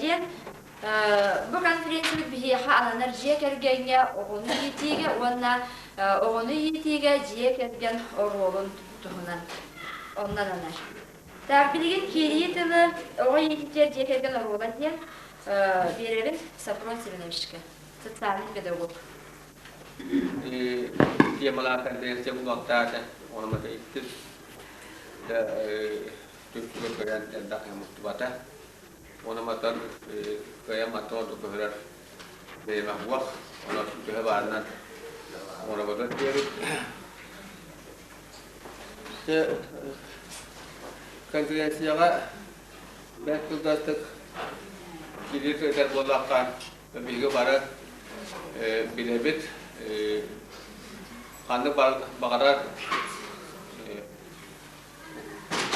диэн бу конференциябыт биһиэхэ ананар дьиэ кэргэҥҥэ оҕону иитиигэ уонна оҕону иитиигэ дьиэ кэргэн оруолун туһунан онно ананар. Так, билигин киирии тылы оҕо иитиитигэр дьиэ кэргэн оруола диэн биэрэбин Сафрон Семеновичка, социальный педагог. Темалаах конференция булуохтаата, ону иккис түмсүгэр көрөн элбэх мустубата. Ону матан кыайан мантан ордук көһөрөр бэйэмэх уох, онон төһө баарынан оҥоробутун диэбит. Конференцияҕа бэрт кылгастык киирии сылдьар буоллахха, биһиги бары билэбит, ханнык баҕарар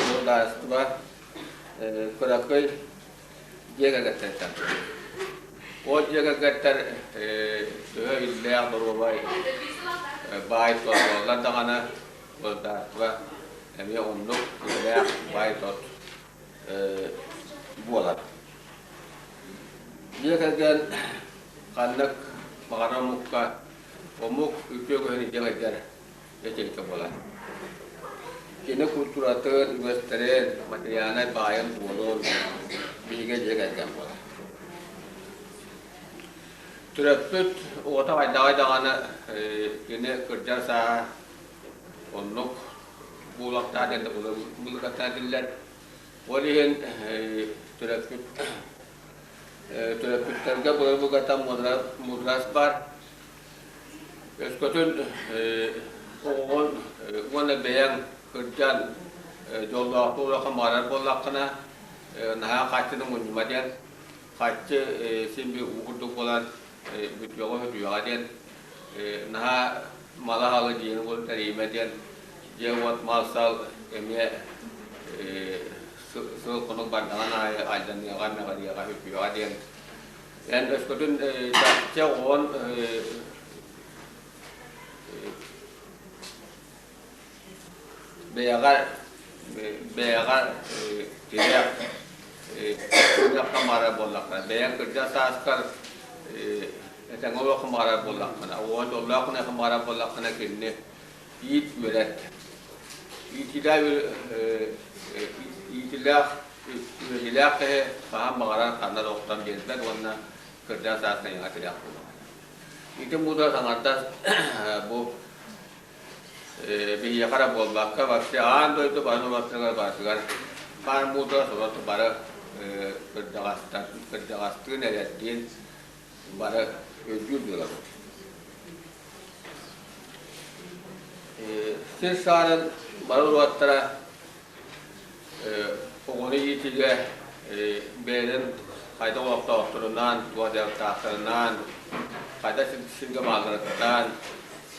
Судаарыстыба кыракый дьиэ кэргэттэртэн турар. Ол дьиэ кэргэттэр төһө иллээх, доруобай, баай тот буоллар даҕаны, судаарыстыба эмиэ оннук иллээх, баай тот буолар. Дьиэ кэргэн ханнык баҕарар омукка омук үтүө көһүн дьиэ кэргэн ячейка буолар. Кини культуратын, үгэстэрин, материальнай баайын-дуолун биһигэ дьиэ кэргэн буолар. Төрөппүт оҕото хайдаҕай даҕаны кини кырдьар сааһа оннук буолуохтаах диэн былыргаттан этиллэр. Ол иһин төрөппүт төрөппүттэргэ былыргыгата мудрас баар. Өскөтүн оҕоҕун уонна бэйэҥ кырдьан дьоллоохтук олоххо баҕарар буоллаххына, наһаа харчыны мунньума диэн, харчы син биир уу курдук буолан бүтүөҕэ-өтүөҕэ диэн, наһаа мала-алы дьиэни уоту тэрийимэ диэн, дьиэ-уот мал-сал эмиэ сыл-хонук бардаҕын аайы алдьаныаҕа, мэҕириэҕэ, үтүөҕэ диэн Эн өскөтүн чахчы оҕон бэйэҕэр бэйэҕэр тирэх тирэххэ баарар буоллаххына, бэйэҥ кырдьар сааскар этэҥҥэ олоххун баҕарар буоллаххына, оҕоҥ дьоллоох гыныаххын баҕарар буоллаххына, кинини иит үөрэт. Иитиилээх иитилээх Үөрүүлээх киһи хаһан баҕарар ханна да охтон биэрбэт уонна кырдьаҕас сааска эйиэхэ тирэх буолуоҕа. Ити муударас аҥардас бу биһиэхэ эрэ буолбакка, вообще аан дойду бары норуоттарыгар барытыгар баар муударас олор бары кырдьаҕастар кырдьаҕастыын эдэрдиин бары өйдүүр буолабыт. Сир саарын бары норуоттара Оҕону иитиигэ бэйэлэрин хайдах олохтоохторунаан, туох дьарыктаахтарынан, хайдах сиргэ баалларыттан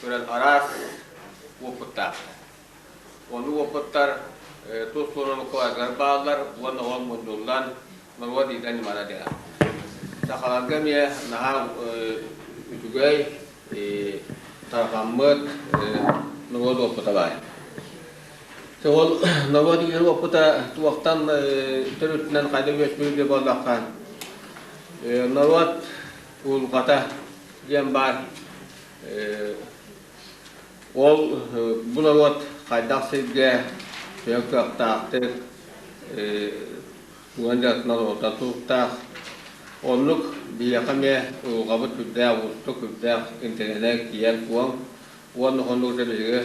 көрөн араас уопуттаахтар. Ону уопуттар тус туруоруккаларыгар бааллар уонна ол мунньуллан норуот иитэр ньымата диэн. Сахаларга эмиэ наһаа үчүгэй тарҕаммыт норуот уопута баар. Ол норуот иитэр уопута туохтан төрүтүнэн хайдах үөскүүр диye буоллахха, норуот уйулҕата диэн баар. Ол бу норуот хайдах сиргэ төһө кыахтаахтык уон дьарыктанар орто туруктаах. Оннук биһиэхэ эмиэ уйулҕабыт сүрдээх уустук, сүрдээх интэриэһинэй киэҥ-куоҥ уонна оннук да биһиги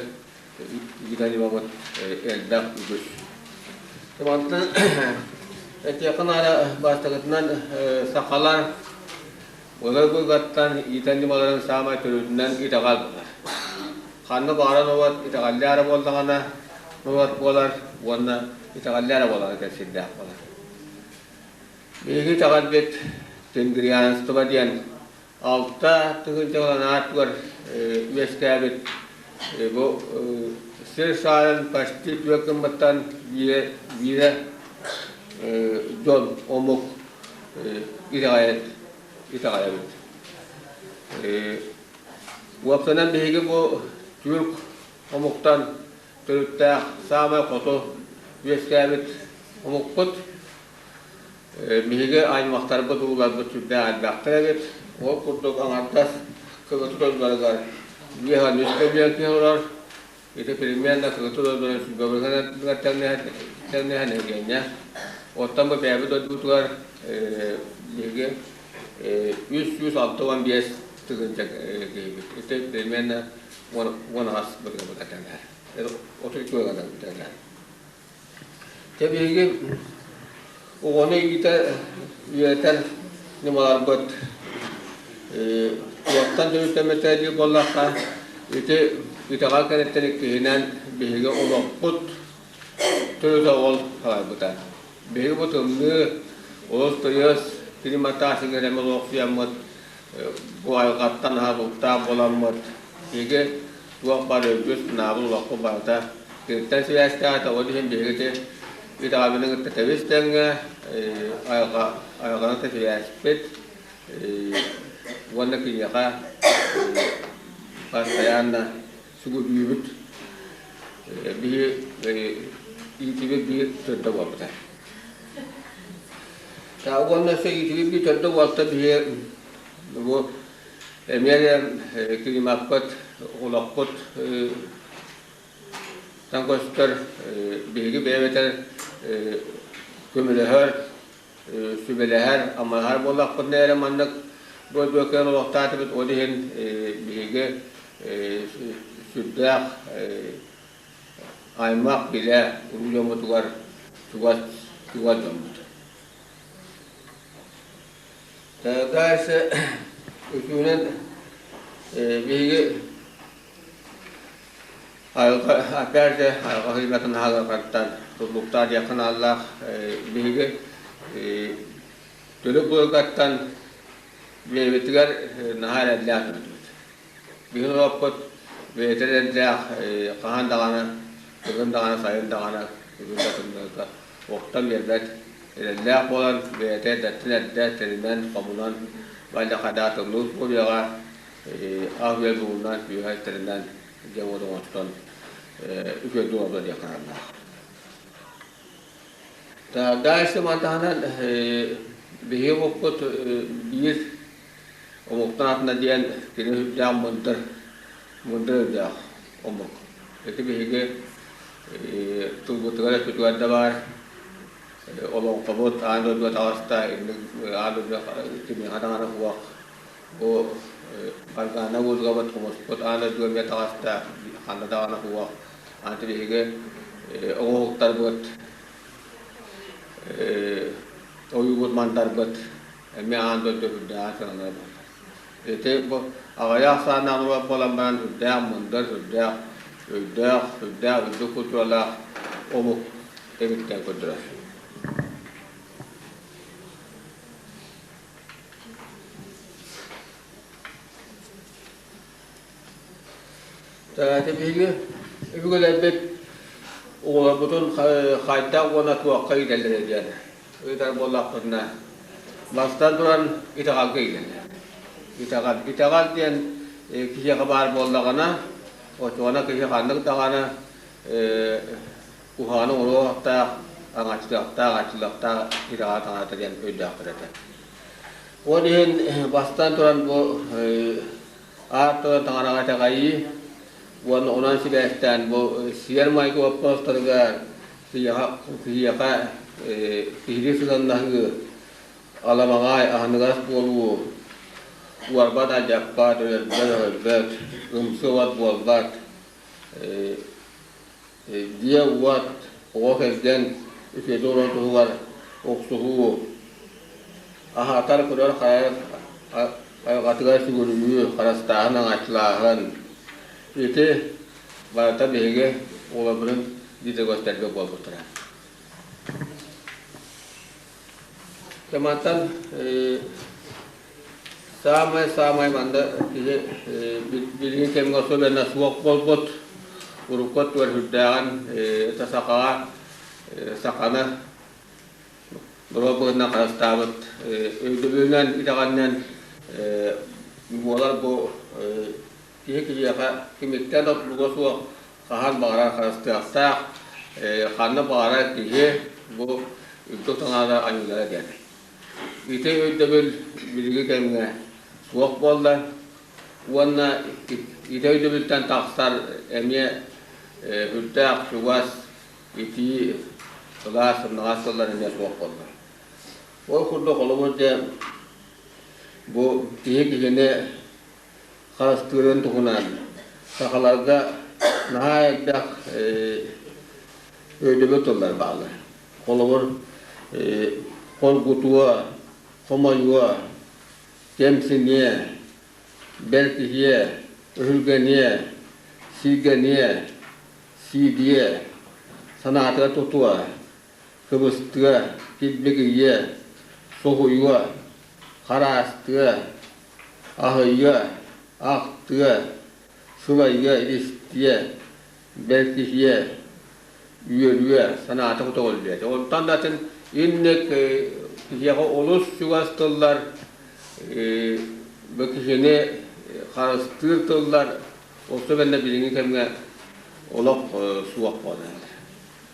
Гиданибабыт элбэх үгүс. Мантан этиэххэ наада бастакытынан сахалар былыр-былыргаттан иитэн ньымаларын саамай төрүтүнэн итэҕэл буолар. Ханна баҕарар норуот итэҕэллээх эрэ буоллаҕына норуот буолар уонна итэҕэллээх эрэ буоллаҕына кэпсиирдээх буолар. Биһиги итэҕэлбит тенгрианство диэн 6000 анаатыгар үөскээбит бу сир саарын почти түөрт гыммыттан биирэ, биирэ дьон омук итэҕэйэбит. Уопсайынан биһиги бу түүрк омуктан төрүттээх саамай хоту үөскээбит омукпут. Биһиги аймахтарбыт, ууларбыт сүрдээх элбэхтэр эбит. Ол курдук аҥардас кыгыты дойдуларыгар 53 көлүөн киһи олорор. Ити примерно кыгыты дойдуларын сүүрбэ тэҥнэһэн нэһилиэнньэ. Оттон бу бэйэбит дойдубутугар биһиги 365 тыһыынча киһибит. Ити примерно 18 бырыһыан тэҥнэһэр. 32 бырыһыан тэҥнэһэр. Дьэ биһиги оҕону иитэ үөрэтэр ньымаларбыт туохтан төрүттэммитэ диир буоллахха, ити итэҕэл кэнниттэн иккиһинэн биһиги олохпут төрүтэ ол салайбыта. Биһиги бу тымныы, олус тыйыс климаттаах сиргэ олохсуйаммыт, бу айылҕаттан аһа буоламмыт, биһиги туох баар өйбүт-санаабыт олохпут барыта киниттэн сибээстээх этэ. Ол иһин биһиги ити итэҕэлбитин кытта тэбис тэҥҥэ айылҕа айылҕаны кытта сибээспит уонна киниэхэ постоянно сүгүрүйүүбүт биһи иитибит биир төрдө буолбута. Уонна өссө иитибит биир төрдө буолта биһи бу Эмиэ климаппыт, олохпут тан көстөр, биһиги бэйэбитэр көмөлөһөр, сүбэлэһэр, аммалаһар буоллахпытына эрэ маннык дойдуга олохтоотубут. Ол иһин биһиги сүрдээх аймах билэ уруу дьоммутугар чугас чугас дьоммут. Дальше үсүһүнэн биһиги айылҕа опять же айылҕа хыйбатын хааларгаттан тутулуктаах диэххэ нааллаах биһиги төрүт былыргаттан бэйэбитигэр наһаа эрэллээх дьоннорбут. Биһиги норуоппут бэйэтэ эрэллээх хаһан даҕаны кыһын даҕаны сайын даҕаны бүгүн да тымныыга охтон биэрбэт эрэллээх буолан бэйэтэ эрдэттэн эрдэ тэринэн, хомунан баллахайдаах тымныы условияҕа ас-үөл булунан, үөһэ тэринэн дьиэ-уот оҥостон үчүгэйдик олордо диэххэ наадалаах. Дальше мантаһынан биһиги омукпут биир омуктан атына диэн кини сүрдээх мындыр, мындыр өйдөөх омук. Ити биһиги тылбытыгар өспүтүгэр да баар олоҥхобут аан дойдуга таҕыста, аан дойдуга кимиэхэ даҕаны суох. Бу Баргаана музыкабыт хомуспут аан дойдуга эмиэ таҕыста, ханна даҕаны суох. Аны биһиги оҥоһуктарбыт, ойуубут мандарбыт эмиэ аан дойду үрдээҕэ сыаналара буолар. Ити бу аҕыйах ахсааннаах норуот буолан баран үрдээх мындыр, үрдээх өйдөөх, үрдээх үрдүк культуралаах омук эбиттэн көрдөрөр. Ити биһиги өбүгэлэрбит оҕолорбутун хайдах уонна туохха иитэллэрэ диэн ыйытар буоллахпытына, бастатан туран итэҕэлгэ иитэллэр. Итэҕэл. Итэҕэл диэн киһиэхэ баар буоллаҕына, оччоҕуна киһи ханнык даҕаны куһаҕаны оҥоруохтаах, аҥаччылыахтаах, аччылыахтаах итэҕэл таҥарата диэн өйдөөхтөр этэ. Ол иһин бастатан туран бу Аар тойон таҥараҕа итэҕэйии уонна онон сибээстээн бу сиэр-майгы боппуруостарыгар киһиэхэ киһилии сыһыаннаһыы, аламаҕай, аһыныгас буолуу, уорбат, алдьаппат, өлөрбөт-өһөрбөт, ымсыы-уот буолбат, дьиэ-уот, оҕо кэргэн үчүгэйдик олорор туһугар охсуһуу, аһатар, көрөр-харайар айылҕатыгар сүгүрүйүү, харыстааһын, аҥааччылааһын ити барыта биһиги оҕолорбутун видеогостарга буолбуттара. Мантан Саамай-саамай манна киһи билигин кэмҥэ особенно суох буолбут, урукку өттүгэр сүрдээҕин это сахаҕа саханы норуот быһыытынан харыстаабыт өйдөбүлүнэн итэҕэлинэн буолар бу киһи киһиэхэ кимиттэн да тутулуга суох хаһан баҕарар харыстыахтаах, ханна баҕарар киһи бу үрдүк таҥара аньыылара диэн. Ити өйдөбүл билиҥҥи кэмҥэ суох буолла уонна ити өйдөбүлтэн тахсар эмиэ үрдээх чугас итии сылаас сымнаҕас тыллар эмиэ суох буолла. Ол курдук холобур дьэ бу киһи киһини харыстыырын туһунан сахаларга наһаа элбэх өйдөбүл тыллар бааллар. Холобур, хоргутуо, хомойуо, кэмсиниэ, бэркиһиэ, өһүргэниэ, сиргэниэ, сиидиэ, санаатыгар тутуо, кыбыстыа, килбигийиэ, соһуйуо, хараастыа, аһыйыа, ахтыа, сылайыа, илистиэ, бэркиһиэ, үөрүө, санаата көтөҕүллүө. Онтон да атын инник киһиэхэ олус чугас тыллар, бу киһини харыстыыр тыллар особенно билиҥҥи кэмҥэ олох суох буолар.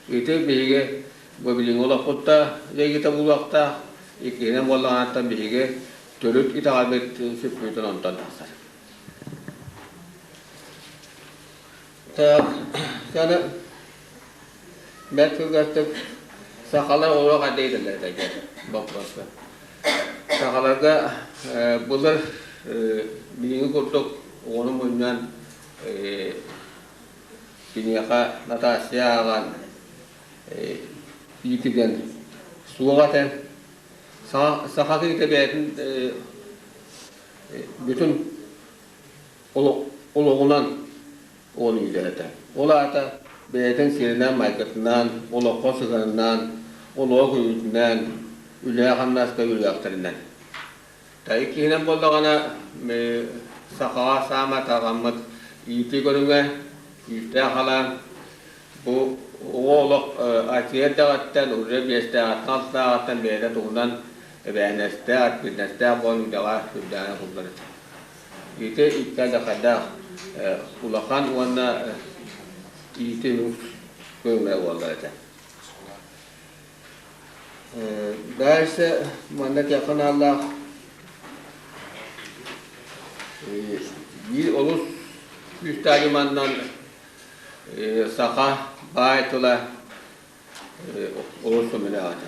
Ити биһиги бу билиҥҥи олохпут да дьайыыта буолуохтаах, иккиһинэн буоллаҕына биһиги төрүт итэҕэлбит сүппүтүн онтон тахсар. Так, аны бэрт кылгастык сахалар олох эрдэ этэ диэн боппуруоска. Сахаларга былыр билиҥҥи курдук оҕону мунньан киниэхэ Натасия ааҕан иитигэн суох этэ. Саха киһитэ бэйэтин бүтүн олоҕунан ону иитэр этэ. Ол аата бэйэтин сиэринэн-майгытынан, олоххо сыһыанынан, олоҕу көрүүтүнэн, үлэҕэ-хамнаска үөрүйэхтэринэн. Иккиһинэн буоллаҕына, сахаҕа саамай тарҕаммыт иитии көрүҥэ, күүстээх халаан. Бу оҕо олох аччыйа эрдэҕиттэн, уже биэстээҕиттэн, алтааҕыттан бэйэтэ туһунан эбээһинэстээх, эппиэтинэстээх буолан үлэҕэ сүрдээҕин уһуллар этэ. Ити икки алдьархайдаах улахан уонна иитии көрүҥэ буоллар этэ. Дальше манна ханааллаах биир олус күүстээх маннан саха баай тыла олус көмөлөөх этэ.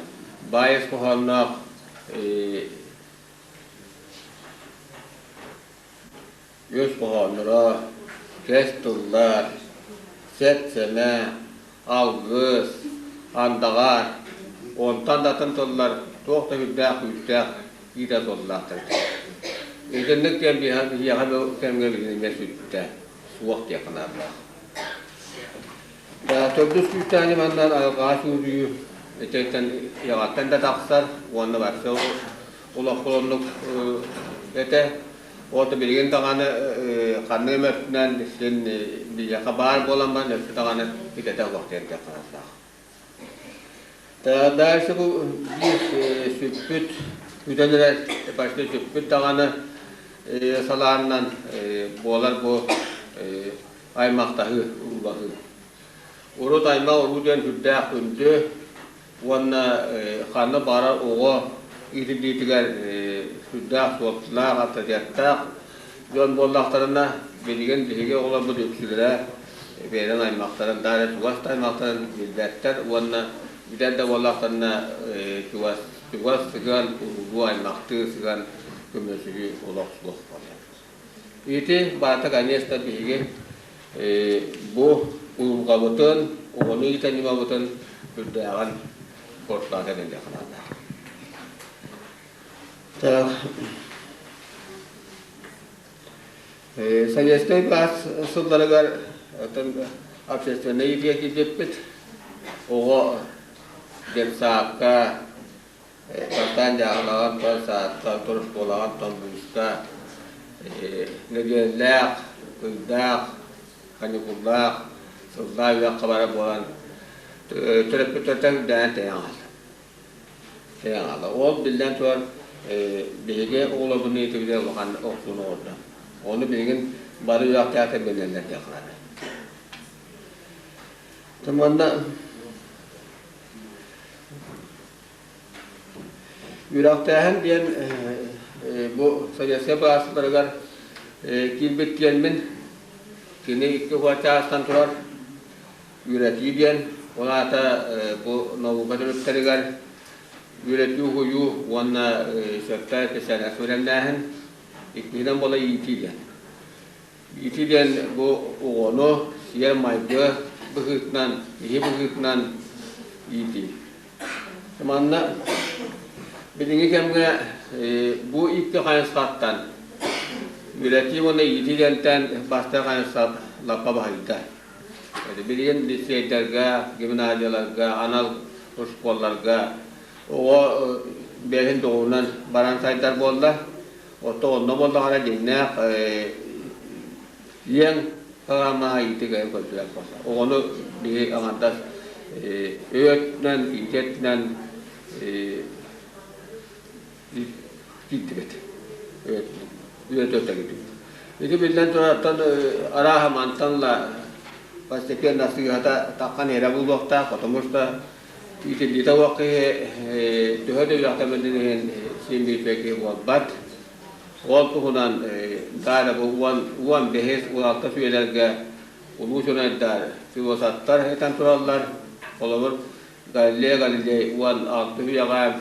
Баай ис хоһоонноох Үс хоһоонноро, кэс тыллар, сэт-сэмэ, алгыс, андаҕар, онтон да атын тыллар туох да сүрдээх күүстээх иитэ суоллаахтар этэ. Итинник диэн биһиэхэ бу кэмҥэ билигин эмиэ сүттэ, суох диэххэ наадалаах. Төрдүс күүстээх ньыманнан айылҕаҕа сүүрүү ититтэн иэҕэттэн да тахсар уонна барса олоххо оннук этэ. Ол билигин даҕаны ханнык эмэ өттүнэн син биһиэхэ баар буолан баран өссө даҕаны идэтэ суох диэн санаалаах. Дальше бу биир сүппүт бүтэн эрэр почти сүппүт даҕаны салааннан буолар бу аймахтаһыы, уруулаһыы. Урут аймах уруу диэн сүрдээх күндү уонна ханна баҕарар оҕо иитиллиитигэр сүрдээх суолталаах, авторитеттаах дьон буоллахтарына, билигин биһиги оҕолорбут үксүлэрэ бэйэлэрин аймахтарын, даже чугас да аймахтарын билбэттэр уонна билэр да буоллахтарына чугас чугас сыһыан, уруулуу аймахтыы сыһыан көмөлөсүһүү олох суох буолар. Ити барыта, конечно, биһиги бу уйулҕабытын, оҕону иитэн ньымабытын үрдээҕин куортаата диэн санаалаах. Так. Советскай былаас сылларыгар общественнай иитиигэ киирбиппит. Оҕо детсадка, Бастаан дьааһылаҕар тон, сааттан, оскуолаҕар тон бууска, нэдиэлэлээх, ыйдаах, каникуллаах, сыллаах үөрэххэ барар буолан төрөппүттэртэн үрдээн тэйэн хаалла. Тэйэн хаалла. Ол биллэн турар биһиги оҕолорбун иитибитэ улахан охсууну оҥордо. Ону билигин бары үөрэхтээхтэр билэллэр диэххэ наада. Манна Үөрэхтээһин диэн бу советскай былаастарыгар киирбит диэммин кини икки чаастан турар үөрэтии диэн, ол аата бу наука төрүттэригэр үөрэтии уһуйуу уонна сөптөөх специальность бэлэмнээһин, иккиһинэн буола иитии диэн. Ити диэн бу оҕону сиэр-майгы быһыытынан, киһи быһыытынан иитии. Манна билиҥҥи кэмҥэ бу икки хайысхаттан үөрэтии уонна иитии диэнтэн бастакы хайысха лаппа баһыйда. Билигин лицейдэргэ, гимназияларга, анал оскуолаларга оҕо бэйэтин доҕорунан баран сайдар буолла. Оттон онно буоллаҕына дьиҥнээх иэҥ программаҕа иитигэ көрдөрөр буолла. Оҕону биһи аҥардас өй өттүнэн, иити өттүнэн киирдибит. Үөтэ киирдибит. Ити биллэн турартан арааһа мантан ла постепенно сыыһата таххан эрэ буолуохтаах, потому что Итиллиитэ уох киһи төһө да үөрэхтэммитин иһин син биир үчүгэй киһи буолбат. Ол туһунан даара бу 15, 16 үйэлэргэ улуу учуонайдар, философтар этэн тураллар. Холобур, Галилей Галилей 16 үйэҕэ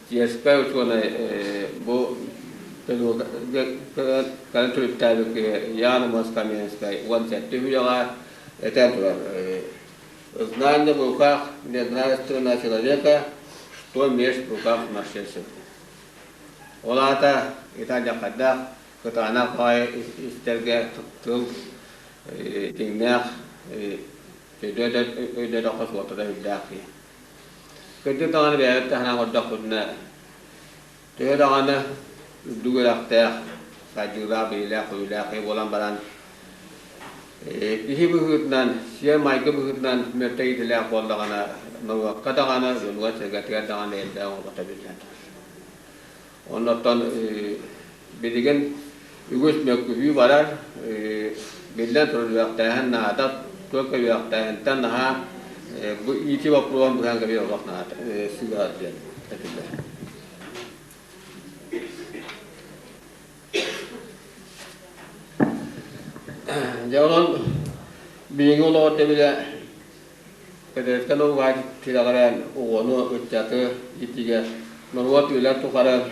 Тиэспэ учуонай бу кэлин төрүттээбит киһи Ян Москаменскай 17 үйэҕэ этэн турар. Знание в руках нравственного человека, что меч в руках морщинцев. Ол аата итальяхайдаах кытаанах баҕайы истэргэ тыл дьиҥнээх өйдөтөххө суолтата үрдээх киһи. Кырдьык даҕаны бэйэбит таһынан көрдөхпүтүнэ, төһө даҕаны үрдүк үөрэхтээх, сайдыылаах, билиилээх-көрүүлээх киһи буолан баран, киһи быһыытынан, сиэр-майгы быһыытынан мөлтөх иитиилээх буоллаҕына, норуокка даҕаны, дьонугар-сэргэтигэр даҕаны элбэх оҥорбото биллэн турар. Оннуттан билигин үгүс мөккүһүү барар, биллэн турар үөрэхтээһин наада, только үөрэхтээһинтэн наһаа бу иитии боппуруоһун быһан кэбиһэр олох наада сыыһа диэн этиллэр. Дьэ онон билиҥҥи олоҕор дэбилэ Федерация норуот тирэҕирэн оҕону, ыччаты иитиигэ норуот үлэ тухары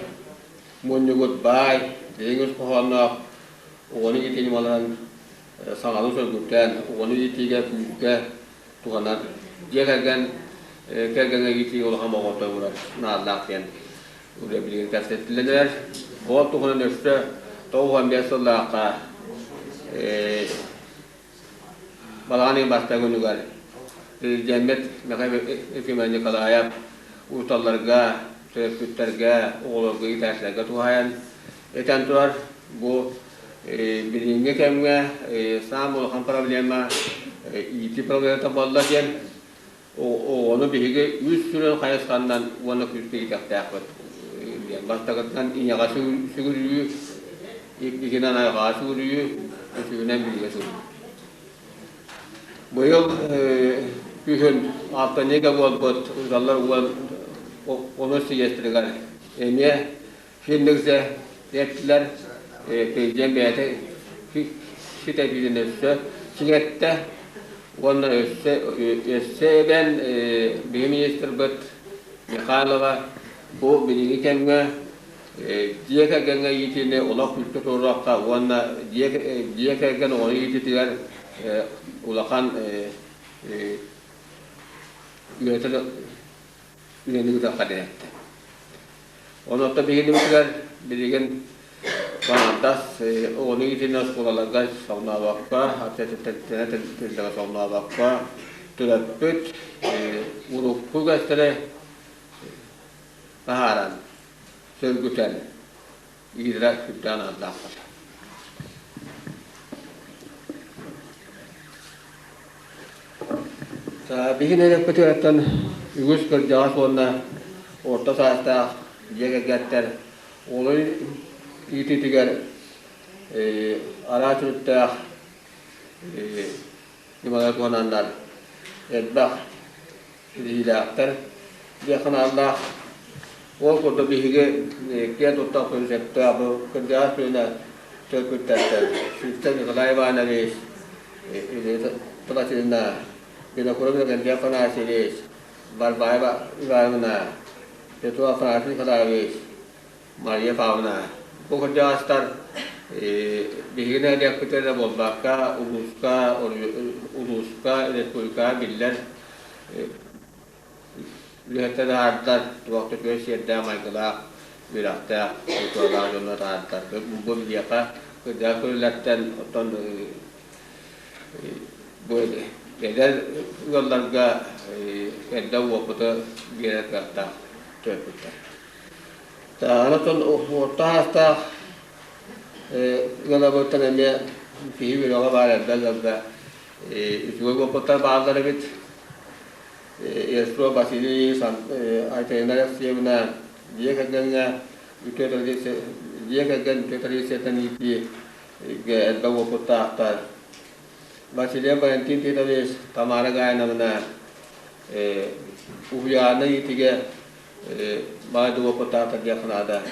мунньубут баай, дириҥ ис хоһоонноох оҕону иитии ньымаларын саҥалыы сөргүтэн, оҕону иитиигэ күүскэ туһанан дьиэ кэргэн кэргэҥҥэ иитии улахан болҕомто уурар наадалаах диэн үлэ билигин кэпсэтиллэн эрэр. Ол туһунан өссө 95 сыллаахха Балаҕан ыйын бастакы күнүгэр президеммит Михаил Ефимович Николаев учууталларга, төрөппүттэргэ, оҕолорго, иитээччилэргэ туһаайан этэн турар. Бу билиҥҥи кэмҥэ саамай улахан проблема иитии проблемата буолла диэн оҕону биһиги үс сүрүн хайысханнан уонна күүскэ иитиэхтээхпит диэн. Бастакытынан ийэҕэ сүгүрүйүү, иккиһинэн айҕаҕа сүгүрүйүү, үсүһүнэн билиигэ сүгүрүйүү. Быйыл күһүн алтынньыга буолбут учууталлар уон онус съезтэригэр эмиэ Финнигзе эттилэр, президент бэйэтэ ситэ биирин өссө чиҥэттэ уонна өссө өссө эбэн биһи министрбыт Михайлова бу билиҥҥи кэмҥэ дьиэ кэргэҥҥэ иитиини олох күүскэ туруорахха уонна дьиэ кэргэн оҕону иитиитигэр улахан үлэтин үлэни ыытыахха диэн эттэ. Онуоха биһигибитигэр билигин баҕардас оҕону иитинэ оскуолаларга соҥнообокко, тэрилтэҕэ соҥнообокко төрөппүт урукку үгэстэри таһааран, сөргүтэн иитэрэ сүрдээх наадалаах. Биһиги нэһилиэкпитигэр үгүс кырдьаҕас уонна орто саастаах дьиэ кэргэттэр олой иитиитигэр араас өрүттээх ньымалары туһананнар элбэх ситиһиилээхтэр диэх санаалаах. Ол курдук биһиги киэн туттахпын сөптөөх бу кырдьаҕас көлүөнэ төрөппүттэртэн Сивцев Николай Иванович, Васильевна, Винокуров Иннокентий Афанасьевич, Барбаева Ивановна, Петров Афанасий Николаевич, Мария Павловна. Бу кырдьаҕастар биһиги нэһилиэкпит эрэ буолбакка, улууска, улууска, республикаҕа биллэр Үлэһиттэр аһардар, туох да үчүгэй сиэрдээх-майгылаах, үөрэхтээх, культуралаах дьоннор аһардар. Бу биһиэхэ кырдьаҕас көрүлэртэн оттон бу эдэр ыалларга эрдэ уопуту биэрэр кыахтаах төрөппүттэр. Аны оттон орто саастаах ыалабыттан эмиэ киһи үөрэҕэ баар элбэх ыалга үчүгэй уопуттар бааллар эбит. Естро Василий Айталина Алексеевна дьиэ кэргэҥҥэ үтүө традиция дьиэ кэргэн үтүө традициятын иитиигэ элбэх уопуттаахтар. Васильев Валентин Титович, Тамара Гайновна уһуйааны иитиигэ баай уопуттаахтар диэххэ наада.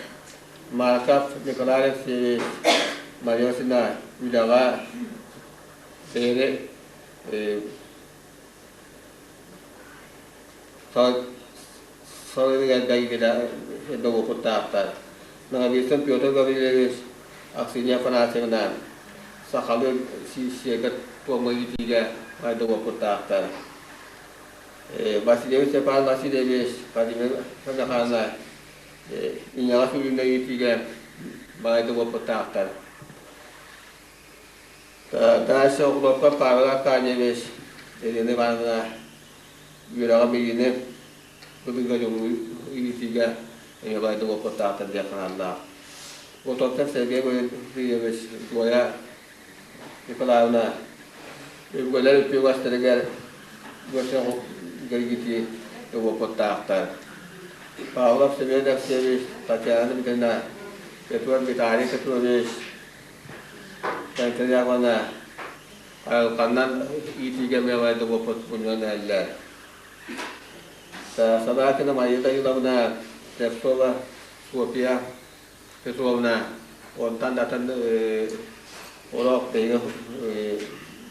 Марков Николай Алексеевич, Мария Васильевна үлэҕэ бэйэни Салгыныгар уопуттаахтар. Ноговицын Петр Гаврильевич, Аксинья Афанасьевна сахалыы сиэргэ туомҥа иитиигэ майда уопуттаахтар. Васильевич Степан Васильевич, Владимир Михайловна иҥэҕэ сүрүнэ иитиигэ баайда уопуттаахтар. Дальше Охлопков Павел Аркадьевич, Елена Ивановна үөрэҕи-билиини ылыыга дьулуһуу иитиигэ эмиэ баайдык уопуттаахтар диэн санаалаах. Готовцев Сергей Валерьевич, Зоя Николаевна өбүгэлэр үтүө үгэстэригэр көрсө уопуттаахтар. Павлов Семен Алексеевич, Татьяна Дмитриевна, Петр Виталий Петрович, Тэнтэриаҕына айылҕанан иитиигэ мыабайдык уопут мунньан эрэллэр. Собакина Мария Даниловна, Слепцова Софья Петровна онтон да атын олох биһиги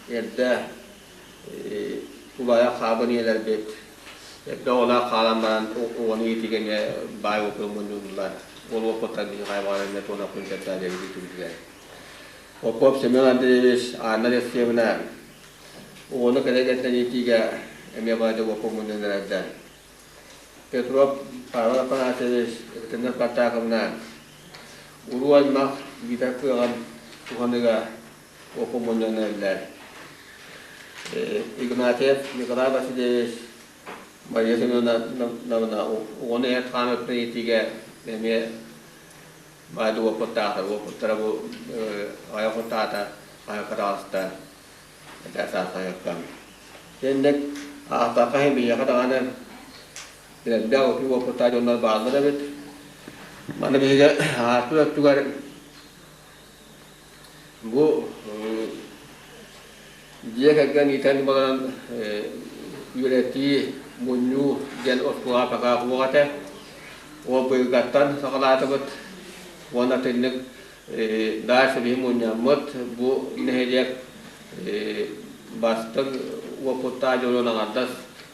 эрдэ тулаайах хаабын ийэлэрбит эрдэ оҕолоох хаалан баран оҕону иитиигэ эмиэ баай уопутун мунньуллар. Ол уопуттан биһиги хайбаҕар эмиэ туона күн кэпсээбит итибитигэр. Попов Семен Андреевич, Анна Алексеевна оҕону кэлэ кэлтэн иитиигэ эмиэ баайдык уопут мунньан эрэллэр. Петров Павел Афанасьевич, Екатерина Спартаковна уруу аймах иитэр кыаҕын туһаныыга уопут мунньан эрэллэр. Игнатьев Николай Васильевич, Мария Семеновна оҕону эт-хаан өттүнэн иитиигэ эмиэ баайды уопуттаахтар. Уопуттара бу айах ортаата айахха таҕыста этэ саахайыкка. Инник аахтахха иһин биһиэхэ даҕаны элбэх үтүө уопуттаах дьоннор бааллар эбит. Маны биһиги ааспыт өттүгэр бу дьиэ кэргэн иитэн баран үөрэтии, мунньуу диэн оскуолаҕа пока суох этэ. Ол быйылгаттан саҕалаатыбыт уонна итинник дальше биһи мунньаммыт бу нэһилиэк бастыҥ уопуттаах дьонун аҥардас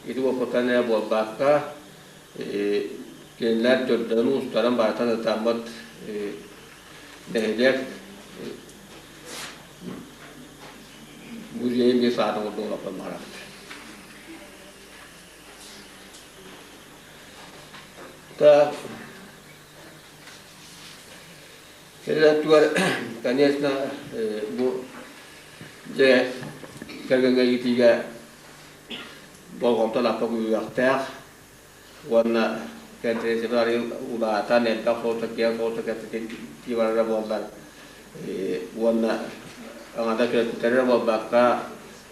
ити уопуттан эрэ буолбакка кинилэр төрдөрүн-уустарын барытын ытаммыт нэһилиэк музейын биир саатын курдук олохтон барабыт. Так, өттүгэр, конечно, бу дьэ кэргэҥҥэ иитиигэ болҕомто лаппа күүһүөхтээх уонна конференциябыт арыый улаатан, элбэх суолта, киэҥ суолта кэпсэтии барара буоллар уонна аҥада төрөппүттэрэ эрэ буолбакка,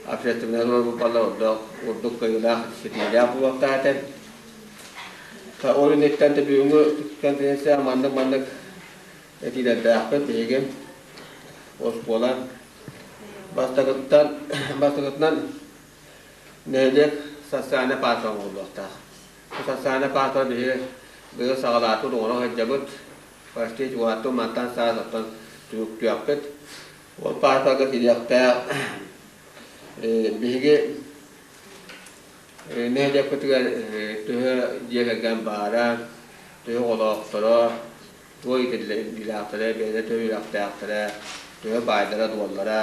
общественнай олорбуппалар ордук ордук кыайыылаах, ситиһиилээх буолуохтаах этэ. Ол инниттэн да бүгүҥҥү конференция маннык-маннык этиилэрдээхпит биһиги оскуола бастакыттан бастакытынан Нэһилиэк социальнай паспорт оҥоһуллуохтаах. Бу социальнай паспорт биһиги Быйыл саҕалаатыбыт, оҥоро сылдьабыт. Почти чугаһаттым, мантан саас оттон түмүктүөхпүт. Ол пааспарга киириэхтээх биһиги нэһилиэкпитигэр төһө дьиэ кэргэн баара, төһө оҕолоохторо, туох иитиллиилээхтэрэ, бэйэлэрэ төһө үөрэхтээхтэрэ, төһө баайдара-дуоллара,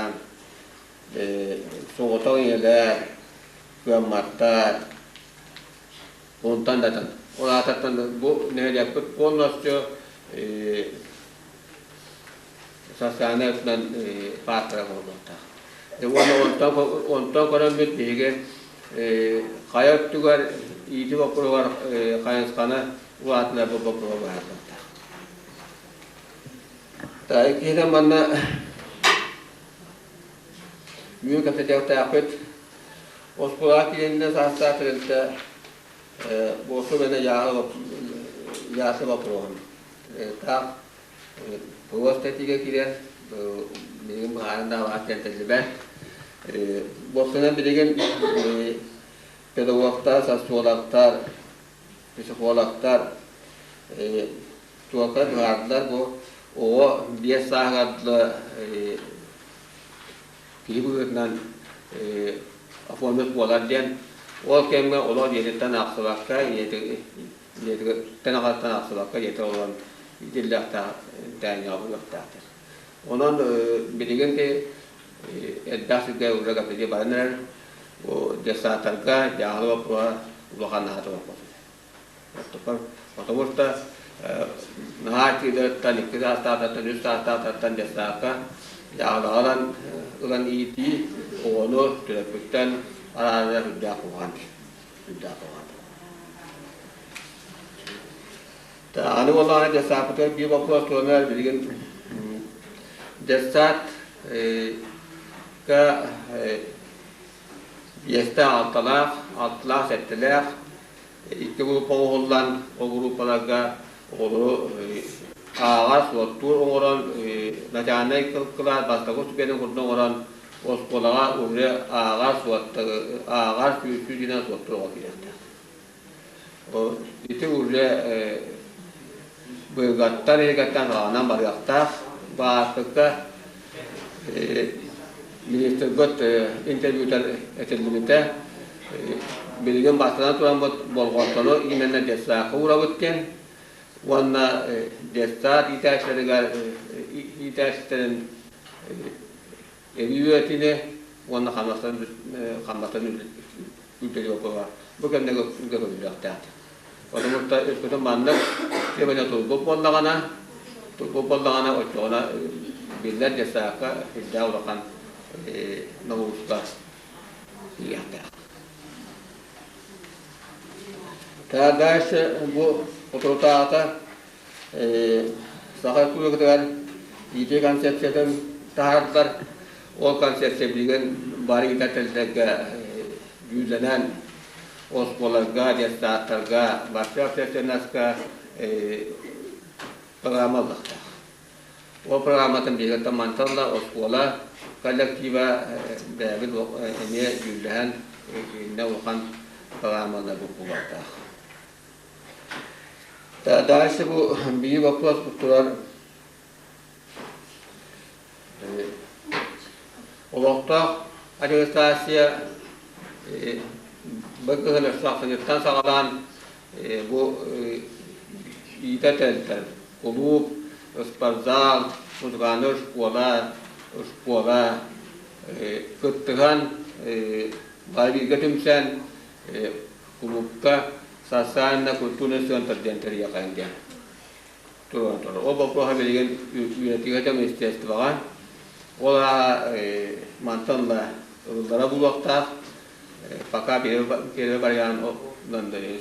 соҕотох ийэлэр, кыамматтар, онтон да атын. Ол аатыттан бу нэһилиэкпит полностью социальнай өттүнэн пааспара оҥоһуллуохтаах. Уонна онтон көрөммүт биһиги хайа өттүгэр иитии боппуруоһугар хайысханы улаатыннарбыт боппуруоһу быһаарбыттаах. Иккиһинэн манна бүгүн кэпсэтиэхтээхпит оскуолаҕа киирэннэ саастаах тэрилтэ буолсу гына ясы боппуруоһун таах Туос тэтигэ киирэн, билигин быһааран да алаас диэн тэриллибэт. Буолсунан билигин педагогтар, социологтар, психологтар туохха быһаардылар бу оҕо 5 сааһыгар дылы киһи быһыытынан оформить буолар диэн ол кэмҥэ олох дьиэтиттэн аахсыбакка дьиэтиттэн аҕаттан аахсыбакка дьиэтэ олорон иитиллиэхтээх тээнньэҕэ буолуохтаахтар. Онон билигин ти элбэх сиргэ уже кэпсэтии баран эрэр. Бу детсадтарга дьааһыла боппуруоһа улахан наһаа боппуруос. Потому что наһаа киирдэртэн икки саастаахтартан, үс саастаахтартан детсадка дьааһылаҕа ылан иитии оҕону төрөппүттэн араарара сүрдээх куһаҕан. Сүрдээх куһаҕан. Аны буоллаҕына детсадпытыгар биир боппуруос туруорар билигин детсад ка биэстээх алталаах, алталаах сэттэлээх икки группа оҥоһуллан ол группаларга оҕолору ааҕар, суоттуур оҥорон начальнай кылаас бастакы ступенин курдук оҥорон оскуолаҕа уже ааҕар, ааҕар сүүрдүүнэн суоттуур оҕо киириэхтээх. Ити уже быыгаттан иһигаттан саҕаланан барыахтаах. Баартыкка министрбыт интервьютар этиллибитэ. Билигин бастатан тураммыт болҕомтону именно детсадка уурабыт диэн уонна детсад иитээччилэригэр иитээччилэрин эбии үөрэтиини уонна хамнастарын хамнастарын үрдэтигэ бу кэмҥэ көрүллүөхтээх. Потому что өскөтүн маннык тиэмэни турбут буоллаҕына, турбут буоллаҕына оччоҕуна биллэр детсадка сүрдээх улахан ноҕурууска тиийиэхтээх. Дальше бу соторутааҕыта Саха Республикатыгар иитии концепциятын таһаардар. Ол концепция билигин бары иитэр тэрилтэлэргэ дьүүллэнэн оскуолаларга, детсадтарга, вообще общественноска программа ыллахтаах. Ол программатын биһиги мантан да оскуола коллектива бэйэбит эмиэ дьүүллэһэн иннэ улахан программалар булбуттаах. Дальше бу биир вопрос турар олохтоох администрация бу кыһын сахсыныттан саҕалаан бу иитэр тэрилтэр кулууп, спортзал, музыкальнай школа, школа кыттыһан бары бииргэ түмсэн кулуупка социально-культурный центр диэн тэрийиэххэйин диэн туран турар. Ол боппуруоһа билигин үөрэтиигэ министерствоҕа ол мантан да ылыллара буолуохтаах. Пока первый вариант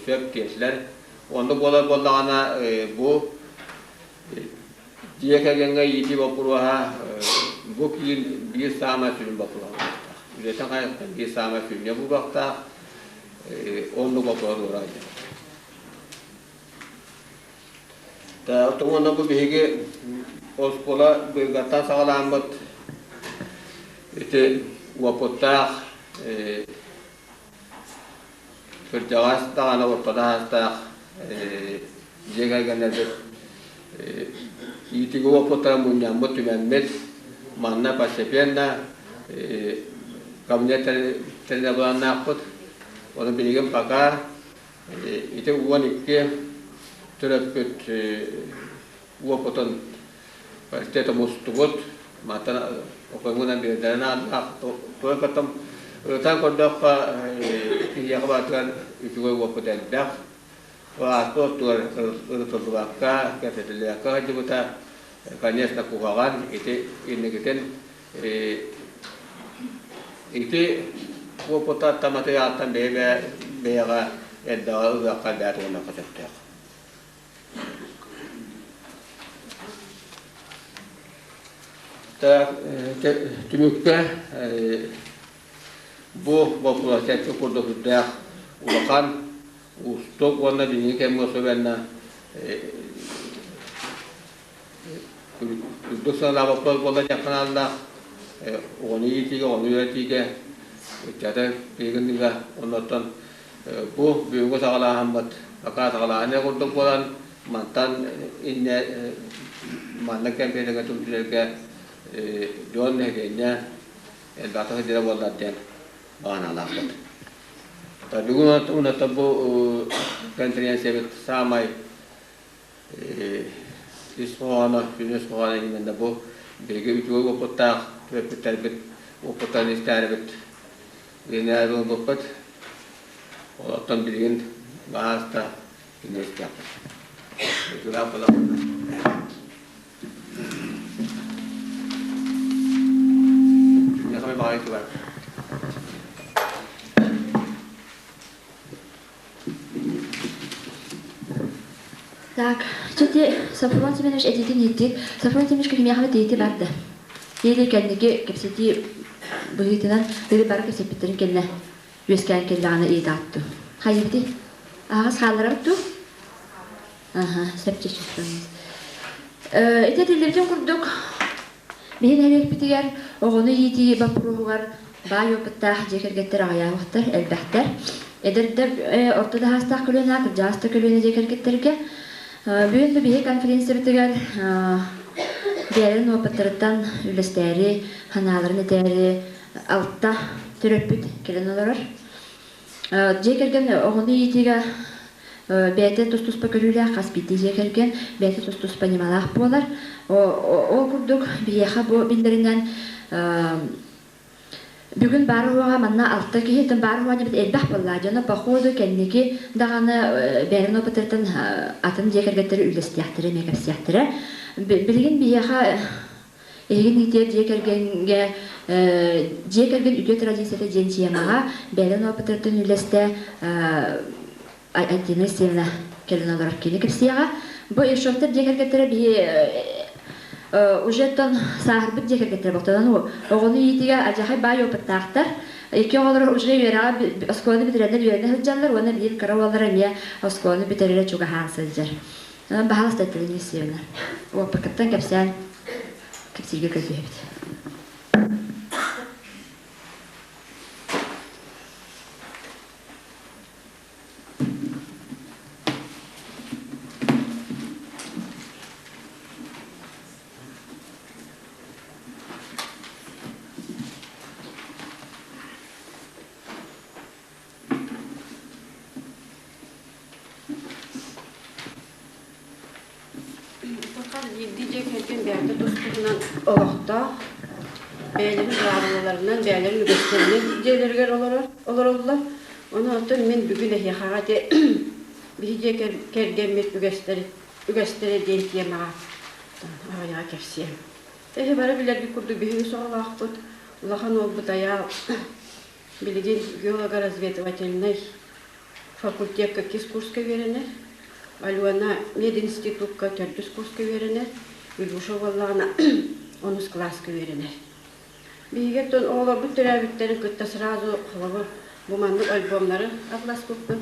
сөп диэтилэр. Оннук буолар буоллаҕына бу дьиэ кэргэҥҥэ иитии боппуруоһа бу киин биир саамай сүрүн боппуруоһа буолуохтаах. Үлэтин хайысхата биир саамай сүнньэ буолуохтаах. Оннук боппуруос буолар. Уонна бу биһиги оскуола быйылгаттан саҕалааммыт ити уопуттаах кырдьаҕас даҕаны ортото саастаах дьиэ кэргэннэрбит иитиги уопуттара мунньаммыт, түмэммит, манна постепенно кабинет тэринэ былааннаахпыт. Ону билигин пока ити 12 төрөппүт уопутун факультета мустубут. Мантан окоймунан биэрдэрин ааннаах туой потом ырытан көрдөххө киһиэхэ барытыгар үчүгэй уопут элбэх. Ааспыт оттугар ырытыллыбакка, кэпсэтиллибэккэ сылдьыбыта, конечно, куһаҕан. Ити инникитин ити уопуттартан матырыйаалтан бэйэ бэйэҕэ элбэҕи ылыахха элбэҕи туһаныахха сөптөөх. Түмүккэ бу боппуруос чэрчи курдук үрдээх улахан уустук уонна билиҥҥи кэмҥэ особенно үрдүк сыаналаах боппуруос буолла диэххэ нааллаах оҕону иитиигэ, оҕону үөрэтиигэ ыччаты киһигиннигэ оннуттан Бу бүгүҥҥү саҕалааһыммыт пока саҕалааһын курдук буолан, мантан инньэ маннык кэмпиэргэ түмсүүлэргэ дьон нэһилиэнньэ элбэхтик сылдьара буоллар диэн баҕанаалаахпыт. Бүгүн уонна бу конференциябыт саамай ис хоһооно, сүрүн ис хоһооно именно бу биһиги үчүгэй уопуттаах төрөппүттэрбит уопуттарын истээрибит Билинээри ылбыппыт. Олортон билигин баһааста киниэстэхпит. Үтүлээх буолар. Так, чэти Софрон Семенович этиитин иһиттик. Софрон Семенович кимиэхэ этиити барда. Или кэнники кэпсэтии быһыытынан или бары кэпсэппиттэрин кэннэ үөскээн кэллэҕинэ ыйытаатту. Хайыыбытый? Аһаҕас хаалларабыт дуу? Аха, сөп Ити этиллибитин курдук, биһи нэһилиэкпитигэр оҕону иитии боппуруоһугар баай опыттаах дьиэ кэргэттэр аҕыйаабыттар, элбэхтэр. Эдэрдэр орто да саастаах көлүөнэ, кырдьаҕас да көлүөнэ дьиэ кэргэттэргэ. Бүгүн да биһи конференциябытыгар бэйэлэрин опыттарыттан үллэстээри, санааларын этээри алта төрөппүт кэлэн олорор. Дьиэ кэргэн оҕону иитиигэ бэйэтэ тус-туспа көрүүлээх, хас биирдии дьиэ кэргэн бэйэтэ тус-туспа ньымалаах буолар. Ол курдук биһиэхэ бу биллэринэн бүгүн баар уоҕа манна алта киһи, баар уоҕа диэбит элбэх буолла. Дьоно походу кэнники даҕаны бэйэлэрин опыттарыттан атын дьиэ кэргэттэри үллэстиэхтэрэ, эмиэ кэпсиэхтэрэ. Билигин биһиэхэ Эһигин иитиэр дьиэ кэргэҥҥэ дьиэ кэргэн үтүө традицията диэн темаҕа бэйэлэрин опыттарыттан үллэстэ Антина Алексеевна кэлэн олорор кини кэпсиэҕэ. Бу Ершовтар дьиэ кэргэттэрэ биһи уже оттон сааһырбыт дьиэ кэргэттэрэ бохтонон оҕону иитигэ адьахай баай опыттаахтар. Икки оҕолоро уже үөрэҕэ оскуоланы бүтэрэннэр үөрэнэ сылдьаллар уонна биир кыра уоллара эмиэ оскуоланы бүтэрэрэ чугаһаан сылдьар. Онон баһаалыста Антонина Алексеевна, уоппаккыттан кэпсээн кэпсииргэ көрдөһөбүт. Хас биирдии дьиэ кэргэн бэйэтэ тус-туһунан олохтоох, бэйэлэрин быраабылаларынан, бэйэлэрин үгэстэринэн дьиэлэригэр олорор, олороллор. Ону оттон мин бүгүн эһиэхэҕэ ити биһи дьиэ кэргэммит үгэстэри, үгэстэрэ диэн темаҕа аҕыйаҕа кэпсиэм. Эһи бары билэргит курдук биһиги соҕолоохпут, улахан уолбут Айаал Билигин геолого-разведывательнай факультекка иккис курска үөрэнэр. Алена мединститукка төрдүс курска үөрэнэр. Илюша буоллаҕына онус кылааска үөрэнэр. Биһиги оттон оҕолорбут төрөөбүттэрин кытта сразу холобур бу маннык альбомнары атласпыппыт.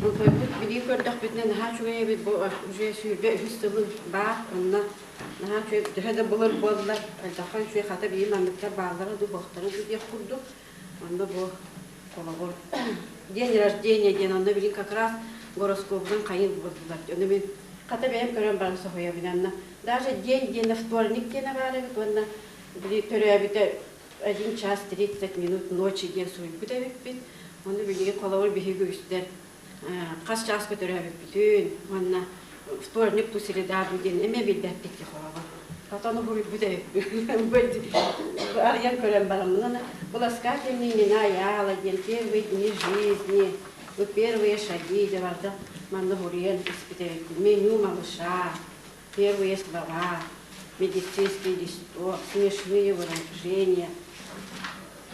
Онтойбут билии көрдөхпүтүнэ наһаа үчүгэй эбит бу уже 23 сылын баар онно наһаа үчүгэй төһө да былыр буоллар элбэххэ үчүгэй хата биир манныктар бааллара дуу буохтара дуу диэх курдук онно бу холобур день рождения диэн онно билин как раз гороскобунан хайын булдулар. Ону мин хата бэйэм көрөн баран соһуйабын анна. Даже день диэн вторник диэн баар эбит уонна били төрөөбүтэ 1 час 30 минут ночи диэн суруйбут эбиппит. Ону билигин холобур биһиги үгүстэр хас чааска төрөөбүппүтүн уонна вторник ту среда диэн эмиэ билбэппит холобур. Хата ону суруйбут эбиппит. Арыйан көрөн бараммын Ласкательные имена Аяла диэн первые дни жизни, первые шаги деп барда манна хуруйан испит эбиппин. Меню малыша, первые слова, медицинский листок, смешные выражения,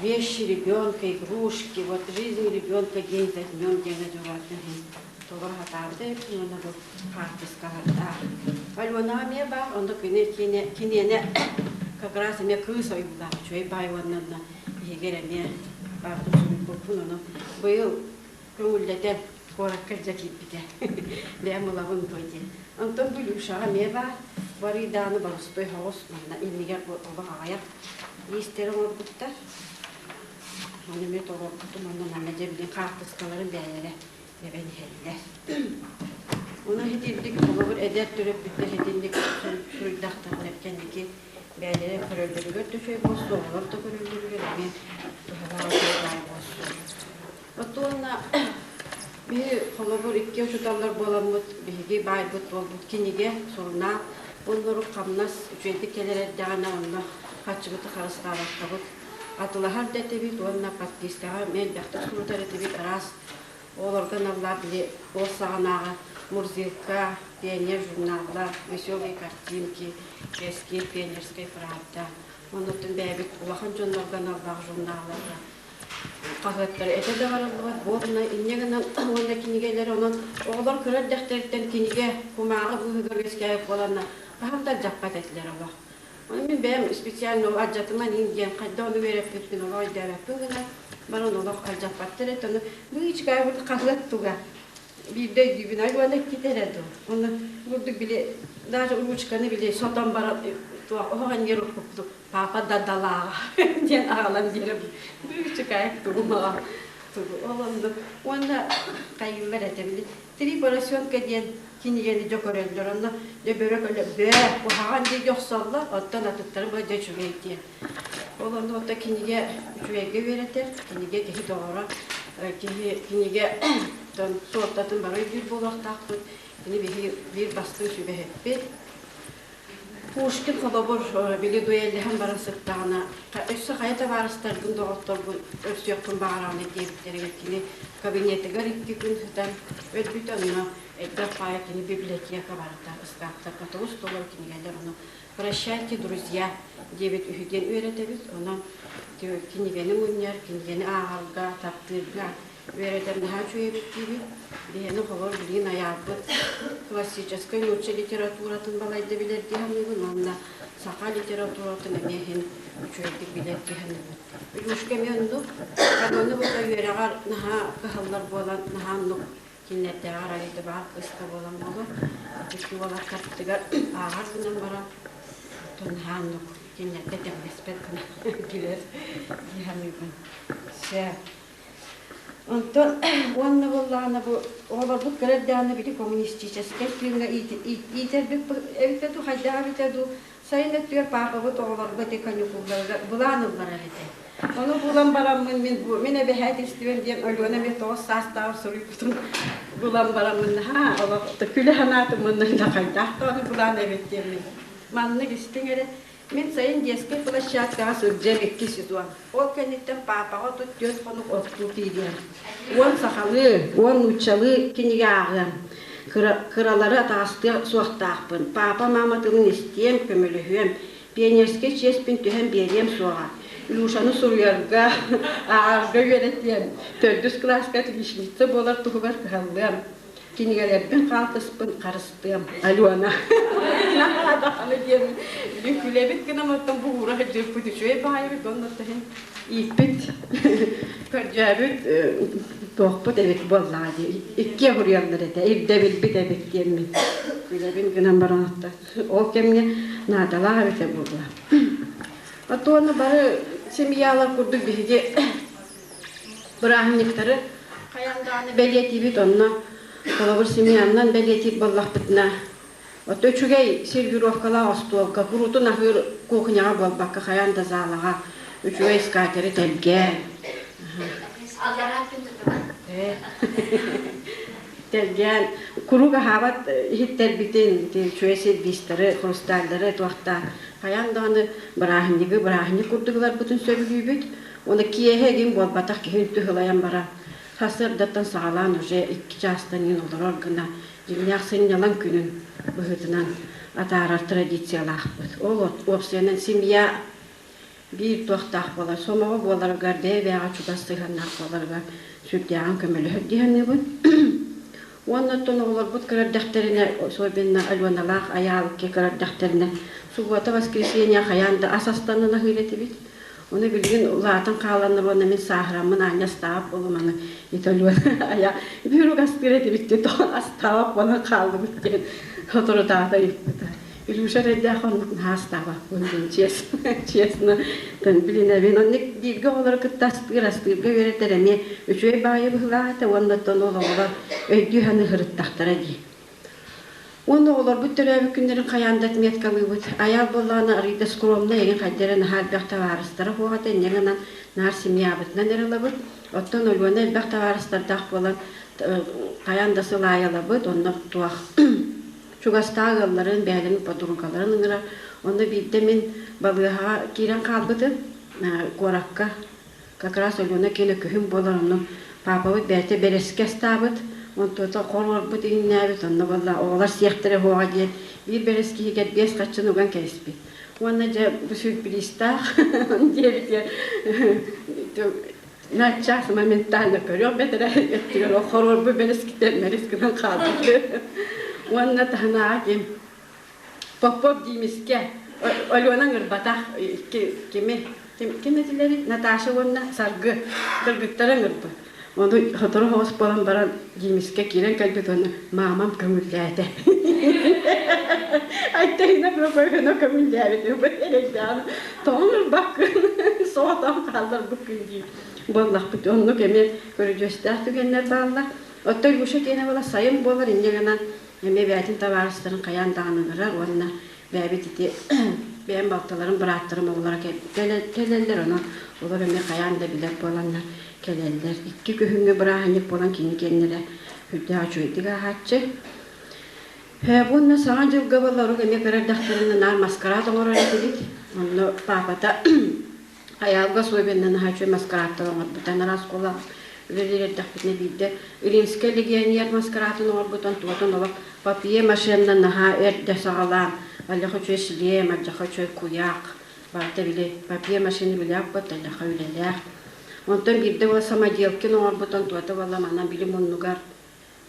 вещи ребенка, игрушки, вот жизнь ребенка день за днем диэн одеватыһын толор хатаабыта эбиппин уонна бу хаартыскалардаах. Алена эмиэ баар, онно киниэнэ как раз эмиэ кыыс ойуулаах үчүгэй баай уонна иһигэр эмиэ баартын суруйбуппун, ону быйыл көҥүллэтэн куоракка илдьэ киирбитэ. Бэйэм ылабын дуо диэн. Онтон бу Люшаҕа эмиэ баар, барыйдааны боростуой соҕус манна иннигэр бу олох аҕыйах лиистэри оҥорбуттар. Ону эмиэ толорбутум, онно манна дьэ билигин хаартыскаларын бэйэлэрэ эбэн иһэллэр. Ону итинник холобур эдэр төрөппүттэр итинник суруйдахтарына кэнники бэйэлэрэ көрөллөрүгэр да үчүгэй буолсу, оҕолор да көрөллөрүгэр эмиэ туһалаах үчүгэй буолсу. Оттон биһи холобур икки учууталлар буоламмыт биһиги баайбыт буолбут кинигэ, сурунаал оннору хамнас үчүгэйдик кэлэр эрдэҕинэ онно харчыбыты харыстаабаккабыт атылаһар да этибит уонна подпискаҕа элбэхтик сурутар этибит араас оҕолорго аналлаах били ол саҕанааҕы Мурзилка, Пионер журналлар, Веселые картинки, Кэскил, Пионерская правда. Оннуттан бэйэбит улахан дьоннорго аналлаах журналларга хаһыаттары этэ да барыллыбат буолна инньэ гынан уонна кинигэлэр онон оҕолор кыра эрдэхтэриттэн кинигэ кумааҕы быыһыгар үөскээбит буоланна хаһан да алдьаппат этилэр олох. Ону мин бэйэм специально алдьатыман иин диэн хайдах ону үөрэппиппин олох өйдөөбөппүн гынан баран олох алдьаппаттар этэ ону быычыкаабыт хаһыат туга биирдэ өйдүүбүн ай уонна иккитэ эрэ дуу ону курдук били даже ручканы били сотон баран туох оһох анньар курдук папа дадалааҕа диэн аҕалан биэрэбин быычыкаайык тугу маҕа тугу ол оннук уонна хайыыллар этэ били три поросенка диэн кинигэни дьэ көрөллөр онно дьэ бөрө көлө бөө куһаҕан дии охсоллор оттон атыттары бу дьэ үчүгэй диэн ол онно ото кинигэ үчүгэйгэ үөрэтэр кинигэ киһи доҕоро киһи кинигэ суолтатын бары өйдүүр буолуохтаахпыт кини биһи биир бастыҥ сүбэһиппит Пушкин холобур били дуэллэһэн баран сыттаҕына өссө хайа табаарыстарбын доҕотторбун көрсүөхпүн баҕараҕын диэбиттэригэр кини кабинетыгар икки күн сытан өлбүтэ онно элбэх баайа кини библиотека барыта ыскааптарга тоҕус толору кинигэлэр ону прощайте друзья диэбит үһү диэн үөрэтэбит онон кинигэни мунньар кинигэни ааҕарга таптыырга үөрэтэр наһаа үчүгэй эбит диибит. Биһиэни холор билигин айаалбыт классическай нуучча литературатын балайда билэр дии саныыбын уонна саха литературатын эмиэ иһин үчүгэйдик билэр дии саныыбын. Илюшка эмиэ оннук. Каноны бука үөрэҕэр наһаа кыһаллар буолан наһаа оннук кинилэрдээҕэр арыйда баар кыыска буолан буолуо. Икки уолаттарбытыгар ааҕар гынан баран наһаа оннук кинилэргэ тэҥнэспэт гына билэр дии саныыбын. Сөп. Онтон уонна буоллаҕына бу оҕолорбут кыра эрдэҕинэ били коммунистическай тыыҥҥа иитэрбит эбитэ дуу, хайдах эбитэ дуу, сайын өттүгэр паапабыт оҕолорго ити каникулларыгар былаан ылларар этэ. Ону булан бараммын мин бу мин эбэһээтилистибэм диэн Алена мен тоҕус саастааҕар суруйбутун булан бараммын наһаа олох күлэ санаатым уонна хайдах даҕаны былаан эбит диэммин маннык истиҥ эрэ Мин сайын детскай площадкаҕа сылдьар икки сезон. Ол кэнниттэн паапаҕа 34 хонук оттуу киириэм. Уон сахалыы, уон нууччалыы кинигэ ааҕыам. Кыралары атаҕастыа суохтаахпын. Паапа маама тылын истиэм, көмөлөһүөм. Пионерскай чиэспин түһэн биэриэм суоҕа. Илюшаны суруйарга, ааҕарга үөрэтиэм. Төрдүс кылааска отличница буолар туһугар кыһаллыам. Кинигэлэрбин хаалтыспын харыстыам. Алена. Наһаа диэн күлэбит гынан оттон бу уура сылдьыппыт үчүгэй баайыбыт онно иһин ииппит көрдөөбүт туохпут эбит буоллаҕа дии икки уһуруйаллар этэ ирдэбилбит эбит диэммин күлэбин гынан баран ол кэмҥэ наадалаах эбитэ буолла. Отуону бары семьялар курдук биһиги бырааһынньыктары хайаан даҕаны бэлиэтиибит онно. Холобур, семьянан бэлиэтиир буоллахпытына, Отто үчүгэй сервировкалаах остуолга куруутун аһыыр кухняҕа буолбакка хайаан да залаҕа үчүгэй скатери тэлгээн тэлгээн куруук аһаабат иһиттэрбитин үчүгэй сервистары, хрусталлары туохта хайаан даҕаны бырааһынньыгы бырааһынньык курдук ыларбытын сөбүлүүбүт. Уонна киэһэ игин буолбатах киһи үнтү сылайан баран сарсыардаттан саҕалаан уже 2 чаастан иин олорор гына дьиҥнээх сынньалаҥ күнүн быһыытынан атаарар традициялаахпыт. Ол уопсайынан семья биир туохтаах буолар, сомоҕо буоларыгар, бэйэ-бэйэҕэ чугас сыһыаннаах буоларыгар сүрдээҕин көмөлөһөр дии саныыбын. Уонна оттон оҕолорбут кыра эрдэхтэринэ, особенно Аленалаах Айаал икки кыра эрдэхтэринэ, суббота, воскресенье хайаан да ас астанан аһыыр этибит. Ону билигин улаатан хааланна уонна мин сааһыраммын аанньа астаабат буоллум аны итальян айа биир астыыр этибит диэн астаабат буолан хааллыбыт диэн соторутааҕыта ыйыппыта. Илюша эрэйдээх оннук наһаа астаабаппын диэн честно билинэбин. Оннук бииргэ оҕолору кытта астыыр астыырга үөрэтэр эмиэ үчүгэй баайы быһыылаах этэ уонна оттон ол оҕолор өйдүү саныы сырыттахтара дии. Уонна оҕолорбут төрөөбүт күннэрин хайаан да отметкалыыбыт. Айаал буоллаҕына арыый да скромнай эҥин хайда эрэ наһаа элбэх табаарыстара суох этэ, инньэ гынан наар семьябытынан эрэ ылабыт. Оттон Ольганы элбэх табаарыстардаах буолан хайаан да сыл аайы ылабыт, онно туох чугастаах ыалларын, бэйэлэрин подругаларын ыҥырар. Онно биирдэ мин балыыһаҕа киирэн хаалбытым куоракка. Как раз Өлүөнэ киэнэ күһүн буолар, онно паапабыт бэйэтэ бэрэскэ астаабыт, онтуота хоруорбут иҥнээбит, онно буолла оҕолор сиэхтэрэ суоҕа диэн биир бэрэскиһигэр 5 хаччыны уган кэбиспит. Уонна дьэ бу сюрпризтаах диэбитигэр на час моментально көрүөх бэтэрээ өттүгэр ол хоруорбут бэрэскитэ мэлис гынан хаалбыт. Уонна таһынааҕа ким Попов Димискэ Алена ыҥырбатах кими ким этилэрий Наташа уонна Саргы кыргыттара ыҥырбыт. Ону сотору соҕус буолан баран Димискэ киирэн кэлбит уонна маамам көҥүллээтэ. Айталина Прокопьевна көҥүллээбит эрэйдээн тоҕо ыҥырбаккын соҕотоҕун хаалларбыккын дии буоллахпыт. Оннук эмиэ көрүдьүөстээх түгэннэр бааллар. Оттон Люша киэнэ буола сайын буолар инньэ гынан Эмиэ бэйэтин табаарыстарын хайаан даҕаны ыҥырар уонна бэйэбит ити бэйэм балтыларым, бырааттарым оҕолоро кэлэллэр, онон олор эмиэ хайаан да билэр буоланнар кэлэллэр. Икки күһүҥҥү бырааһынньык буолан кини киэннэрэ үрдээх үчүгэйдик ааһааччы. Уонна Саҥа дьылга буолла эмиэ кыра эрдэхтэринэ наар маскарад оҥорор этибит. Онно паапата Айаалга особенно наһаа үчүгэй маскарадтар оҥорбута. Анараа оскуола үлэлиир эрдэхпитинэ биирдэ Римскэй легионер маскарадын оҥорбутун туотун олох папье машинанан наһаа эрдэ саҕалаан аллаха үчүгэй шлем, алдьаха үчүгэй куйаах барыта били папье машина билээхпит, аллаха үлэлээх. Онтон биирдэ буола самоделкин оҥорбутун туота буолла манан били муннугар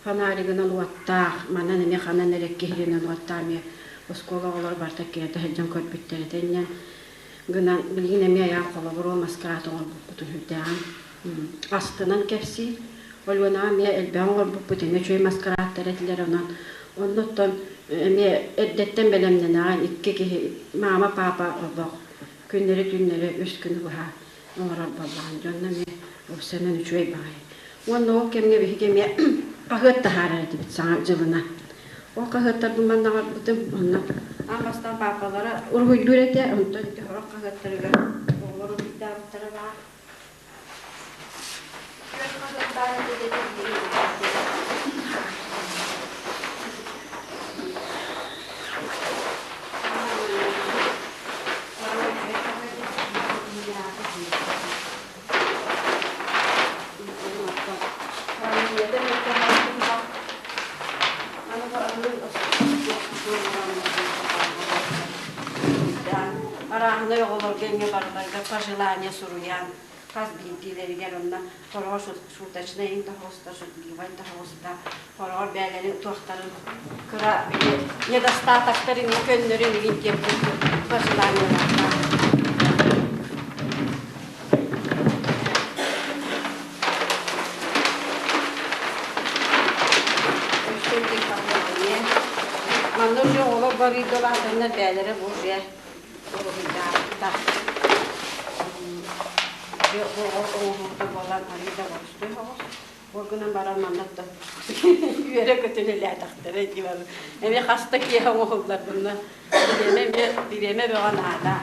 фонаригынан уоттаах, манан эмиэ ханан эрэ киһилинэн уоттаах эмиэ оскуола оҕолоро барыта киэтэ сылдьан көрбүттэр этэ инньэн гынан билигин эмиэ айаан холобур ол маскараат оҥорбуппутун үрдээҕин астынан кэпсиир. Ольганаҕа эмиэ элбэҕи оҥорбуппут, эмиэ үчүгэй маскарааттар этилэр онон оннуттан эмиэ эрдэттэн бэлэмнэнэҕин икки киһи мама папа олох күннэри түүннэри үс күнү быһа оҥорор буоллаҕын дьонно эмиэ уопсайынан үчүгэй баҕайы. Уонна ол кэмҥэ биһиги эмиэ хаһыат таһаарар этибит саҥа дьылына. Ол хаһыаттарбын манна аҕалбытым. Онно аан бастаан паапалара уруһуйдуур этэ, онтон ити сорох хаһыаттарыгар оҕолор уруһуйдаабыттара баар. Күөх хаһыат баар этэ диэтэ Арааһынай оҕолорго эмиэ барыларыгар пожелание суруйан хас биирдиилэригэр онно хороҕор шуточнай таһоҕуста, шутливай таһоҕуста, хороҕор бэйэлэрин туохтарын кыра недостатоктарын көннөрүн игин диэн пожеланиелардаах. Манна уже оҕолор барыыга улаатаннар бэйэлэрэ бу уже уруһуйдаабыттар. Оҥоһуута буолан арыый да боростуой соҕус. Ол гынан баран маннаттан үөрэ көтөн элээтэхтэрэ дии бары. Эмиэ хаста киэһэ оҥоһуллар bunна. Бириэмэ эмиэ бириэмэ бөҕө наада.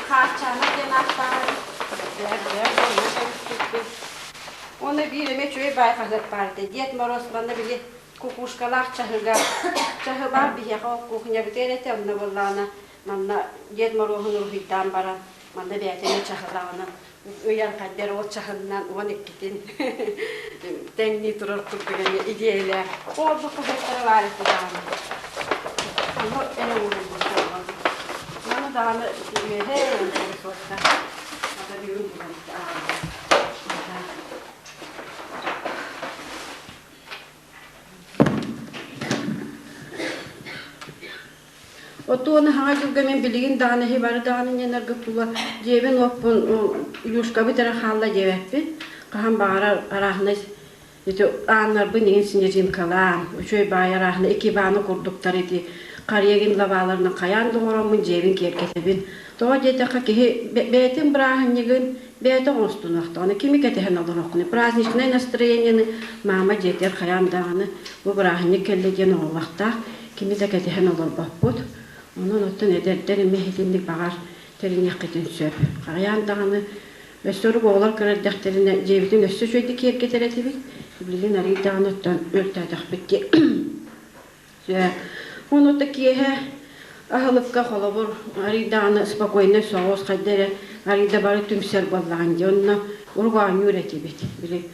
Хаарчаана диэн ааттааҕын Уонна биир эмэ үчүгэй баай хаһыат баар этэ. Дед Мороз манна били кукушкалаах чаһыга чаһы баар биһиэхэ ол кухнябытыгар этэ онно буоллаҕына манна Дед Моруоһун уруһуйдаан баран манна бэйэтэ эмэ чаһылааҕынан ыйан хайдар ол чаһыннан 12-тин тэҥнии турар курдук эмиэ идиэйэлээх ол бу хаһыаттара баар этэ даҕаны ону эрэ ууруллубут буоллар маны даҕаны үөһэ суоттар ата бүгүн булан Отуону хаҥа дьылга мин билигин даҕаны иһи бары даҕаны ньанарга тула дьиэбин уоппун Илюшкабыт эрэ хаалла диэбэппин. Хаһан баҕарар арааһынай ити ааннарбын иҥин снежинкалаан, үчүгэй баай арааһына икибана курдуктар ити харыйагын лабааларынан хайаан да оҥороммун дьиэбин киэргэтэбин. Тоҕо диэтэххэ киһи бэйэтин бырааһынньыгын бэйэтэ оҥостунуохтаҕына кими кэтэһэн олоруоххунуй праздничное настроениены маама дьиэтигэр хайаан даҕаны бу бырааһынньык кэллэ диэн оҥоруохтаах кими да кэтэһэн олорбоппут онон оттон эдэрдэр эмиэ итинник баҕар тэриниэххитин сөп хайаан даҕаны өссө орук оҕолор кыра эрдэхтэринэ дьиэбитин өссө үчүгэйдик киэргэтэр этибит билигин арыый даҕаны оттон мөлтөөтөхпүт дии Дьэ, ону да киэһэ аһылыкка холобур арыйдаҕына спокойно соҕус хайда эрэ арыйда бары түмсэр буоллаҕын дии онно урҕаанньуур этибит били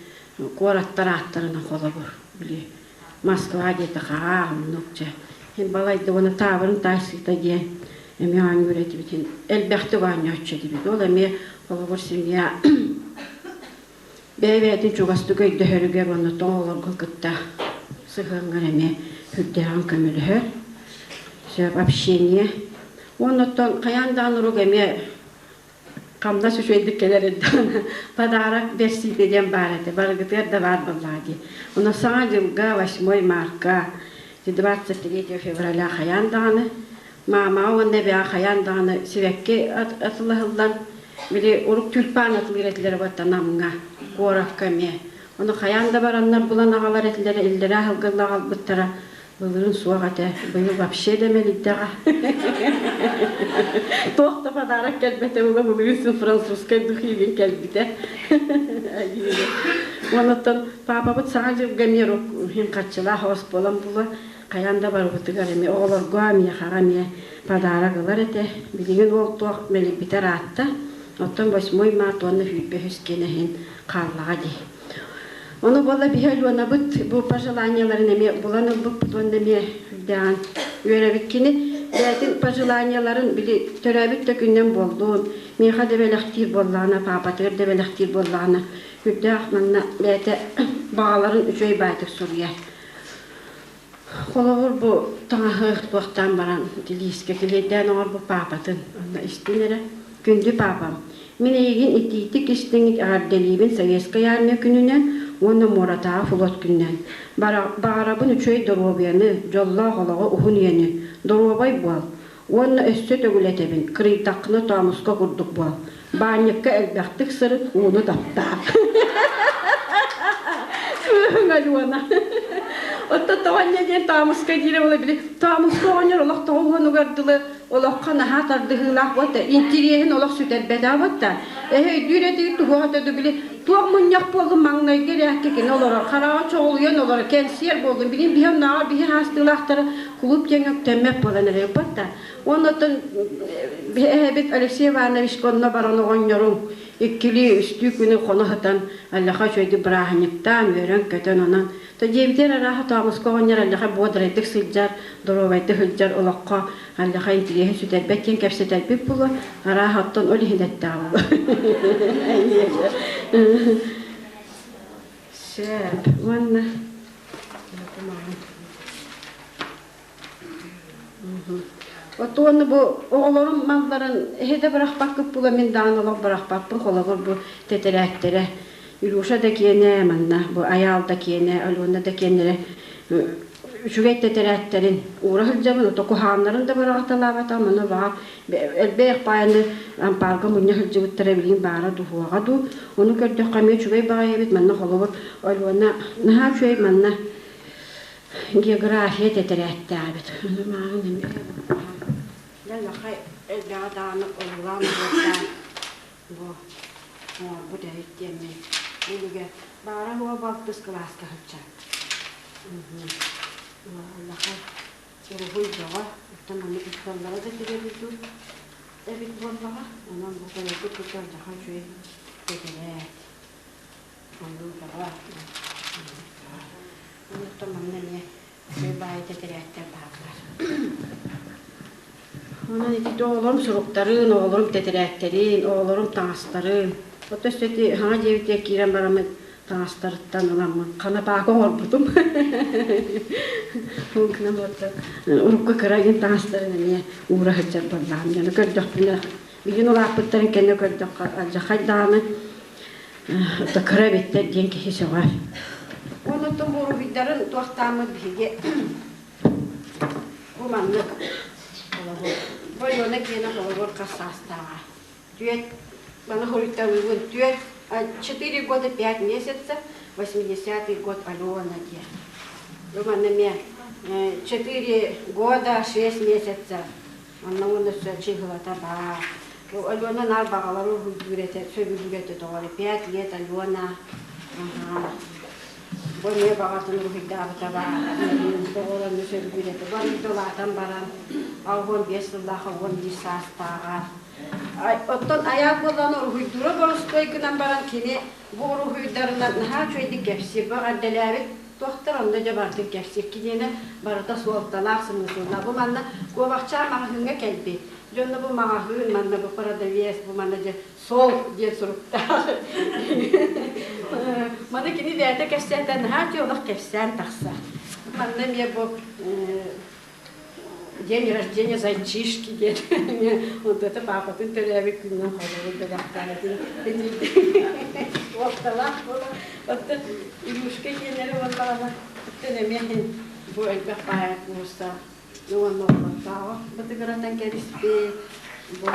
куораттар ааттарынан холобур били Москва диэтэхэ аа оннук дьэ син балайда уонна таабырын таайсыыта диэн эмиэ оонньуур этибит элбэхтик оонньооччу этибит ол эмиэ холобур семья Бэйэ-бэйэтин чугастык өйдөһөрүгэр уонна тоҥ оҕолорго кытта сыһыаҥҥар эмиэ сүрдээҕин көмөлөһөр. Сөп общение. Уонна оттон хайаан даҕаны урук эмиэ хамнас үчүгэйдик кэлэр эрдэҕинэ подарок бэрсиитэ диэн баар этэ. Барыгытыгар да баар буоллаҕа дии. Онон Саҥа дьылга 8 марка 23 февраля хайаан даҕаны маамаҕа уонна эбэҕэ хайаан даҕаны сибэкки атылаһыллан били урук тюльпан атылыыр этилэр уонна Намҥа куоракка эмиэ ону хайаан да бараннар булан аҕалар этилэрэ иллэрээ аһылгылла аҕалбыттара былырыын суох этэ быйыл вообще да мэлийдэҕэ туох да подарок кэлбэтэ була былырыын французскай духигин кэлбитэ онуттан паапабыт саҥа дьылга эмиэ иһин хаччылаах оҕус буолан була Хайаан да барыбытыгар эмиэ оҕолорго миэхэҕэ эмиэ подарок ылар этэ. Билигин ол туох мэлийбитэ ыраатта. Оттон 8 март уонна 23 киэнэ иһин хааллаҕа дии. Ону буолла биһи Аленабыт бу пожеланиеларын эмиэ булан ылбыппыт уонна эмиэ үрдээҕин үөрэбит кини бэйэтин пожеланиеларын били төрөөбүт да күнүнэн буоллун, миэхэ да бэлэхтиир буоллаҕына, паапатыгар да бэлэхтиир буоллаҕына үрдээх манна бэйэтэ баҕаларын үчүгэй баайтык суруйар. Холобур, бу таҥаһы туохтаан баран тилиискэ килиэйдээн оҥорбут паапатын онно истин эрэ. Күндү паапам, мин эйигин итиитик истиҥник эҕэрдэлиибин Советскай Армия күнүнэн уонна муоратааҕы флот күнүнэн. Баҕарабын үчүгэй доруобуйаны, дьоллоох олоҕу, уһун үйэни. Доруобай буол. Уонна өссө төгүл этэбин, кырыйдаххына тоомуска курдук буол. Баанньыкка элбэхтик сырыт, ууну таптаа. Кыыһыҥ Алена. Оттон тоҕо инньэ диэн тоомуска диирэ буола били тоомуска оҕонньор олох тоҕо уһунугар дылы олоххо наһаа тардыһыылаах буолта интириэһин олох сүтэрбэтэх буолта эһэ өйдүүр этигит туһуох этэ били туох мунньах буоллун маҥнайгы эрээккэ кини олорор хараҕа чоҕулуйан олорор кэнсиэр буоллун билигин биһи оннооҕор биһи хаастыылаахтара кулууп диэҥҥэ үктэммэт буолан эрэр да уонна оттон эһэбит Алексей Иванович онно баран оҕонньоруҥ иккилии үстүү күнү хоно сытан аллаха үчүгэйдик бырааһынньыктаан үөрэн-көтөн онон то дьиэбитигэр арааһа тоомуска оҕонньор аллаха бодрайдык сылдьар доруобайдык сылдьар олоххо аллаха интириэһин сүтэрбэт диэн кэпсэтэрбит буолуо арааһа оттон ол иһин эттэҕэ буолуо сөп уонна Отуону бу оҕолорум малларын эһи да бырахпаккыт була мин даҕаны олох бырахпаппын холобур бу тэтэрээттэрэ Илюша да киэнэ манна бу Айаал да киэнэ Алена да киэннэрэ. Үчүгэй тэтэрээттэрин уура сылдьабын, ото куһааннарын да быраҕаталаабатаҕым, ону баҕа элбэх баайаны ампаарга мунньа сылдьыбыттара билигин баара дуһуоҕа дуу. Ону көрдөххө эмиэ үчүгэй баҕайы эбит, манна холобур Альона наһаа үчүгэй манна география тэтэрээттээх эбит. Ону мааҕын эмиэ Дьэ, элбэҕи даҕаны ойуулаан оһуордаан бу оҥорбут эбит диэммин үлүгэ баара уо балтыс кылааска сылдьар. Улахан уруһуй бөҕө, оттон маннык учууталлара да тирэбит эбит буоллаҕа. Онон бу көрөргүт курдук алдьархай үчүгэй тэтэрээт. Оннук бөҕө. Онуттан манна эмиэ үчүгэй баайы тэтэрээттэр бааллар. Онон ити оҕолорум суруктарын, оҕолорум тэтэрээттэрин, оҕолорум таҥастарын. Оттон өссө ити хаҥа дьиэбитигэр киирэн бараммын таҥастарыттан ыламмын ханапаакы оҥорбутум. Ол гынан урукку кыра игин таҥастарын эмиэ уура сылдьар буоллаҕым. Дьону көрдөхпүнэ, билигин улааппыттарын кэннэ көрдөххө алдьархай даҕаны кыра эбиттэр диэн киһи сөҕөр. Онон буруһуйдарын туохтааммыт биһиги Бу маннык холобур. Бу Алена киэнэ холобур хас саастааҕа? Түөрт, маны хоруйталыыбын, түөрт, четыре года пять месяца, восьмидесятый год Алена диэн. Бу манна эмиэ четыре года шесть месяцев. Онно уонна өссө чыыһылата баар. Алена наар баҕалары уһуйдуур этэ, сөбүлүүр этэ тоҕо пять лет Алена. Ага. Бу эмиэ баҕатын уруһуйдаабыта баар. Оҕолорну сөбүлүүр этэ. Бу арыйда улаатан баран, 65 сыллаах 11 саастааҕар. Оттон айаал буоллаҕына уруһуйдуура боростуой гынан баран кини бу уруһуйдарынан наһаа үчүгэйдик кэпсиир. Бу эҕэрдэлээбит туохтар онно дьэ барытын кэпсиир. Киниэнэ барыта суолталаах, смысллаах. Бу манна куобахчаан маҕаһыыҥҥа кэлбит. Дьэ онно бу маҕаһыын, манна бу продавец, бу манна дьэ сол диэн суруктаах. Маны кини бэйэтэ кэпсээтэ, наһаа үчүгэй олох кэпсээн тахсар. Манна эмиэ бу день рождения зайчишки диэн вот это папатын төрөөбүт күнүнэн холобур бэлэхтээтин уопталаах буола оттон Илюшка диэннэри буоллаҕына оттон эмиэ бу элбэх баайа куурса уонна олохтооҕо бытыгыратан кэбиспит бу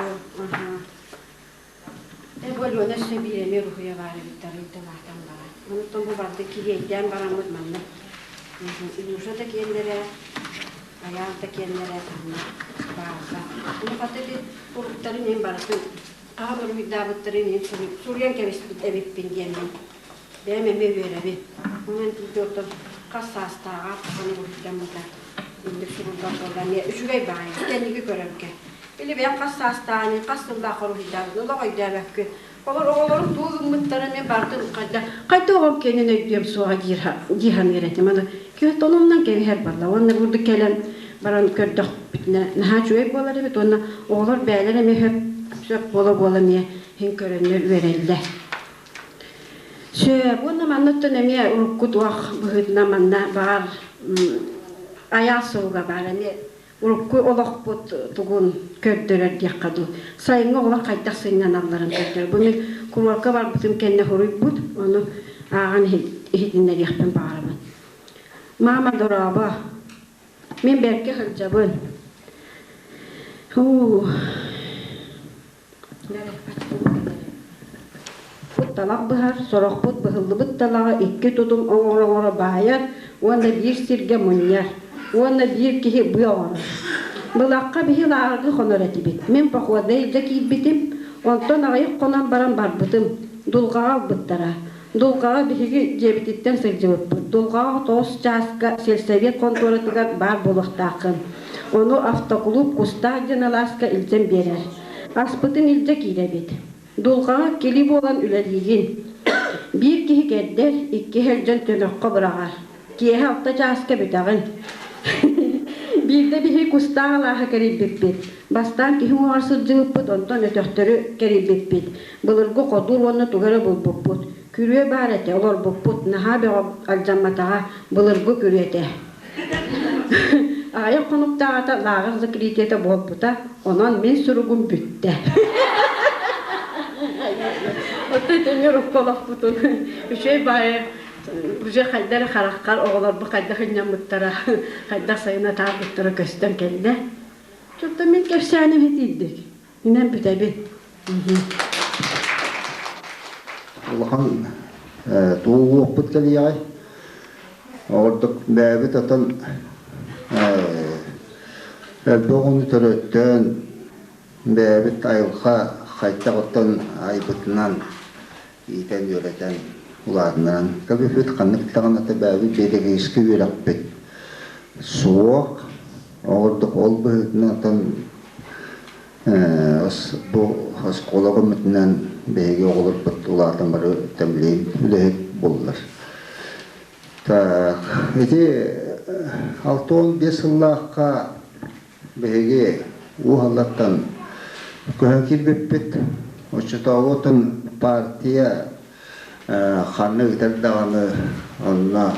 Бу Алена өссө биир эмиэ уруһуйа баар эбит арыйда улаатан баран. Онтон бу барда килиэйдээн бараммыт манна Илюша да киэннэрэ, Айаал да киэннэрэ манна бааллар. Ону хата ити уруктарын иһин барытын хаһан уруһуйдаабыттарын иһин суруйан кэбиспит эбиппин диэммин бэйэм эмиэ үөрэбин. Онон тиийдэ оттон хас саастааҕар хаһан уруһуйдаммыта инник суруллар буолла эмиэ үчүгэй баҕайы кэнники көрөргө. Или бэйэм хас саастааҕын, хас сыллаах уруһуйдаабытын олох өйдөөбөккүн. Олор оҕолорум тугу гыммыттарын мен бардым хайда хайда оҕом кэнин өйдүөм суоҕа дии саныыр этим. Аны киһи онумнан кэбиһэр барла. Уонна бурдук кэлэн баран көрдөхпүтүнэ наһаа үчүгэй буолар эбит. Уонна оҕолор бэйэлэрэ эмиэ сөп сөп буола-буола эмиэ иһин көрөннөр үөрэллэр. Сөп. Уонна манныттан эмиэ урукку туох быһыытынан манна баҕар айаал суруга баар эмиэ урукку олохпут тугун көрдөрөр диэххэ дуу. Сайыҥҥы оҕолор хайдах сынньаналларын көрдөрөр. Бу мин куруорка барбытым кэннэ суруйбут, ону ааҕан иһитиннэриэхпин баҕарабын. Мама, дорообо. Мин бэркэ сылдьабын. Уу. Талах быһар, сорохпут быһыллыбыт талаҕы икки тутум оҥоро-оҥоро баайар уонна биир сиргэ мунньар уонна биир киһи быа оҥорор. Былахха биһи лааҕырга хонор этибит. Мин похода илдьэ киирбитим, онтон аҕыйах хонон баран барбытым. Дулҕаҕа ылбыттара. Дулҕаҕа биһиги дьиэбититтэн сылдьыбыппыт. Дулҕаҕа тоҕус чааска сельсовет хонтуоратыгар баар буолуохтааххын. Ону автоклуб Кустаах диэн алааска илдьэн биэрэр. Аспытын илдьэ киирэбит. Дулҕаҕа кили буолан үлэлиигин. Биир киһи кэрдэр, иккиһэ илдьэн төнөххө быраҕар. Киэһэ алта чааска бүтэҕин. Биирдэ биһи кустаах алааһы кэрийбиппит. Бастаан киһи уҥуоҕар сылдьыбыппыт, онтон өтөхтөрү кэрийбиппит. Былыргы хотуур уонна тугу эрэ булбуппут. Күрүө баар этэ, олорбуппут, наһаа бөҕө алдьамматаҕа, былыргы күрүө этэ. Аҕыйах хонуктааҕыта лааҕыр закрытиета буолбута, онон мин суругум бүттэ. Оттон итинник урукку олохпутун үчүгэй баайы. Уже хайда эрэ хараххар оҕолорбут хайдах ынньаммыттара, хайдах сайын атаарбыттара көстөн кэллэ. Чуттан мин кэпсээним итиирдик. Инэн бүтэбин. Улахан тугу уоппут кэлиэҕэй? Ордук бэйэбит отон элбэх оҕону төрөттөөн бэйэбит айылҕа хайдах оттон айбытынан иитэн-үөрэтэн улаатыннаран кэбиһэбит. Ханнык даҕаны бэйэбит педагогическай үөрэхпит суох. Ордук ол быһыытынан оттон Бу оскуола көмөтүнэн биһиги оҕолорбут улаатан бары тэмлиин үлэһит буоллар. Так, ити 65 сыллаахха биһиги Уһаллартан көһөн киирбиппит. Оччотооҕутун партия ханна ыытар даҕаны онно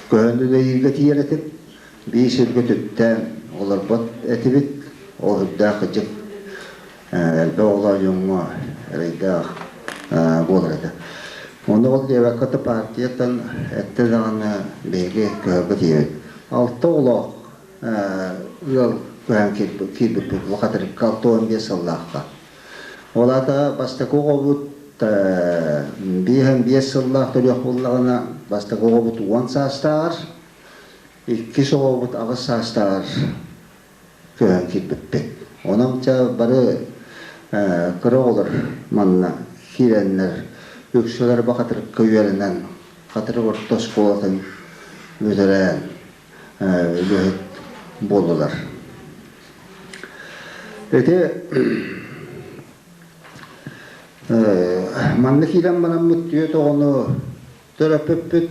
көһөн үлэлииргэ тиийэр этим. Биир сиргэ түптээн олорбот этибит, ол үрдээх кырдьык элбэх оҕолоох дьоҥҥо эрэйдээх буолар этэ. Онно ол диэбэккэ да партияттан эттэ даҕаны биһиги көһөргө тиийэбит. Алта оҕолоох ыал көһөн киирбиппит Лохатрикка 65 сыллаахха. Ол аата бастакы оҕобут 55 сыллаах төрүөх буоллаҕына, бастакы оҕобут 10 саастааҕар, Иккис оҕобут аҕыс саастааҕар көһөн киирбиппит. Онон чэ бары кыра оҕолор манна киирэннэр үксүлэр Бахатырыкка үөрэнэн Хатырык орто оскуолатын бүтэрэн үлэһит буоллулар. Ити манна киирэн бараммыт түөрт оҕону төрөппүппүт.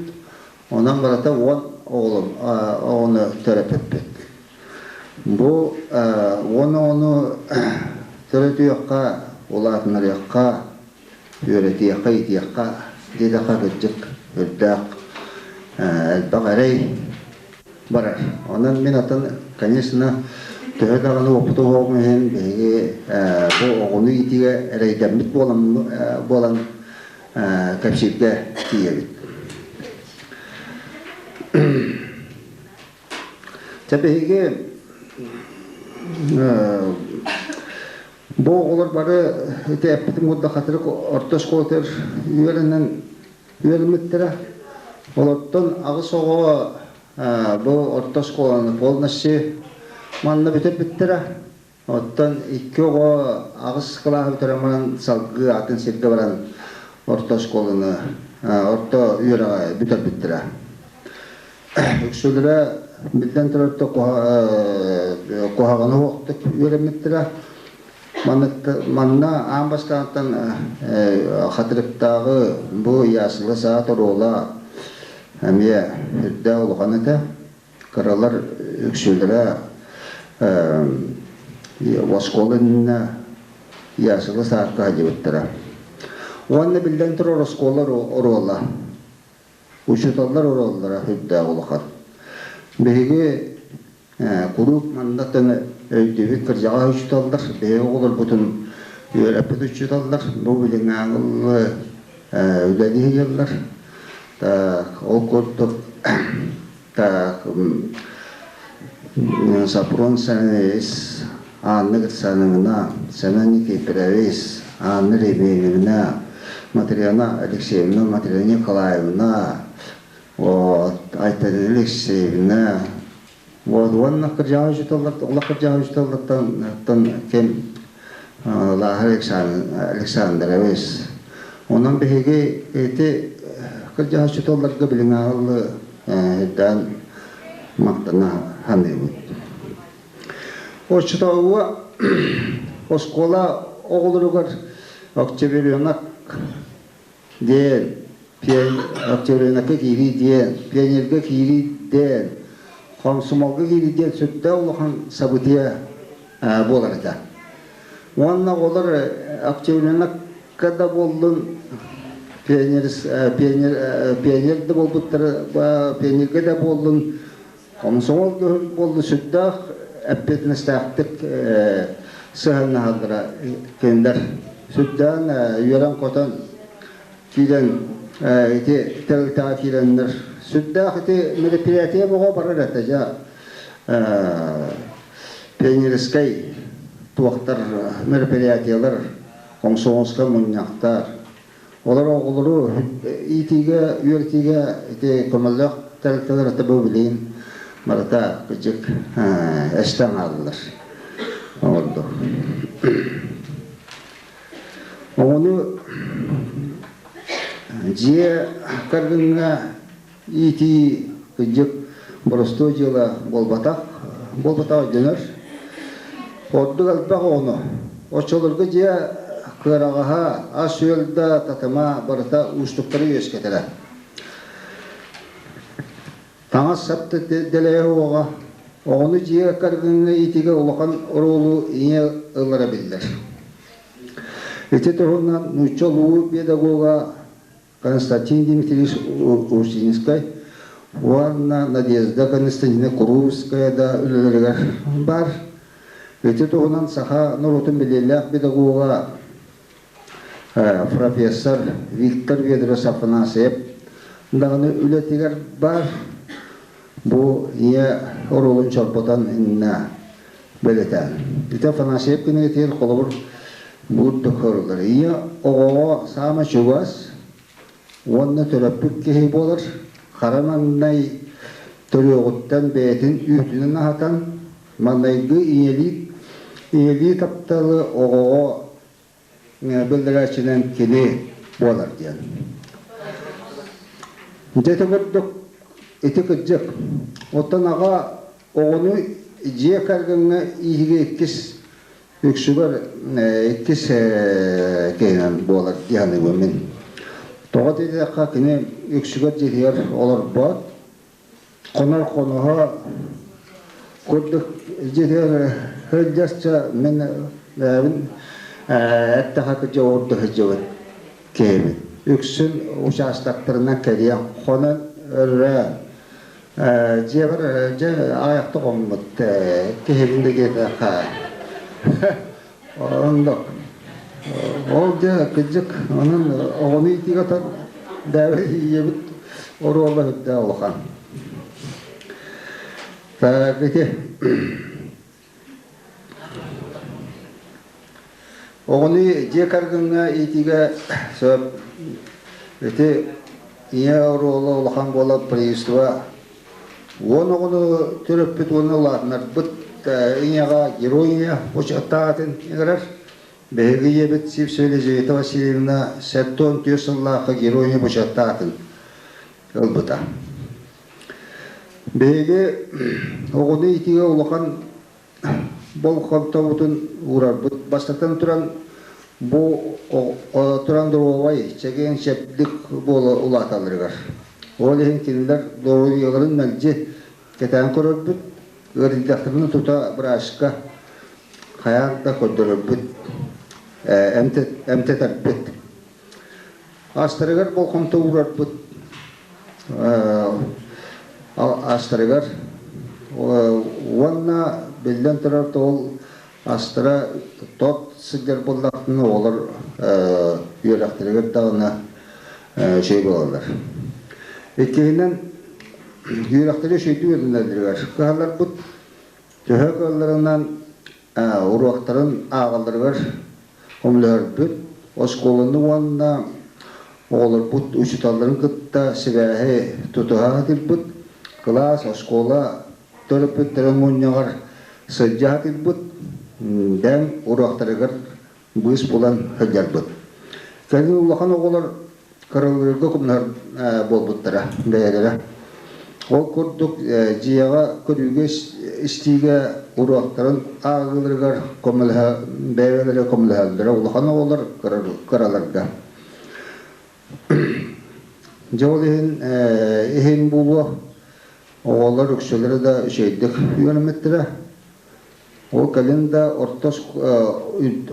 Онон барыта 10 оҕолом оҕону төрөппүппүт. Бу 10 оҕону төрөтүөххэ, улаатыннарыахха, үөрэтиэххэ, иитиэххэ диэтэххэ кырдьык үрдээх элбэх эрэй барар. Онон мин атын, конечно, төһө даҕаны уопуту оһоҕум иһин биһиги бу оҕону иитиигэ эрэйдэммит буолан буолан кэпсииргэ тиийэбит. Чэ биһиги бу оҕолор бары ити эппитим курдук хатырык орто оскуолатыгар үөрэнэн үөрэммиттэрэ. Олортон аҕыс оҕо бу орто оскуоланы полностью манна бүтэрбиттэрэ. Оттон икки оҕо аҕыс кылааһы бүтэрэн баран салгыы атын сиргэ баран орто оскуоланы, орто үөрэҕи бүтэрбиттэрэ. Үксүлэрэ биллэн турар куһаҕаны уохтук үөрэммиттэрэ. Манна аан бастаантан Хатырыктааҕы бу ясла саат оруола эмиэ үрдээх улахан этэ. Кыралар үксүлэрэ оскуола иннинэ ясла саакка сылдьыбыттара. Уонна биллэн турар оскуола оруола, учууталлар оруоллара үрдээх улахан. Биһиги куруук маннаттан өйдүүбүт кырдьаҕас учууталлар, биһиги оҕолорбутун үөрэппит учууталлар бу билиҥҥи үлэлии сылдьаллар. Ол курдук Так, Сапрон Сэмэнович, Анна Грицановна, Семен Никифорович, Анна Ребеневна, Матрена Алексеевна, Матрена Николаевна, вот, Айталина Алексеевна, вот, уонна кырдьаҕас учууталлар, олох кырдьаҕас учууталлартан ким Лааһар Александрович. Онон биһиги ити кырдьаҕас учууталларга билиҥ аҕаллы Даан махтана саныыбыт. Оччотооҕуга оскуола оҕолоругар октябренок диэн, октябренокка киирии диэн, пионерга киирии диэн, хомсомолго киирии диэн сүрдээх улахан событие буолар этэ. Уонна оҕолор октябренокка да буоллун, пионер, пионер, пионер да буолбуттара, пионерга да буоллун, комсомол буоллун сүрдээх эппиэтинэстээхтик сыһыаннаһаллара кинилэр сүрдээн үөрэн-көтөн киирэн. Ити тэрилтэҕэ киирэннэр сүрдээх ити мероприятие бөҕө барар этэ дьэ пионерскай туохтар мероприятиелар комсомольскай мунньахтар олор оҕолору иитиигэ үөрэтиигэ ити көмөлөөх тэрилтэлэр это бу билигин барыта кырдьык эстэн хааллылар оҕордо Оҕону дьиэ кэргэҥҥэ иитии кырдьык боростуой дьыала буолбатах, буолбатах өйдөнөр. Ордук элбэх оҕону. Оччолорго дьиэ кыараҕаһа, ас-үөл да татыма барыта уустуктары үөскэтэрэ. Таҥас-сап да дэлэйэ суоҕа. Оҕону дьиэ кэргэҥҥэ иитиигэ улахан оруолу ийэ ылара биллэр. Ити туһунан нуучча улуу педагога Константин Дмитриевич Устинскай уонна Надежда Константиновна Курупская да үлэлэригэр баар. Ити туһунан саха норуотун биллиилээх педагога профессор Виктор Федорович Афанасьев даҕаны үлэтигэр баар. Бу ийэ оруолун чорботон иннэ бэлэтээн. Ити Афанасьев кинигэтигэр холобур буурдук көрүллэр. Ийэ оҕоҕо саамай чугас уонна төрөппүт киһи буолар. Хара маҥнай төрүөҕүттэн бэйэтин үүтүнэн аһатан, маҥнайгы ийэлии ийэлии тапталы оҕоҕо биллэрээччинэн кини буолар диэн. Дьэ ити курдук ити кырдьык. Оттон аҕа оҕону дьиэ кэргэҥҥэ ииһигэ иккис үксүгэр иккис киһинэн буолар дии саныыбын мин. Тоҕо диэтэххэ кини үксүгэр дьиэтигэр олорбот, хонор хоноһо курдук дьиэтигэр сылдьарча мин бэйэбин эттэхэ кырдьа ордук сылдьыбыт киһибин. Үксүн учаастактарынан кэрийэн хонон өрө дьиэбэр дьэ аҕыйахта хоммут киһибин да диэтэххэ оннук ол дьэ кырдьык онон оҕону иитиигэ дээбэ ийэбит оруола үрдээх улахан так ити Оҕону дьиэ кэргэҥҥэ иитиигэ сөп ити ийэ оруола улахан буолар преимущество уон оҕону төрөппүт уонна улаатыннарбыт ийэҕэ герой ийэ учуоттаатын ыҥырар. Биһиги ийэбит Сивцева Елизавета Васильевна 74 сыллаахха герой ийэ бочуоттаатын ылбыта. Биһиги оҕону иитиигэ улахан болҕомтобутун уурарбыт. Бастатан туран, бу туран доруобай, чэгиэн чэбдик буола улааталларыгар. Ол иһин кинилэр доруобуйаларын мэлдьи кэтээн көрөрбүт, ыарыйдахтарына тута бырааска хайаан да көрдөрөрбүт, эмтэтэрбит. Астарыгар болҕомто уурарбыт астарыгар уонна биллэн турар ол астара тот сылдьар буоллахтына оҕолор үөрэхтэригэр даҕаны үчүгэй буолаллар. Иккиһинэн үөрэхтэри үчүгэйдик үөрэнэллэригэр кыһалларбыт төһө кыалларынан уруоктарын ааҕалларыгар көмөлөһөрбүт, оскуоланы уонна оҕолорбут учууталларын кытта сибээһи тутуһа сатыырбыт, кылаас, оскуола төрөппүттэрин мунньаҕар сылдьа сатыырбыт, дэҥ уруоктарыгар быыс булан сылдьарбыт. Кэлин улахан оҕолор кыралыырга көмөлөһөр буолбуттара бэйэлэрэ. Ол курдук дьиэҕэ көрүүгэ истиигэ уруоктарын ааҕыыларыгар көмөлөһө бэйэлэрэ көмөлөһөллөрө улахан оҕолор кыраларга. Дьэ ол иһин иһин буолуо оҕолор үксүлэрэ да үчүгэйдик үөрэммиттэрэ. Ол кэлин да орто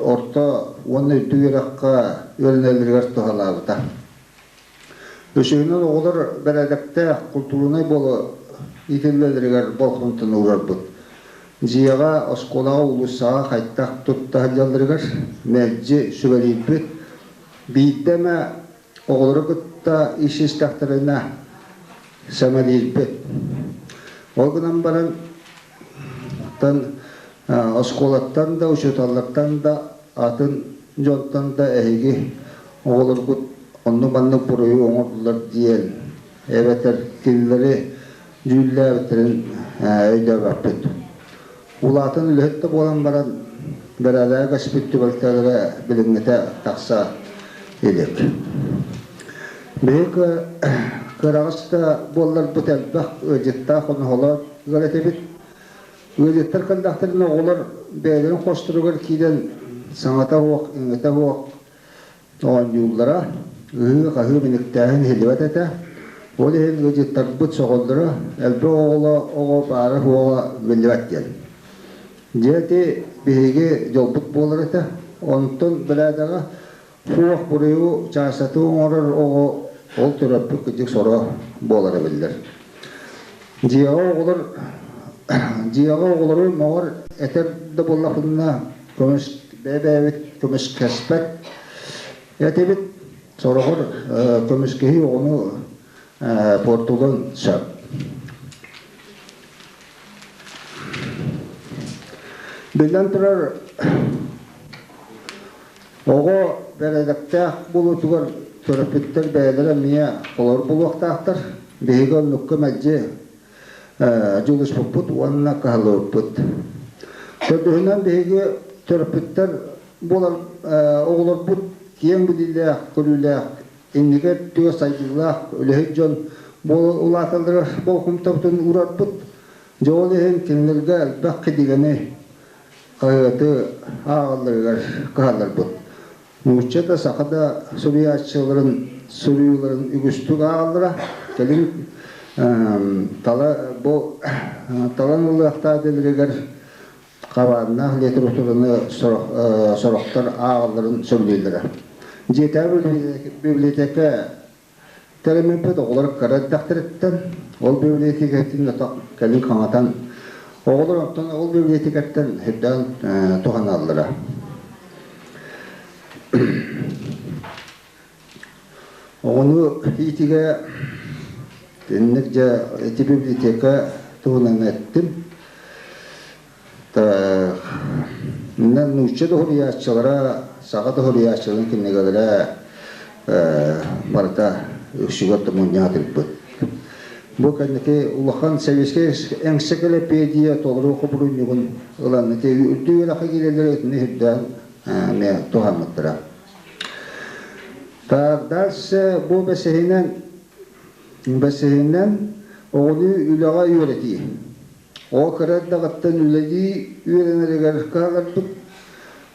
орто уонна үрдүк үөрэххэ үөрэнэллэригэр туһалаабыта. Үсүһүнэн оҕолор бэрээдэктээх, култуурунай буола иитиллэллэригэр болҕомтону уурарбыт. Дьиэҕэ, оскуолаҕа, уулуссаҕа хайдах тутта сылдьалларыгар мэлдьи сүбэлиирбит. Биирдэ эмэ оҕолору кытта исистэхтэринэ сэмэлиирбит. Ол гынан баран оскуолаттан да, учууталлартан да, атын дьонтон да эһиги оҕолоргут оннук-маннык буруйу оҥордулар диэн эбэтэр кинилэри дьүүллээбиттэрин өйдөөбөппүт. Улаатан үлэһит да буолан баран, бэрээдэгэ көспүт түбэлтэлэрэ билиҥҥитэ тахса илик. Биһиги кыараҕас да буолларбыт элбэх ыалдьыттаах оноһолоох ыал этибит. Ыалдьыттар кэллэхтэринэ оҕолор бэйэлэрин хосторугар киирэн саҥата суох, иҥэтэ суох оонньууллара, ыһыы-хаһыы мэниктээһин иһиллибэт этэ. Ол иһин ыалдьыттарбыт сөҕөллөрө, элбэх оҕоло оҕо баара-суоҕа биллибэт диэн. Дьэ ити биһиги дьолбут буолар этэ. Онтон бэрээдэгэ суох буруйу чаастатыы оҥорор оҕо ол төрөппүт кырдьык соро буолара биллэр. Дьиэҕэ оҕолор дьиэҕэ оҕолору мөҕөр этэр да буоллахпытына көмүс бэйэ-бэйэбит көмүскэспэт этибит. Сороҕор көмүскэһии оҕону пуортулуон сөп. Биллэн турар, оҕо бэрээдэктээх буолуутугар төрөппүттэр бэйэлэрэ эмиэ холобур буолуохтаахтар. Биһиги оннукка мэлдьи дьулуспуппут уонна кыһаллыбыппыт. Төрдүһүнэн биһиги төрөппүттэр буолар оҕолорбут киэҥ билиилээх, көрүүлээх, инники өттүгэр сайдыылаах үлэһит дьон буола улааталларыгар болҕомтобутун уурарбыт. Дьэ ол иһин кинилэргэ элбэх кинигэни, хаһыаты ааҕалларыгар кыһалларбыт. Нуучча да, саха да суруйааччыларын суруйууларын үгүстүк ааҕаллара. Кэлин тала бу талан ылыахтаах идэлэригэр хабааннаах литератураны сорохтор ааҕалларын сөбүлүүллэрэ. Дьиэтээҕи библиотека тэриммиппит оҕолор кыра эрдэхтэриттэн ол библиотекатын кэлин хаҥатан оҕолор онтон ол библиотекаттан үрдээн туһаналлара. Оҕону иитигэ инник дьэ ити библиотека туһунан эттим. Нуучча да суруйааччылара, саха да суруйааччыларын кинигэлэрэ барыта үксүгэр да мунньаатырбыт. Бу кэнники улахан советскай энциклопедия толору хобуруунньугун ылан ити үрдүк үөрэххэ киирэллэр итини үрдээн эмиэ туһаммыттара. Так, дальше бу бэсиһинэн бэсиһинэн оҕону үлэҕэ үөрэтии. Ол кыра эрдэҕиттэн үлэлии үөрэнэригэр кыһаларбыт.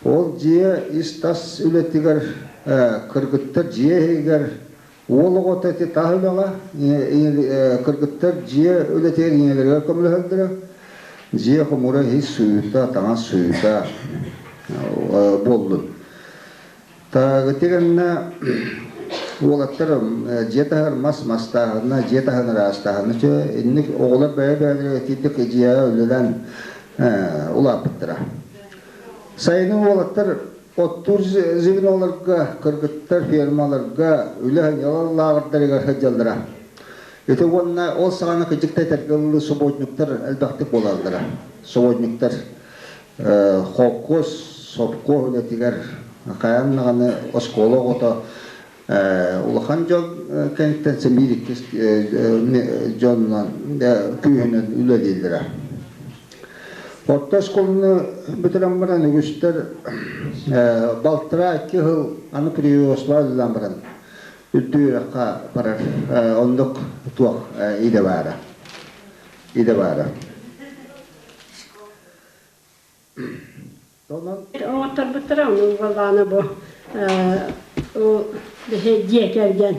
Ол дьиэ ис-тас үлэтигэр кыргыттар дьиэ иһигэр уол оҕото ити тас үлэҕэ, кыргыттар дьиэ үлэтигэр ийэлэригэр көмөлөһөллөрө. Дьиэ хомура иһит сууйута, таҥас сууйута буоллун. Таагыты гэннэ уолаттар дьиэ таһыгар мас мастааһына, дьиэ таһын ыраастааһына чэ инник оҕолор бэйэ-бэйэлэригэр итиитик дьиэҕэ үлэлээн улааппыттара. Сайынын уолаттар оттуур звеноларга, кыргыттар фермаларга, үлэ лааҕырдарыгар сылдьаллара. Ити уонна ол саҕана кыдьык да этэргэ дылы субботниктар элбэхтик буолаллара. Субботниктар холкуос, сопхуос үлэтигэр хайаан даҕаны оскуола оҕото улахан дьон кэнниттэн сэмиир иккис дьонунан күүһүнэн үлэлииллэрэ. Орто оскуоланы бүтэрэн баран үгүстэр балтараа икки сыл аны прирослаа үлэлээн баран үрдүк үөрэххэ барар оннук туох идэ баара. Идэ баара. Оҥотторбуттара ону буоллаҕына бу биһи дьиэ кэргэн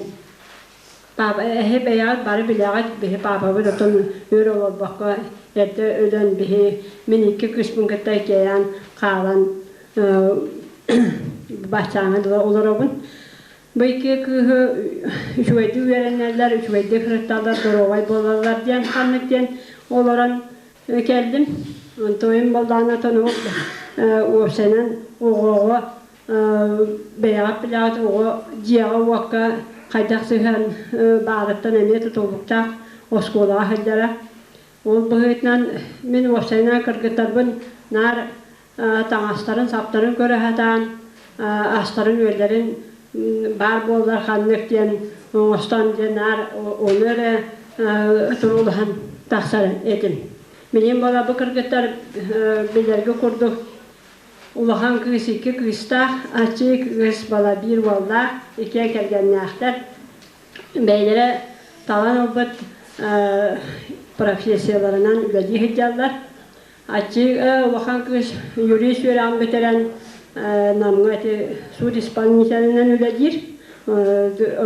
папа эһи бэйэҕит бары билэҕит биһи папабыт отон өр олорбокко эрдэ өлөн биһи мин икки кыыспын кытта иккиэйээн хаалан баччааҥҥа дылы олоробун бу икки кыыһы үчүгэйдик үөрэнэллэр үчүгэйдик сырытталлар доруобай буолаллар диэн ханнык диэн олорон Кэллим. Онтуойум балдаана тонук уопсайынан оҕоҕо бэйэҕит билэҕит оҕо дьиэҕэ-уокка хайдах сыһыан баарыттан эмиэ тутулуктаах оскуолаҕа сылдьара. Ол быһыытынан мин уопсайынан кыргыттарбын наар таҥастарын-саптарын көрө сатаан, астарын-үөллэрин баар буоллар ханнык диэн оҥостон диэн наар ону эрэ туруулаһан тахсар этим. Билигин буола бу кыргыттар билэргэ курдук улахан кыыс икки кыыстаах, аччык кыыс бала биир уоллаах, иккиэн кэргэннээхтэр. Бэйэлэрэ талан ылбыт профессияларынан үлэлии сылдьаллар. Аччык улахан кыыс юрист үөрэҕин бүтэрэн Намҥа ити суут исполнителинэн үлэлиир.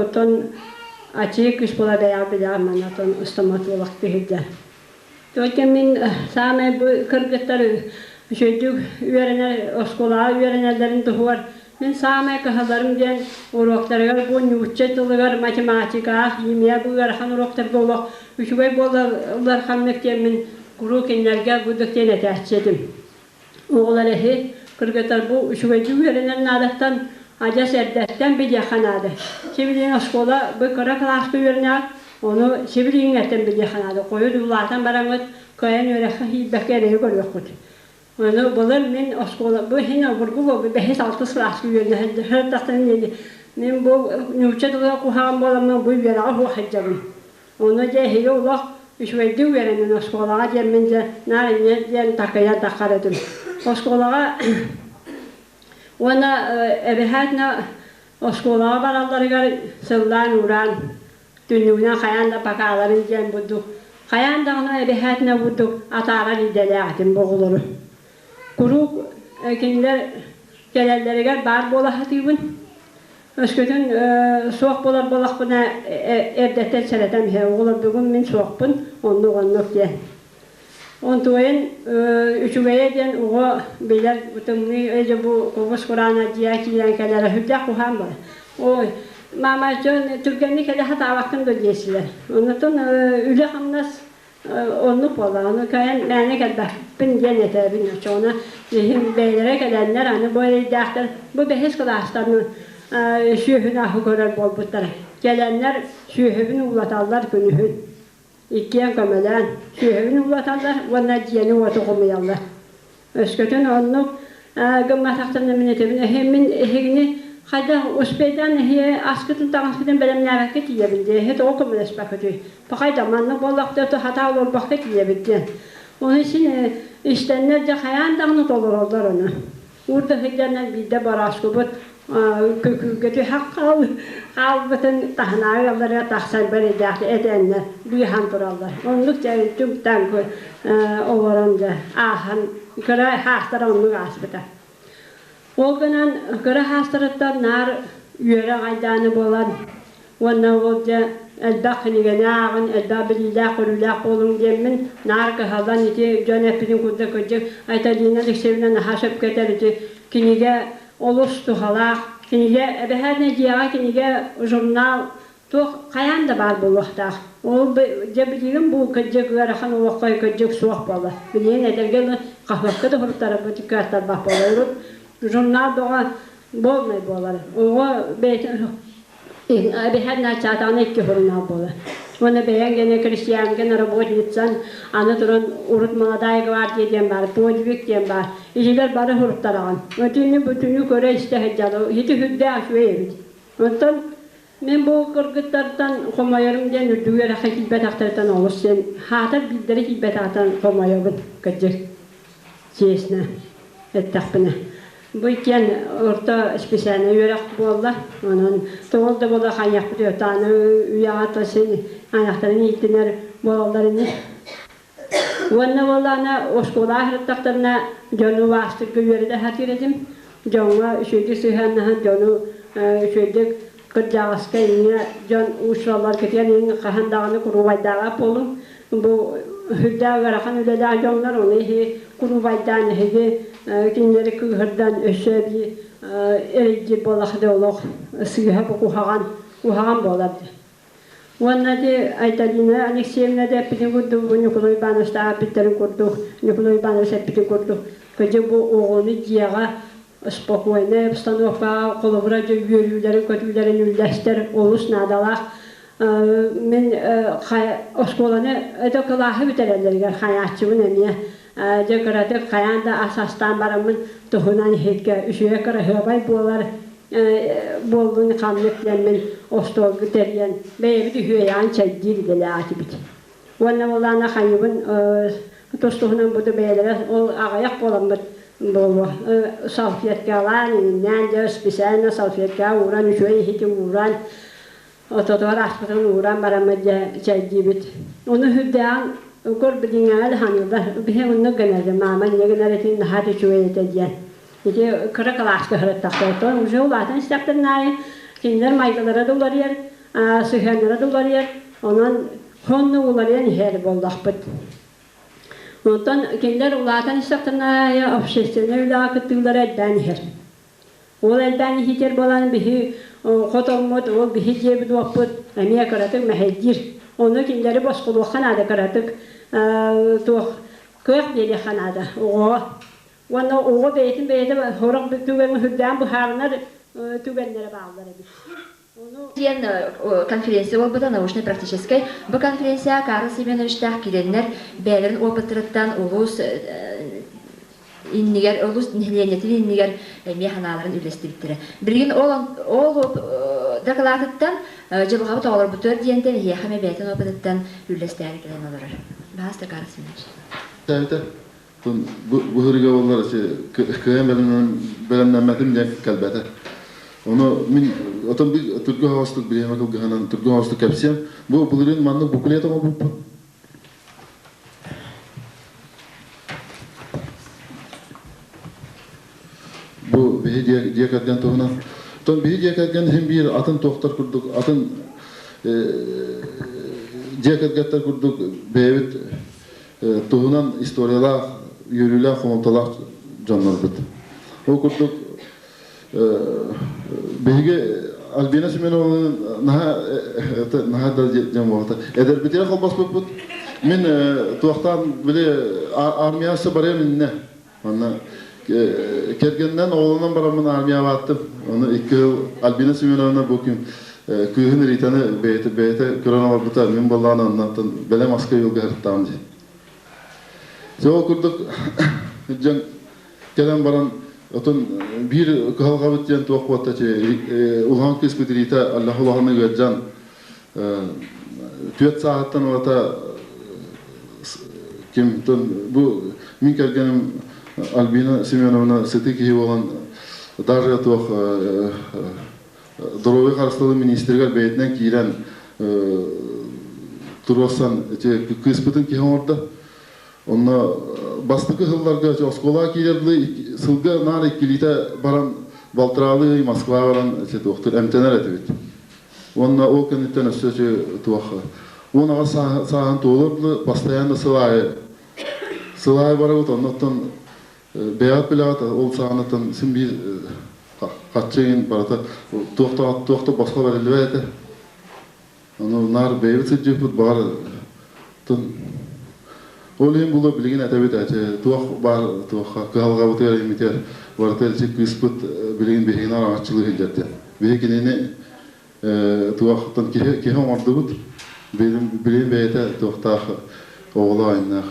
Оттон аччык кыыс буола бэйэҕэ билэҕин манна оттон стоматолог сылдьар. Только мин саамай бу кыргыттар үчүгэйдик үөрэнэр оскуолаҕа үөрэнэллэрин туһугар мин саамай кыһалларым диэн уруоктарыгар бу нуучча тылыгар математикаҕа химия бу ыарахан уруоктарга олох үчүгэй буолаллар ханнык диэммин куруук кинилэргэ курдук диэн этээччи этим. Оҕолор эһи кыргыттар бу үчүгэйдик үөрэнэр наадаттан адьас эрдэттэн билиэххэ наада. Сибилигин оскуола бу кыра кылааска үөрэнэҕит, ону сибилигиҥҥэттэн билиэххэ наада. Хойут улаатан бараҥҥыт кыайан үөрэххэ киирбэккэ эрэйи көрүөххүт. Ону былыр мин оскуола бу иһин обургу буолбут бэһис-алтыс кылааска үөрэнэ сылдьан мин бу нуучча тыла куһаҕан буоламмын бу үөрэҕи суох сылдьабын. Ону дьэ эһиги олох үчүгэйдик үөрэнэн оскуолаҕа диэммин дьэ наар инньэ диэн такыйан таххар этим. Оскуолаҕа уонна эбэһээтинэ оскуолаҕа баралларыгар сыллаан-уураан түннүгүнэн хайаан да пакааларын диэн бурдук хайаан даҕаны эбэһээтинэ бурдук атаарар идэлээх этим бу оҕолору. Куруук кинилэр кэлэллэригэр баар буола сатыыбын. Өскөтүн суох буолар буоллахпына эрдэттэн сэрэтэн иһэ оҕолор бүгүн мин суохпун оннук оннук диэн. Онтуойун үчүгэйэ диэн оҕо билэр тымныы эдьэ бу кубус кураана дьиэ киирэн кэлэрэ сүрдээх куһаан бар. Ой, мама дьон түргэнник кэлэ сатаабаккын да диэсилэр. Оннуттан үлэ-хамнас Оннук буоллаҕына кэлэн мээнэ кэлбэппин диэн этэбин. Оччоҕуна иһим бэйэлэрэ кэлэннэр аны бу эрэйдээхтэр бу бэһис кылаастан сүөһүнү аһы көрөр буолбуттара. Кэлэннэр сүөһүбүн уулаталлар күнүһүн. Иккиэн көмөлөөн сүөһүбүн уулаталлар уонна дьиэни-уоту хомуйаллар. Өскөтүн оннук гымматахтарына мин этэбин, эһи мин эһигини хайдах успейдаан эһи аскытын таҥаскытын бэлэмнээбэккэ тиийэбин диэ, эһи тоҕо көмөлөспөккүтүй? Пахай да маннык буоллахта хатаа олорбокко тиийэбит диэн. Ону син истэннэр дьэ хайаан даҕаны толороллор ону. Уурда сылдьаннар биирдэ борооскубут күкүүргэ түһэх хаалбытын таһынааҕы ыалларыгар тахсан бэрэйдээх этэннэр быыһаан тураллар. Оннук дьэ түҥ-таҥ олорон дьэ ааһан кыра хаастара оннук ааспыта. Ол гынан кыра хаастарыттан наар үөрэх айдаана буолан уонна ол дьэ элбэх кинигэни ааҕын, элбэх билиилээх-көрүүлээх буолуҥ диэммин наар кыһаллан ити дьон эппитин курдук кырдьык Айталина Алексеевна наһаа сөпкө этэр ити кинигэ олус туһалаах. Кинигэ эбэһээт нэдиэҕэ кинигэ, журнал туох хайаан да баар буолуохтаах. Ол дьэ билигин бу кырдьык ыарахан олоххо кырдьык суох буолла. Билигин этэргэ дылы хаһыакка да суруттарарбыт кыаттарбат буолла. Урут журнал бөҕө буолмай буолар. Оҕо бэйэтин эбэһээт начаатаҕына икки журнал буолар. Уонна бэйэҥ гэнэ крестьянкин работницан аны туран урут молодая гвардия диэн баар, подвиг диэн баар. Итилэр бары суруттараҕын. Өтүнү бүтүнү көрө-истэ сылдьан ити сүрдээх үчүгэй эбит. Онтон мин бу кыргыттартан хомойорум диэн үрдүк үөрэххэ киирбэтэхтэриттэн олус диэн хаатар биирдэрэ киирбэтэҕиттэн хомойобун кырдьык честно эттэхпинэ. Бу иккиэн орто специальнай үөрэх буолла. Онон тоҕол да буола хайыахпыт аны үйэҕэ то син айахтарын ииттинэр буолаллар ини. Уонна буоллаҕына оскуолаҕа сырыттахтарына дьону убаастыырга үөрэтэ сатыыр этим. Дьоҥҥо үчүгэйдик сыһыаннаһан дьону үчүгэйдик кырдьаҕаска инньэ дьон уучураллар кытыан иһин хаһан даҕаны куруубайдааҕа буолуҥ. Бу сүрдээх ыарахан үлэлээх дьоннор ону иһи куруубайдаан эһиги кинилэри кыыһырдан өссө эбии эрэйдиир буоллахха олох сыыһа бу куһаҕан куһаҕан буолар дии. Уонна ити Айталина Алексеевна да эппитин курдук, бу Ньукулай Ивановичтаах эппиттэрин курдук, Ньукулай Иванович эппитин курдук, кыдьык бу оҕону дьиэҕэ Спокойная обстановкаҕа холобура дьэ үөрүүлэрин көтүүлэрин үллэстэр олус наадалаах. Мин оскуоланы это кылааһы бүтэрэллэригэр хайааччыбын эмиэ дьэ кыратык хайаан да ас астаан бараммын туһунан иһиккэ үчүгэй кыраһыабай буолар буоллун ханнык диэммин остуолга тэрийэн бэйэбит үһүөйэҕин чэйдиир идэлээх этибит. Уонна буоллаана хайыбын тус-туһунан бу бэйэлэрэ ол аҕыйах буоламмыт буолуо салфеткалаан иҥиннээн дьэ специально салфеткаҕа ууран үчүгэй иһити ууран ототугар аспытын ууран бараммыт дьэ чэйдиибит. Ону үрдээҕин көр билиҥҥэҕэ да ханыыллар биһи оннук гынарбыт маама инньэ гынар этин наһаа да үчүгэй этэ диэн. Ити кыра кылааска сырыттахпыт оттон уже улаатан истэхтэрин аайы кинилэр майгылара да уларыйар, сыһыаннара да уларыйар, онон сонно уларыйан иһэр буоллахпыт. Онтон кинилэр улаатан истэхтэрин аайы общественнай үлэҕэ кыттыылара элбээн иһэр. Ол элбээн иһитэр буолан биһи хотоммут, ол биһи дьиэбит уоппут эмиэ кыратык мэһэйдиир. Ону кинилэри босхолуохха наада кыратык туох кыах биэриэххэ наада оҕоҕо. Уонна оҕо бэйэтин бэйэтэ сорох түгэҥҥэ сүрдээн быһаарынар түгэннэрэ бааллар эбит. Диэн конференция буолбута научнай-практическай. Бу конференция Карл Семеновичтаах киирэннэр бэйэлэрин опыттарыттан улуус иннигэр, улуус нэһилиэнньэтин иннигэр эмиэ санааларын үллэстибиттэрэ. Билигин ол ол дакылаатыттан дьылҕабыт оҕолорбутугар диэнтэн эһиэхэ эмэ бэйэтин опытыттан үллэстээри кэлэн олорор. Баһаста Карл Семенович. Бу һырыга буоллар кыайан бэлэмнэммэтим диэн кэлбэтэ. Ону мин отон би түргө хоостук бириэмэ кылгаһынан түргө хоостук кэпсиэм. Бу былырыын маннык буклет оҥорбуппут. Бу биһи дьиэ кэргэн туһунан. Тон биһи дьиэ кэргэн иһин биир атын туохтар курдук атын дьиэ кэргэттэр курдук бэйэбит туһунан историялаах, үөрүүлээх, хомолтолоох дьоннорбут. Ол курдук биһиги Альбина Семеновна наһаа наһаа да дьон буолта. Эдэрбитигэр холбоспуппут. Мин туохтаан били армиясы барыам иннэ. Манна кэргэннэн оҕолонон бараммын армиябааттым. Оны икки жыл Альбина Семеновна бу күн кыыһын Ританы бэйэтэ бэйэтэ көрөн олорбута. Мин боллаан оннан бэлэм аска юлга һырттаам дии. Ол курдук дьон кэлэн баран отон биир кыһалҕабыт диэн туох буолта улахан кыыспыт Рита Аллах улаханы ыалдьан түөрт сааһыттан ылата ким бу мин кэргэним Альбина Семеновна сытыы киһи буолан даже туох доруобуйа харыстабылын министригэр бэйэтинэн киирэн туруорсан ити кыыспытын киһи оҥордо. Онно бастакы сылларга оскуолаҕа киирэр сылга наар иккилиитэ баран балтараалыы ый Москва баран туохтур эмтэнэр этибит. Уонна ол кэнниттэн өссө туох 18 сааһын туолуор дылы постоянно сыл аайы сыл аайы барабыт оннуттан бэйэҕит билэҕит ол саҕанаттан син биир харчы иһин барыта туох да туох да босхо бэриллибэт этэ. Ону наар бэйэбит сылдьыппыт баҕар ол иһин було билигин этэбит эти туох баар туохха кыһалҕабытыгар имитигэр барыта ити кыыспыт билигин биһигини араҥаччылыы сылдьар диэн. Биһи кинини туохтан киһи киһи оҥордубут билигин бэйэтэ туохтаах оҕолоох айаннаах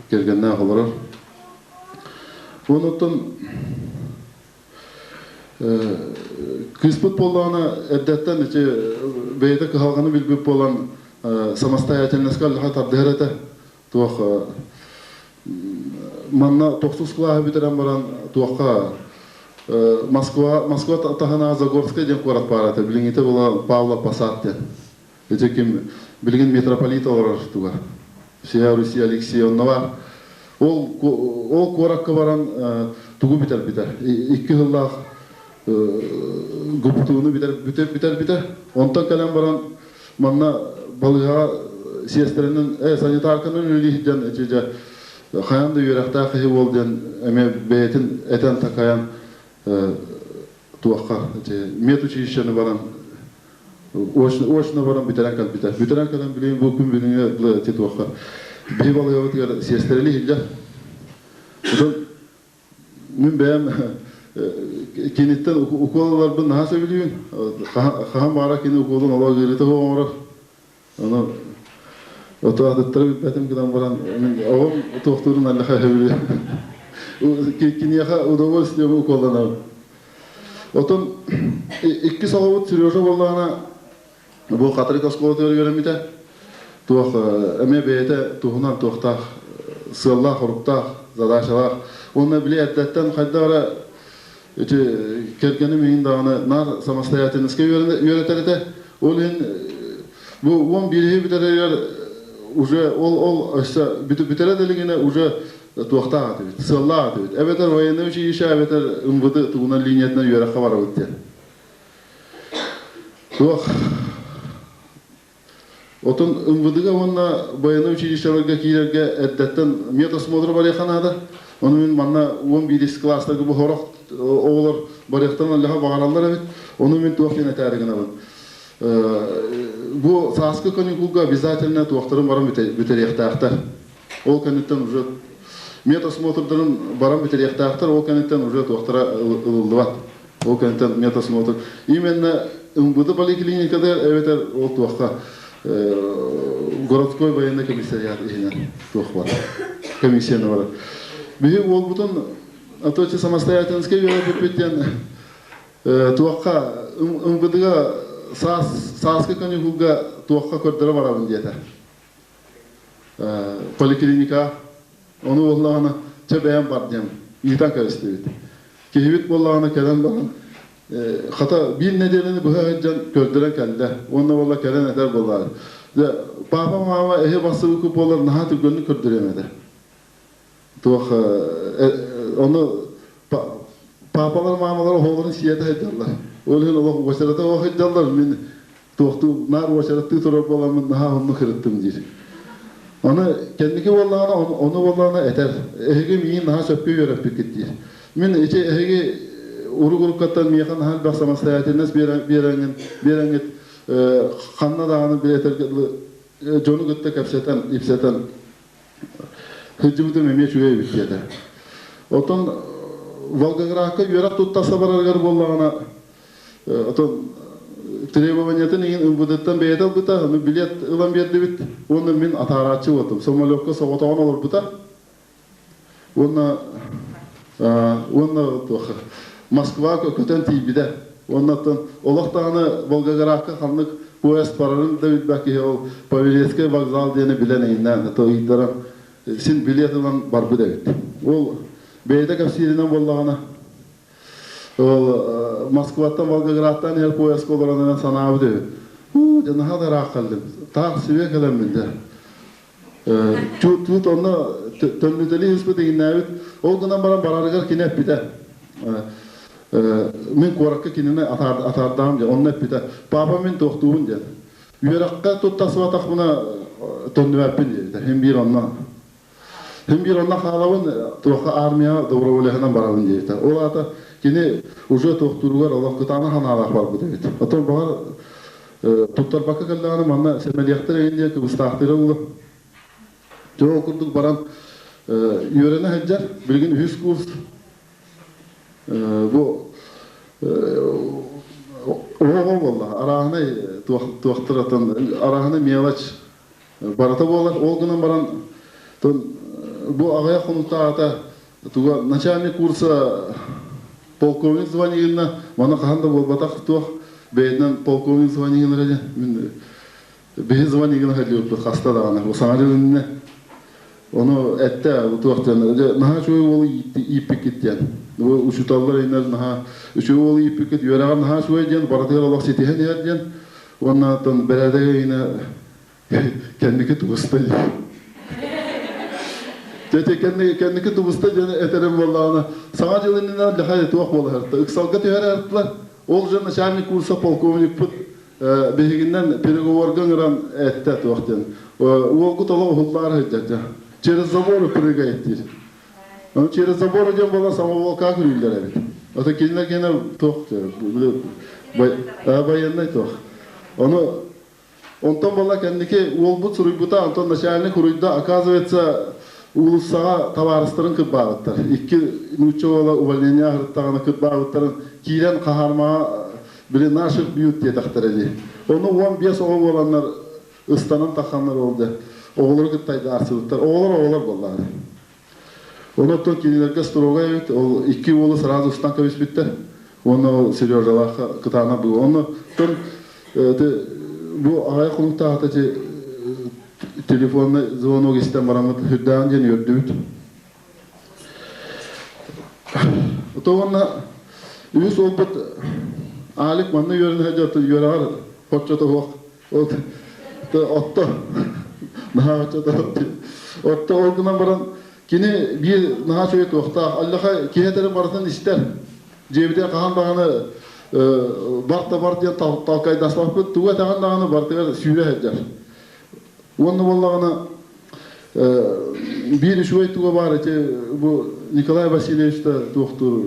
кэргэннээх олорор. Онуттан Кыыспыт буоллаҕына эрдэттэн ити бэйэтэ кыһалҕаны билбит буолан самостоятельноска аллаха тардыһар этэ. Туох манна тохсус кылааһы бүтэрэн баран туохха Москва Москва таһынааҕы Загорскай диэн куорат баар этэ. Билиҥҥитэ була Павлов Посад диэн. Ити ким билигин митрополит олорор туга. Всея Руси Алексей онно баар. Ол ол куоракка баран тугу бүтэрбитэ. Икки сыллаах ГПТУну бүтэрбитэ. Онтон кэлэн баран манна балыыһаҕа сиэстэрэнэн санитарканан үлэлии сылдьан ити дьэ хайаан да үөрэхтээх киһи буол диэн эмиэ бэйэтин этэн такайан туохха ити медучилищены баран очно баран бүтэрэн кэлбитэ. Бүтэрэн кэлэн билигин бу күн бүгүҥҥэ ити туохха биһи балыыһабытыгар сиэстэрэлии иһиллэр. Оттон мин бэйэм Киниттэн укуол ыларбын наһаа сөбүлүүбүн. Хаһан баара кини укуолун олох ыарыыта суох оҥорор. Ону ото атыттары билбэтим гынан баран мин оҕом туохтуурун аллаха сөбүлүүр. Киниэхэ удовольствие укуолланабын. Отон иккис оҕобут Сережа буоллаҕына бу Хатырык оскуолатыгар үөрэммитэ. Туох эмиэ бэйэтэ туһунан туохтаах сыаллаах-соруктаах, задачалаах. Уонна били эрдэттэн хайдах эрэ ити кэргэним иһин даҕаны наар самостоятельноска үөрэтэр этэ. Ол иһин бу 11-и бүтэрэригэр уже ол ол өссө бүтэрэ да илигинэ уже туохтаах этибит, сыаллаах этибит. Эбэтэр военное училище, эбэтэр МВД тугунан линиятынан үөрэххэ барабыт диэн. Туох Отон МВД-га уонна военнай училищеларга киирэргэ эрдэттэн медосмотр барыахха наада. Ону мин манна 11 класстарга бу сорох оҕолор барыахтан аллаха баҕараллар эбит. Ону мин туох диэн этээри гынабын. Бу сааскы каникулга обязательно туохтарын баран бүтэриэхтээхтэр. Ол кэнниттэн уже медосмотрдарын баран бүтэриэхтээхтэр, ол кэнниттэн уже туохтара ылыллыбат. Ол кэнниттэн медосмотр. Именно МВД поликлиникада эбэтэр ол туохха городской военный комиссариат иһинэн туох бар комиссияны барар. Биһи уолбутун а то самостоятельноска үөрэппиппит диэн туохха МВД-га саас сааскы каникулга туохха көрдөрө барабын диэтэ. Поликлиника ону буоллаҕына чэ бэйэм бар диэн ыытан кэбистибит. Киһибит буоллаҕына кэлэн баран хата биир нэдиэлэни быһа сылдьан көрдөрөн кэллэ. Уонна буолла кэлэн этэр буоллаҕа. Дьэ папа мама эһи бассыбыкы буолар наһаа түргэнник көрдөрүөм этэ. Туох ону папалар мамалар оһолорун сиэтэ сылдьаллар. Ол иһин олох уочарата олох сылдьаллар. Мин туохтуу наар уочараттыы турар буоламмын наһаа оннук ырыттым диир. Аны кэнники буоллаҕына ону буоллаҕына этэр. Эһиги миигин наһаа сөпкө үөрэппиккит диир. Мин ити эһиги урук-уруккаттан миэхэ наһаа элбэх самостоятельность биэрэҥҥин биэрэҥҥит ханна даҕаны билэтэргэ дылы дьону кытта кэпсэтэн, ипсэтэн сылдьыбытым эмиэ үчүгэй эбит диэтэ. Оттон Волгоградка үөрэх туттарса барарыгар буоллаҕына Отон требованиятын иһин ылбытыттан бэйэтэ ылбыта, ону билет ылан биэрдибит уонна мин атаарааччы буолтум. Самолекка соҕотоҕун олорбута. Уонна уонна туох Москва көтөн тиийбитэ. Уонна оттон олох даҕаны Волгоградка ханнык поезд барарын да билбэт киһи ол Павелецкай вокзал диэни билэн иһиннээн, то ыйдаран син билет ылан барбыт эбит. Ол бэйэтэ кэпсииринэн буоллаҕына Ол Москваттан Волгоградтан иһэр поездка олорон санаабыт үһү. Уу, дьэ наһаа да ыраах кэллим. Таах сибиэ кэлэммин дьэ. Чуут онно төннүтэлии ыспыт иҥнээбит. Ол гынан баран барарыгар кини эппитэ. Мин куоракка кинини атаардаҕым дьэ. Онно эппитэ. Папа мин туохтуубун диэн. Үөрэххэ туттарсыбатахпына төннүбэппин диэбитэ. Син биир онно Мин биир онно хаалабын, туохха армияҕа доброволеһынан барабын диэбитэ. Ол аата кини уже туохтууругар олох кытаанах санаалаах барбыт эбит. Оттон баҕар туттарбакка кэллэҕинэ манна сэмэлиэхтэр эҥин диэн кыбыстаахтыыра буолуо. Дьэ ол курдук баран үөрэнэ сылдьар. Билигин үһүс курс. Бу оҕо буолла. Арааһынай туохтар арааһынай мелочь барыта буолар. Ол гынан баран бу аҕыйах хонуктааҕыта туга начальник курса полковник званиегына маны хаһан да буолбатах туох бэйэтинэн полковник званиегына диэн мин биһи званиегына хэллибиппит хаста даҕаны бу саҥа дьыл иннинэ ону эттэ бу туох диэн наһаа үчүгэй уолу ииппиккит диэн бу учууталлар иннэр наһаа үчүгэй уолу ииппиккит үөрэҕэр наһаа үчүгэй диэн барытыгар олох ситиһэн иһэр диэн уонна оттон бэрээдэгэ иҥинэ Кэнники тубуста дии. Дьэ кэнники тубуста диэн этэрим буоллаҕына, Саҥа дьыл иннинэ лэхай туох буола сырытта, ыксалга түһэрэ сырыттылар. Ол же начальник курса полковникпыт биһигиннэн переговорга ыҥыран эттэ туох диэн. Уолгут олох уһуллаары сылдьар дьэ. Через забор прыгает диир. Ону через забор диэн буолан самоволка күрүүллэр эбит. Ото кинилэр гена туох военный туох. Ону Онтон буолла кэнники уолбут суруйбута, онтон начальник суруйда, оказывается, Уулуссаҕа табаарыстарын кырбаабыттар. Икки нуучча уола увольнение аһырыттаҕына кырбаабыттарын киирэн хаһаармаҕа били наших бьют диэтэхтэрэ дии. Ону 15 оҕо буоланнар ыстанан тахханнар ол да оҕолору кытта айдаарсыбыттар. Оҕолор оҕолор буоллаҕа. Ону оттон кинилэргэ строгай эбит, ол икки уолу сразу устан кэбиспиттэр. Уонна ол Сережалаахха кытаанах бу. Онно тон бу аҕай хонуктаахта телефонный звонок истэн бараммыт үрдээн диэн үөрдүбүт. То уонна үһүс уолбут Алик манна үөрэнэ сылдьар үөрэҕэр хоччото суох Отто наһаа отто ол гынан баран кини биир наһаа үчүгэй туохтаах аллаха киһи этэрин барытын истэр дьиэбитигэр хаһан даҕаны бар да бар диэн талкайдаспаппыт тугу этэҕин даҕаны барытыгар сүүрэ сылдьар уонна буоллаҕына биир үчүгэй туга баар ити бу Николай Васильевич да туохтуур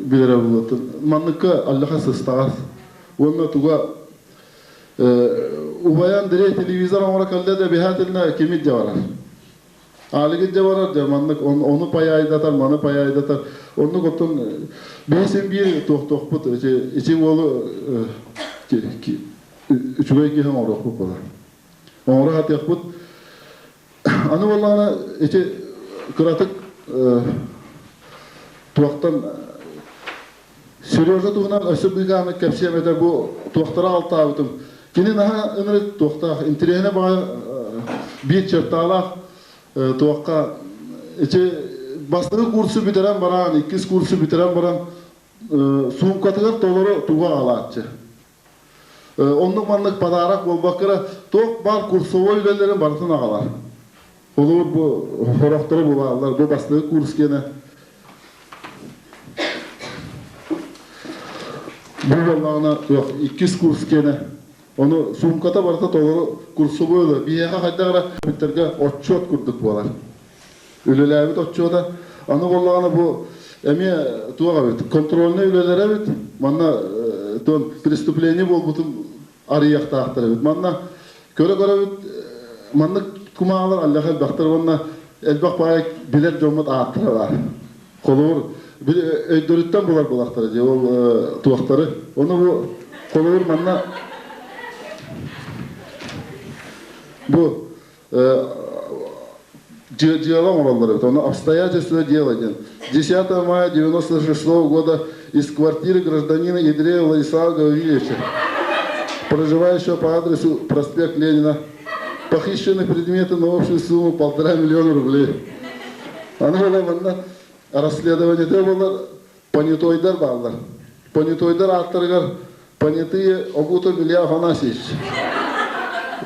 билэрэ буолуо манныкка аллаха сыстаҕас уонна туга Убайа Андрей телевизор оҥоро кэллэ да обязательно кими илдьэ барар. Аалик илдьэ барар дьэ маннык ону паяйдатар, маны паяйдатар. Оннук оттон биһи син биир туохтуохпут ити ити уолу үчүгэй киһи оҥоруохпут буолар. Оҥоро сатыахпыт. Аны буоллаҕына ити кыратык туохтан Сережа туһунан өссө быыкааны кэпсиэм этэ бу туохтара алтаабытым. Кини наһаа ынырык туохтаах, интэриэһинэ баҕайы биир чертаалаах туохха ити бастакы курсу бүтэрэн баран, иккис курсу бүтэрэн баран суумкатыгар толору тугу аҕалааччы. Оннук маннык подарок буолбакка эрэ туох баар курсовой үлэлэрин барытын аҕалар. Холобур бу сорохтору булааллар, бу бастакы курс киэнэ Бу буоллаҕына туох иккис курс киэнэ. Ону суумката барыта толору курсовой үлэ. Биһиэхэ хайдах эрэ бүттэргэ отчуот курдук буолар. Үлэлээбит отчуота. Аны буоллаҕына бу эмиэ туох эбит, контрольнай үлэлэрэ эбит. Манна туон преступление буолбутун арыйыахтаахтар эбит. Манна көрө-көрөбүт маннык кумааҕылар аллаха элбэхтэр уонна элбэх баай билэр дьоммут ааттара баар. Холобур, өйдөрүттэн булар булахтара дии ол туохтары. Ону бу холобур манна бу дьыала оҥороллор эбит. Ону обстоятельства дела диэн. 10 мая 96 года из квартиры гражданина Ядреева Владислава Гавриловича, проживающего по адресу проспект Ленина, похищены предметы на общую сумму 1,5 миллиона рублей. Аны була манна расследование буолар понятойдар бааллар. Понятойдар ааттарыгар понятые Обутов Илья Афанасьевич.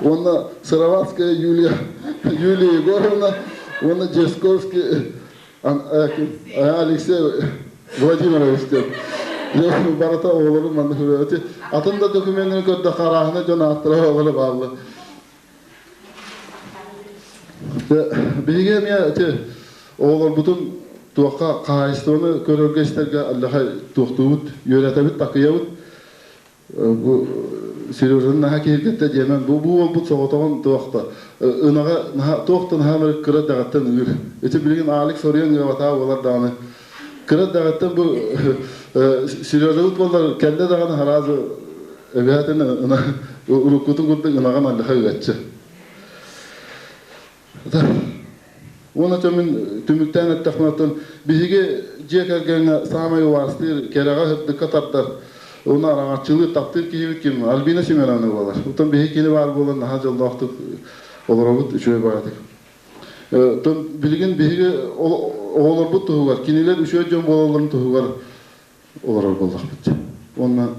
Уонна Сыроватская Юлия, Юлия Егоровна, уонна Десковский Алексей Владимирович диэн. Барыта оҕолорун манна көрөтү. Атын да докуменнарын көрдө харааһына дьон ааттара оҕолоро бааллар. Биһиги эмиэ ити оҕолорбутун туохха хаһаайыстыбаны көрөргө-истэргэ аллаха туохтуубут, үөрэтэбит, такыйабыт. Бу Сережаны наһаа киһиргэттэ диэмэн, бу бу уолбут соҕотоҕун туохта ынаҕа наһаа туох да наһаа кыра даҕаттан ыыр. Ити билигин Алекс соруйан ыабатаа буолар даҕаны. Кыра даҕаттан бу Сережабыт буоллар кэллэ даҕаны хараазы эбээтин уруккутун курдук ынаҕын аллаха ыаччы. Уонна мин түмүктээн эттэхпинэ оттон биһиги дьиэ кэргэҥҥэ саамай убаастыыр, кэрэҕэ сырдыкка тардар, уонна араҥаччылыыр, таптыыр киһибит ким? Альбина Семеновна буолар. Оттон биһиги кини баар буолан наһаа дьоллоохтук олоробут, үчүгэй баҕайытык. Оттон билигин биһиги оҕолорбут туһугар, кинилэр үчүгэй дьон буолалларын туһугар олорор буоллахпыт. Уонна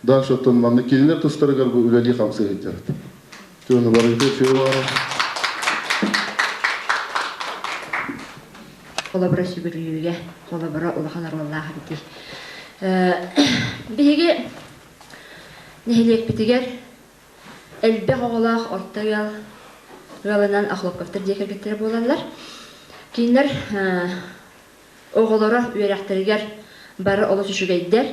дальше оттон манна кинилэр тустарыгар бу үлэлии хамсыы сылдьабыт. Түөну барыгыта үчүгэй баҕарар. Холобура сүгүрүйүүгэ, холобура улахан оруоллаах эбитий. Биһиги нэһилиэкпитигэр элбэх оҕолоох орто ыал ыалынан Охлопковтар дьиэ кэргэттэрэ буолаллар. Кинилэр Оҕолоро үөрэхтэригэр бары олус үчүгэйдэр.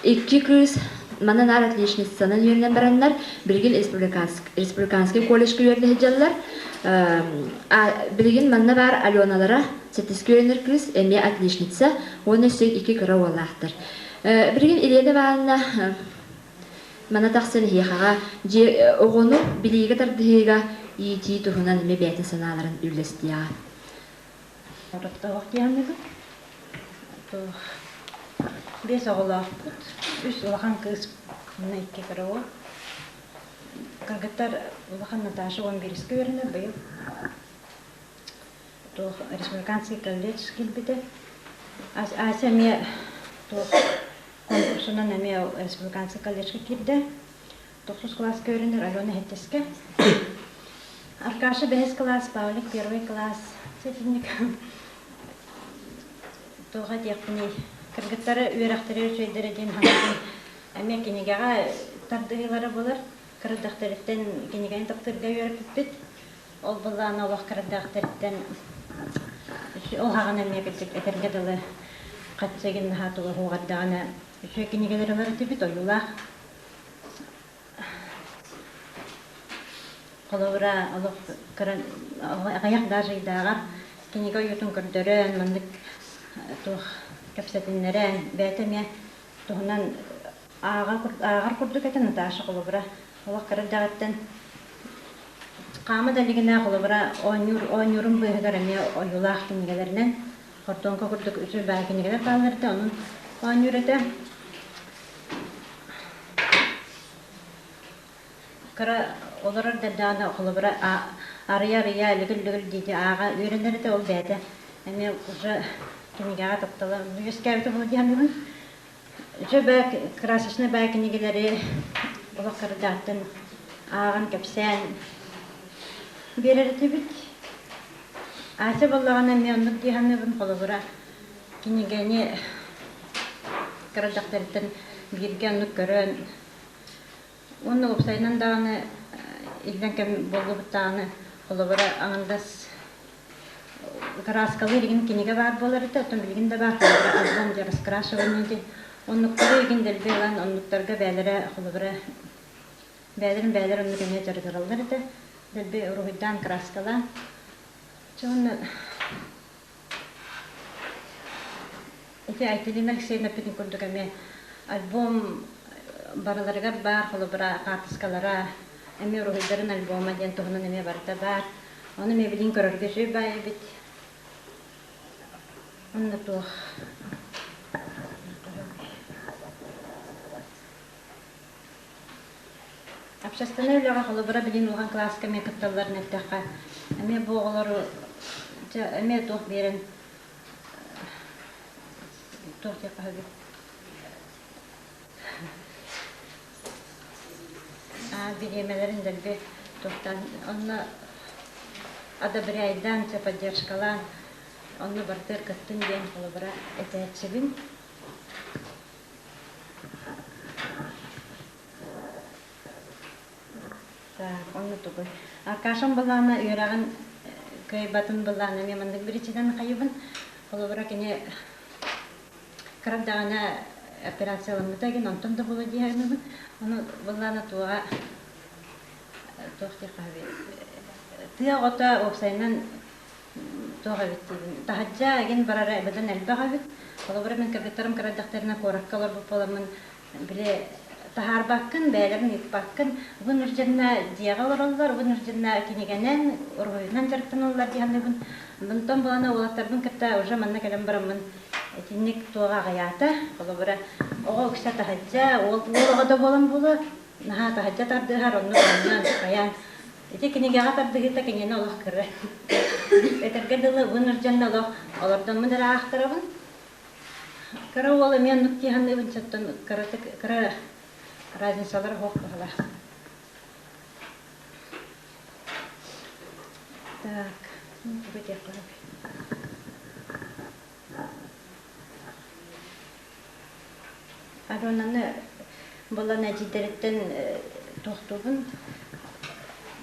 Икки кыыс Манна наар отличницанан үөрэнэн бараннар, билигин республиканский колледжка үөрэнэ сылдьаллар. Билигин манна баар Аленалара сэттискэ үөрэнэр кыыс, эмиэ отличница уонна өссө икки кыра уоллаахтар. Билигин Елена Ивановна манна тахсан эһиэхэҕэ дьиэ оҕону билиигэ тардыһыыга иитии туһунан эмиэ бэйэтин санааларын үллэстиэҕэ. Ороттоох диэхмигин Биэс оҕолоохпут, үс улахан кыыс уонна икки кыра уол. Кыргыттар улахан Наташа 11-ка үөрэнэр, быйыл туох республиканский колледж киирбитэ. Ася эмиэ туох конкурсунан эмиэ республиканский колледжка киирдэ. Тохсус кылааска үөрэнэр Алена Хэттискэ. Аркаша бэһис кылаас, Павлик первый класс. Сэтинник туох этиэхпиний, кыргыттары үөрэхтэрэ үчүгэйдэрэ диэн хаҥатын эмиэ кинигэҕэ тардыһыылара буолар. Кырдахтарыттан кинигэни таптыырга үөрэппиппит. Ол былаана олох кырдахтарыттан ол хаҕан эмиэ кырдьык этэргэ дылы хаччыгын наһаа туга хуоҕардаҕына үчүгэй кинигэлэр ылар этибит ойуулаах. Холобура, олох кыра аҕыйах даже ыйдааҕар кинигэ ойуутун көрдөрөн, маннык туох кэпсэтиннэрэн, бэйэтэ эмиэ туһунан ааҕар курдук этэ Наташа холобура. Олох кыра эрдэҕиттэн хаама да илигинэ холобура оонньуур оонньуурун быыһыгар эмиэ ойуулаах кинигэлэринэн хортуоҥка курдук үчүгэй баай кинигэлэр бааллар этэ, онон оонньуур этэ. Кыра олорор да эрдэҕинэ холобура арыйа-арыйа лүгүл-лүгүл диэки ааҕа үөрэнэр этэ, ол бэйэтэ эмиэ уже кинигэҕэ таптала үөскээбитэ буолуо дии саныыбын. Үчүгэй красочнай баай кинигэлэри олох кырдьаҕаттан ааҕан кэпсээн биэрэр этибит. Ася буоллаҕына эмиэ оннук дии саныыбын, холобура кинигэни кыра дьахтарыттан бииргэ оннук көрөн уонна уопсайынан даҕаны иллэҥ кэм буоллубут даҕаны холобура аҥардас кырааскалыыр игин кинигэ баар буолар этэ, оттон билигин да баар холобура альбом для раскрашивания диэн оннуктары игин дэлби ылан оннуктарга бээлэрэ холобура бээлэрин бээлэр оннук эмиэ дьарыгыраллар этэ дэлби уруһуйдаан кырааскалаан чэ уонна Ити Айталина Алексеевна эппитин курдук эмиэ альбом барыларыгар баар, холобура, хаартыскалара, эмиэ уруһуйдарын альбома диэн туһунан эмиэ барыта баар. Ону эмиэ билигин көрөргө үчүгэй баай эбит. Онно туох Общественнай үлэҕэ холобура билигин улахан кылааска эмиэ кытталларын эттэххэ, эмиэ бу оҕолору дьэ эмиэ туох биэрэн туох диэххэ сөбүй бириэмэлэрин дэлби туохтаан онно одобряйдаан чэ поддержкалаан онно барытыгар кыттын диэн холобура этээччибин. Так, онно тугуй? Аркашам былаана үөрэҕин кыайбатын былаана эмиэ маннык биричиинэн хайыбын. Холобура, кини кыра даҕаны операцияламмыта гин онтон да буолуо дии саныыбын. Ону былаана туоҕа туох диэххэ сөбүй? Тыа оҕото уопсайынан туох эбит диибин. Таһырдьа игин барара эбэтэн элбэх эбит. Холобура, мин кыргыттарым кыра эрдэхтэринэ куоракка олорбут буоламмын били таһаарбаккын, бэйэлэрин ыыппаккын. Вынужденно дьиэҕэ олороллор, вынужденно кинигэнэн, уруһуйунан дьарыктаналлар дии саныыбын. Онтон буолан уолаттарбын кытта уже манна кэлэн бараммын итинник туоҕа аҕыйаата. Холобура, оҕо үксэ таһырдьа, уол уол оҕо да буолан буолуо, наһаа таһырдьа тардыһар, оннук онньоон, хайаан. Ити кинигэҕэ тардыһыыта кинини олох кыра. Этэргэ дылы, вынужденно олох олордоммун эрэ аахтарабын. Кыра уол эмиэ оннук дии саныыбын, оттон кыратык кыра разницалара суох быһыылаах. Так, тугу диэххэ сөбүй? Аронаны булан эдьиийдэриттэн туохтуубун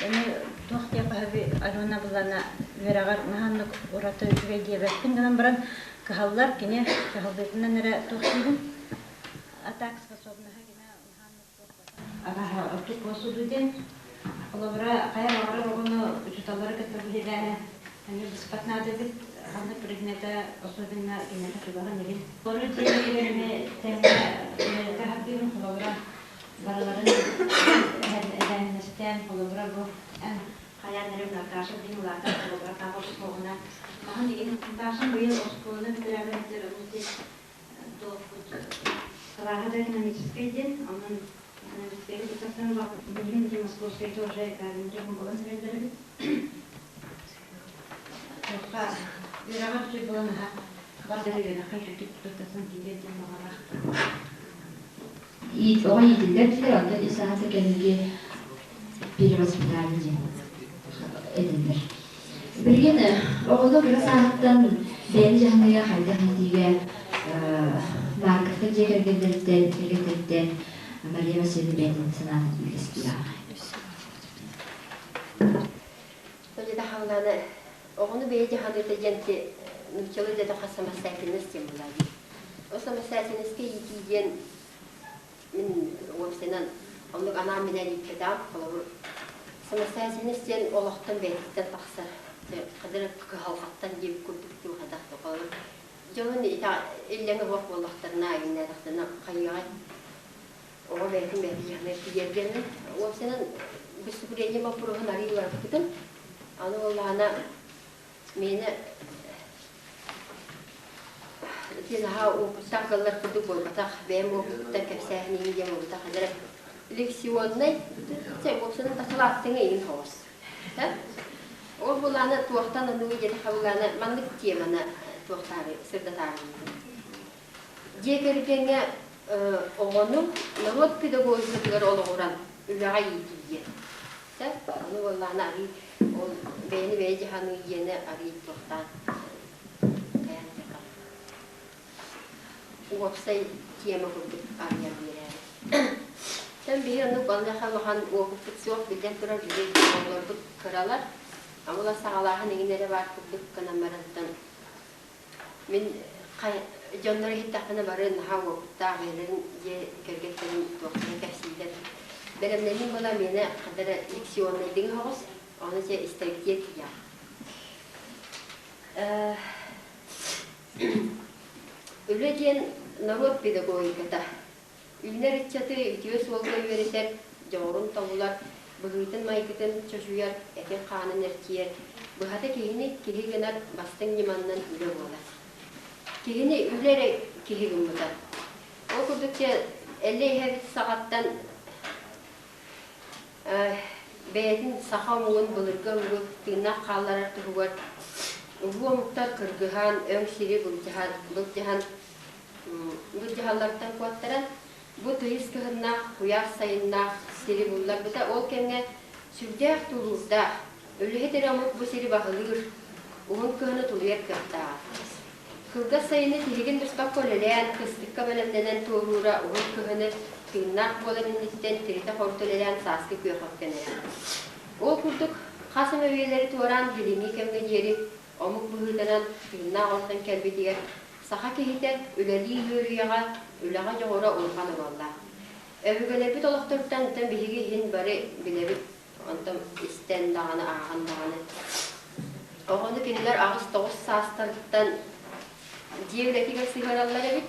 Эми туох диэххэ сөбүй Алена булана үөрэҕэр наһаа оннук ураты үчүгэй диэбэппин гынан баран кыһаллар кини кыһаллыытынан эрэ туох диибин а так способнаһа гина наһаа Араһа ордук буолсуду диэн. Холобура, хайа баҕарар оҕону учууталлары кытта билиилээһэ эмиэ быспат наада эбит. Ханнык предмета особенно киниэхэ чугаһын игин. Олору дьиэ эмиэ тэҥҥэ үлэлэтэ сатыыбын. Холобура, барыларын эбээһинэстээн, холобура, бу эн хайаан эрэ Наташа диэн улаатан холобура таах оскуолана маһын игин Наташа быйыл оскуоланы бүтэрээбэттэр онус диэн туохпут кылааһа да экономическай диэн онон экономическайга туттарсан билигин ити московскайга уже экзаменнары буолан эрэллэр эбит туохха үөрэҕэр үчүгэй буолан аһа бар да үөрэххэ үчүгдүк туттарсан киириэ диэн баҕалаах. Оҕо иитиллэр дииллэр, онтон ис санаата кэнники перевоспитание диэн этиллэр. Билигин оҕону кыра сааһыттан бэйэни дьаһаныыга хайдах иитиигэ Марковтар дьиэ кэргэннэриттэн, кэргэннэриттэн Мария Васильевна бэйэтин санаатын үллэстиэҕэ. Дьаһаллааны оҕону бэйэ дьаһаныыта диэн нууччалыы диэтэххэ самостоятельность диэн буолар дии. Ол самостоятельностька иитии диэн мин уопсайынан оннук анаан минээн ииппэтэҕим. Холобур, самостоятельность диэн олохтон бэйэтиттэн тахсар. Хадыр кыһалҕаттан диэбит курдук дуу хайдах да холобур дьонун иллэҥэ суох буоллахтарына, иҥнээтэхтэринэ хайыаҕай оҕо бэйэтин бэйэтэ дьаһанар тиийэргэнэн уопсайынан выступление боппуруоһун арыый уларыппытым. Аны буоллаҕына миэнэ ити наһаа уопуттаах ыаллар курдук буолбатах, бэйэм уопутуттан кэпсээһин иһин диэн буолбатах, эрэ лекционнай уопсайынан дакылааттыҥа иһин соҕус. Ол булааны туохтан аныгы диэтэххэ булааны маннык теманы туохтаары сырдатаары Дьиэ кэргэҥҥэ оҕону норуот педагогикатыгар олоҕуран үлэҕэ иитии. Сөп? Ону буоллаҕына арыый ол бэйэни бэйэ дьаһаныы диэни арыый туохтаан хайаан диэххэ уопсай тема курдук арыйан биэрээри. Тэн биһи оннук онуоха улахан уопуппут суох биллэн турар биһи оҕолорбут кыралар. Амыла саҕалааһын иҥин эрэ баар курдук гынан барантан Мин дьоннору иһиттэхпинэ бары наһаа уопуттаах бэйэлэрин дьиэ кэргэттэрин туохтарын кэпсииллэр. Бэлэмнэниим буола миэнэ ханна эрэ лекционнайдыҥы соҕус, ону дьэ истэргиэ тиийэҕин. Үлэ диэн норуот педагогиката. Үүнэр ыччаты үтүө суолга үөрэтэр, дьоҕурун тобулар, быһыытын-майгытын чочуйар, этин-хаанын эрчийэр, быһата киһини киһи гынар бастыҥ ньыманнан үлэ буолар. Киһини үлэ эрэ киһи гыммыта. Ол курдук дьэ Эллэй эһэбит саҕаттан бэйэтин саха омугун былыргы омугу тыыннаах хаалларар туһугар улуу омуктар кыргыһан, өҥ сири былдьаһан, былдьаһан Бу дьаһаллартан куоттаран, бу тыйыс кыһыннаах, куйаас сайыннаах сири булларбыта. Ол кэмҥэ сүрдээх тулуурдаах, үлэһит эрэ омук бу сири баһылыыр, уһун кыһыны тулуйар кыахтааҕа. Кылгас сайыны тиһигин быспакка үлэлээн, кыстыкка бэлэмнэнэн туоруура уһун кыһыны тыыннаах буолан инниттэн тиритэ-хорута үлэлээн сааскы күөх өттөнөрө. Ол курдук, хас эмэ үйэлэри туораан билиҥҥи кэмҥэ диэри омук быһыытынан тыыннаах ортон кэлбитигэр Саха киһитэ үлэлии үөрүйэҕэ, үлэҕэ дьоҕура улахан оруоллаах. Өбүгэлэрбит олохторуттан онтон биһиги иһин бары билэбит, онтон истэн даҕаны, ааҕан даҕаны. Оҕону кинилэр 8-9 саастарыттан дьиэ үлэтигэр сыһыараллар эбит.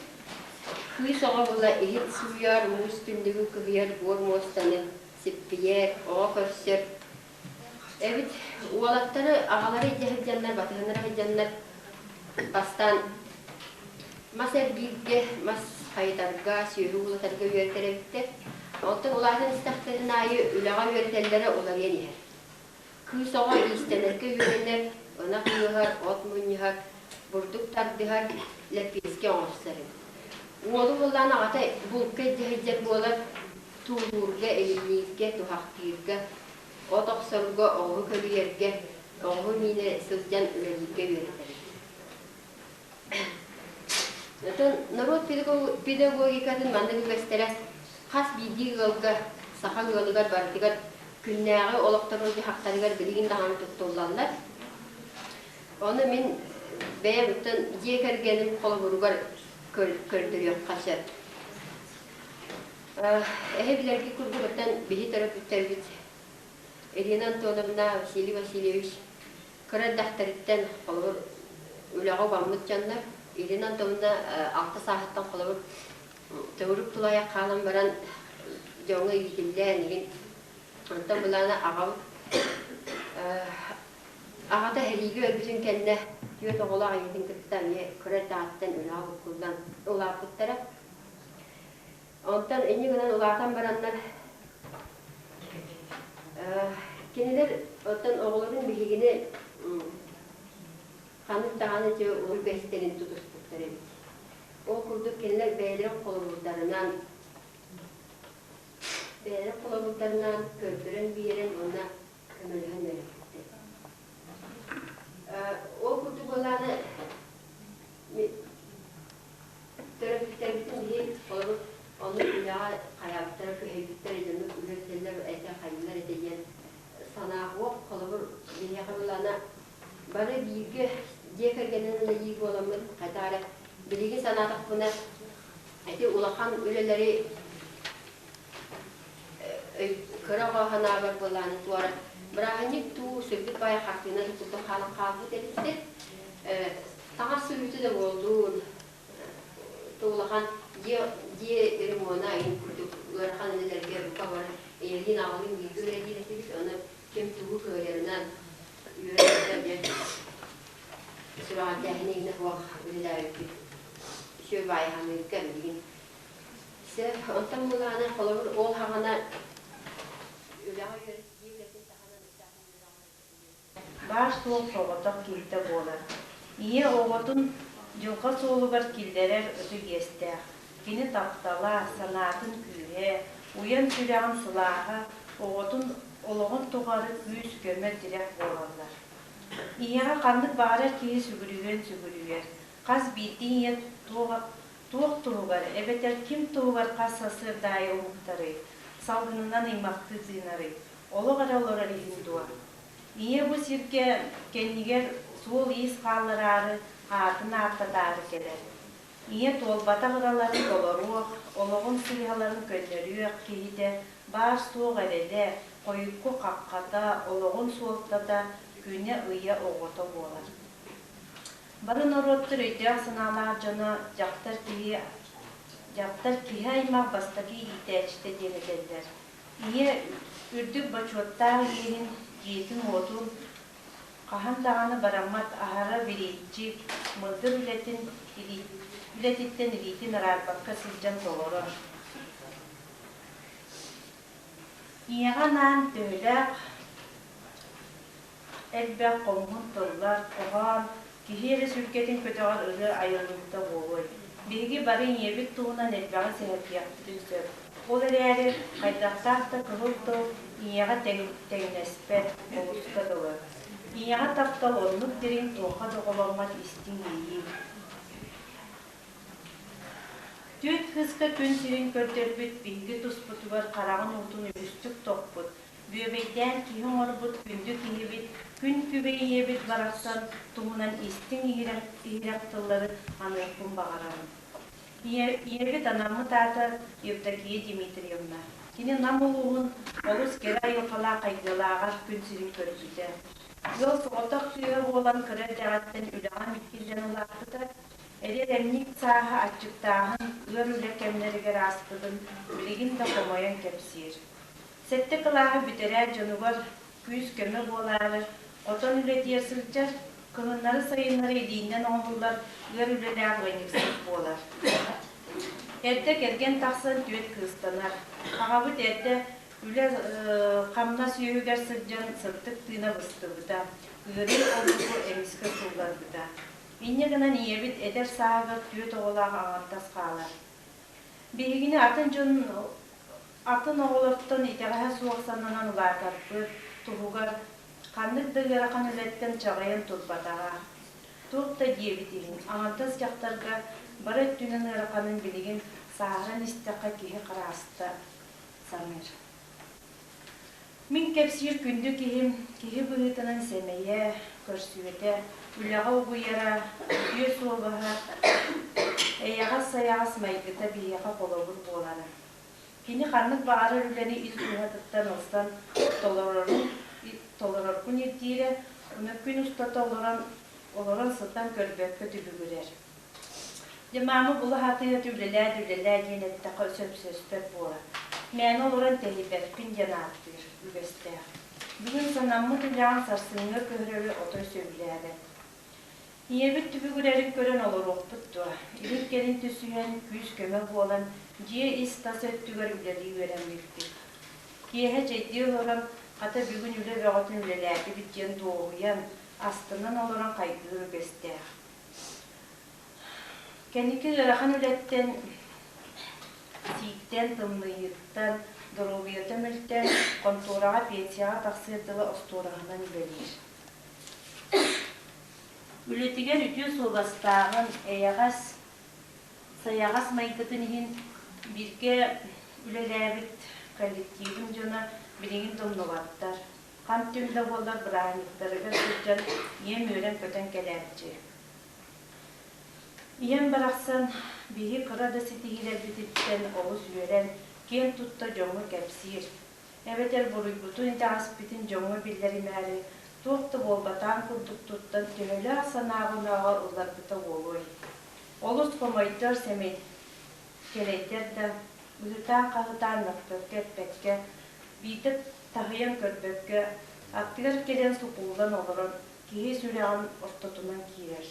Кыыс оҕо була иһит сууйар, муус түннүгү кыһыйар, буор муостаны сиппийэр, оҕо көрсөр эбит. Уолаттары аҕалара илдьэ сылдьаннар, батыһыннара сылдьаннар Бастаан мас эргииргэ, мас хайытарга, сүөһү уулатарга үөрэтэр эбиттэр. Онтон улаатан истэхтэрин аайы үлэҕэ үөрэтэллэрэ уларыйан иһэр. Кыыс оҕо иистэнэргэ үөрэнэр, ынах ыаһар, от мунньуһар, бурдук тардыһар, лэппиэскэ оҥорсор эбит. Уолу буоллаан аҕата булка илдьэ сылдьар буолар, туулуурга, илимнииргэ, туһахтыырга, от охсорго, оҕуһу көлүйэргэ, оҕуһу миинэ сылдьан үлэлииргэ үөрэтэрим. Оттон норуот педагогикатын маннык үгэстэрэ хас биирдии ыалга, саха ыалыгар барытыгар күннээҕи олохторун дьаһахтарыгар билигин даҕаны туттуллаллар. Ону мин бэйэм оттон дьиэ кэргэним холобуругар көрдөрүөххэ сөп. Эһэ билэрги курдугуттан биһи төрөппүттэрбит Ирина Антоновна, Василий Васильевич кыра эрдэхтэриттэн холобур үлэҕэ убаммыт дьоннор. Ирина Антоновна алта сааһыттан холобур төгүрүк тулаайах хаалан баран дьоҥҥо иитиллээн игин онтон былаана аҕам аҕата сэриигэ өлбүтүн кэннэ түөрт оҕолоох ийэтин кытта эмиэ кыра эрдэҕиттэн үлэҕэ буккуллан улааппыттара. Онтон инньэ гынан улаатан бараннар кинилэр оттон оҕолорун биһигини ханнык даҕаны дьэ үгэстэрин тутуспуттар эбит. Ол курдук кинилэр бэйэлэрин холобурдарынан бэйэлэрин холобурдарынан көрдөрөн биэрэн уонна көмөлөһөн үөрэппиттэр. Ол курдук буолааны Төрөппүттэрбитин биһи холобур оннук үлэҕэ хайаабыттара, күһэйбиттэр, дьоннук үлэлэтэллэр этэ, хайыылар этэ диэн санаа суох. Холобур, биһиэхэ былаана бары бииргэ дьиэ кэргэнинэн үлэлиир буоламмыт, хайдах эрэ билигин санаатахпына, ити улахан үлэлэри кыра оҕо санаабар былааны туора бырааһынньык дуу, сүрбүт баайа хартыына да курдук хаалан хаалбыт эбиттэр. Таҥас сүлүүтэ да буоллун, улахан дьиэ дьиэ ремона иһин курдук ыарахан үлэлэргэ бука бары ийэлиин аҕалыын бииргэ үлэлиир этибит. Ону ким тугу кыайарынан үөрэ диэн сүрэҕэлдээһин иһинэ суох үлэлээбиппит. Үчүгэй баайаһаныырга билигин. Онтон булаана холобур ол хаҕана үлэҕэ үөрэтии үлэтин таһынан Баар-суох соҕотох киһитэ буолар. Ийэ оҕотун дьылҕа суолугар киллэрэр ытык иэстээх. Кини таптала, санаатын күүһэ, уйан сүрэҕин сылааһа оҕотун олоҕун тухары күүс-көмө, тирэх буолаллар. Ийэҕэ ханнык баҕарар киһи сүгүрүйүөн сүгүрүйэр. Хас биирдии ийэ туох туһугар эбэтэр ким туһугар хас сарсыарда аайы уһуктарый, салгынынан ыймахтыы тыынарый, олох эрэ олорор иһин дуо? Ийэ бу сиргэ кэннигэр суол-иис хааллараары, аатын ааттатаары кэлэр. Ийэ туолбатах ыраларын толоруох, олоҕун сыыһаларын көннөрүөх киһитэ баар-суох эрэлэ, хойукку хаххата, олоҕун суолтата, күнэ-ыйа оҕото буолар. Бары норуоттар өйдөөх-санаалаах дьоно дьахтар киһи дьахтар киһи аймах бастакы иитээччитэ диэн этэллэр. Ийэ үрдүк бочуоттаах иэһин, дьиэтин-уотун хаһан даҕаны бараммат аһара бириинчик, мындыр үлэтин үлэтиттэн илиитин араарбакка сылдьан толорор. Ийэҕэ анаан төһөлөөх элбэх хомуһун тыллар, хоһоон, киһи эрэ сүргэтин көтөҕөр ырыа айыллыбыта буолуой? Биһиги бары ийэбит туһунан элбэҕи сэһэргиэхпитин сөп. Ол эрээри хайдахтаах да кыһыл тыл ийэҕэ тэҥнэспэт, олуска дылы. Ийэҕэ таптал оннук дириҥ, туохха да оҕоломмот истиҥ иэйии. Түөрт кыыска күн сирин көрдөрбүт биһиги туспутугар хараҕын уутун үгүстүк тохпут, Бүөбэйдээн киһи оҥорбут күндү киһибит, күн күбэй ийэбит барахсан туһунан истиҥ иһирэх тыллары аныахпын баҕарабын. Ийэбит анаммыт аата Евдокия Дмитриевна. Кини Нам улууһун олус кэрэ айылҕалаах хайгыалааҕар күн сирин көрбүтэ. Ыал соҕотох кыыһа буолан кыра эрдэҕиттэн үлэҕэ миккиллэн улааппыта. Эдэр эмньик сааһа аччыктааһын, ыар үлэ кэмнэригэр ааспытын билигин да хомойон кэпсиир. Сэттэ кылааһы бүтэрээт дьонугар күүс-көмө буолаары, хотон үлэтигэр сылдьар, кыһыннары-сайыннары илиинэн оҥоһуллар ыар үлэлээх ыанньыксыт буолар. Эрдэ кэргэн тахсан түөрт кыыстанар. Аҕабыт эрдэ үлэ хамнас үөһүгэр сылдьан сырдык тыына быстыбыта, ыарыы олуку эмискэ суулларбыта. Инньэ гынан ийэбит эдэр сааһыгар түөрт оҕолоох аҥардас хаалар. Биһигини атын дьон Атын оҕолортон итэҕэһэ суох сананан улаатарбыт туһугар ханнык да ыарахан үлэттэн чаҕыйан турбатаҕа. Туох да диэбит иһин, аҥардас дьахтарга бары өттүнэн ыараханын билигин сааһыран истэххэ киһи харааста саныыр. Мин кэпсиир күндү киһим киһи быһыытынан сэмэйэ, көрсүөтэ, үлэҕэ угуйара, үтүө суобаһа, эйэҕэс-сайаҕас майгыта биһиэхэ холобур буолара. Кини ханнык баҕарар үлэни ис дууһатыттан ылсан толорорун, толороргун ирдиирэ, ону күн устата олорон, олорон сытан көрбөккө түбүгүрэр. Дьэ, маама була сатыы-сатыы үлэлээ да үлэлээ диэн эттэххэ сөпсөспөт буолар. Мээнэ олорон тэһийбэппин диэн ааттыыр үгэстээх. Бүгүн санаммыт үлэҕин сарсыҥҥы көһөрөрү отой сөбүлээбэт. Ийэбит түбүгүрэрин көрөн олоруохпут дуо? Илин-кэлин түсүһэн, күүс-көмө буолан, дьиэ ис-тас өттүгэр үлэлии үөрэммиппит. Киэһэ чэйдии олорон, хата бүгүн үлэ бөҕөтүн үлэлээтибит диэн дуоһуйан, астынан олорон хайгыыр үгэстээх. Кэнники ыарахан үлэттэн, сииктэн, тымныйыыттан, доруобуйата мөлтөөн, хонтуораҕа пенсияҕа тахсыар дылы остуораһынан үлэлиир. Үлэтигэр үтүө суобастааҕын, эйэҕэс, сайаҕас майгытын иһин бииргэ үлэлээбит коллективын дьоно билигин да умнубаттар. Хам-түм да буоллар бырааһынньыктарыгар сылдьан ийэм үөрэн-көтөн кэлээччи. Ийэм барахсан биһи кыра да ситиһиилэрбититтэн олус үөрэн, киэн тутта дьоҥҥо кэпсиир. Эбэтэр буруйбутун итэҕэспитин дьоҥҥо биллэримээри, туох да буолбатаҕын курдук туттан төһөлөөх санааҕа-онооҕо ылларбыта буолуой? Олус хомойдор, сэмэй кэлэйдэр да, ыһытаан-хаһытаан мөхпөккө-эппэккэ, биирдэ таһыйан көрбөккө, аттыгар кэлэн сукуллан олорон, киһи сүрэҕин ортотунан киирэр.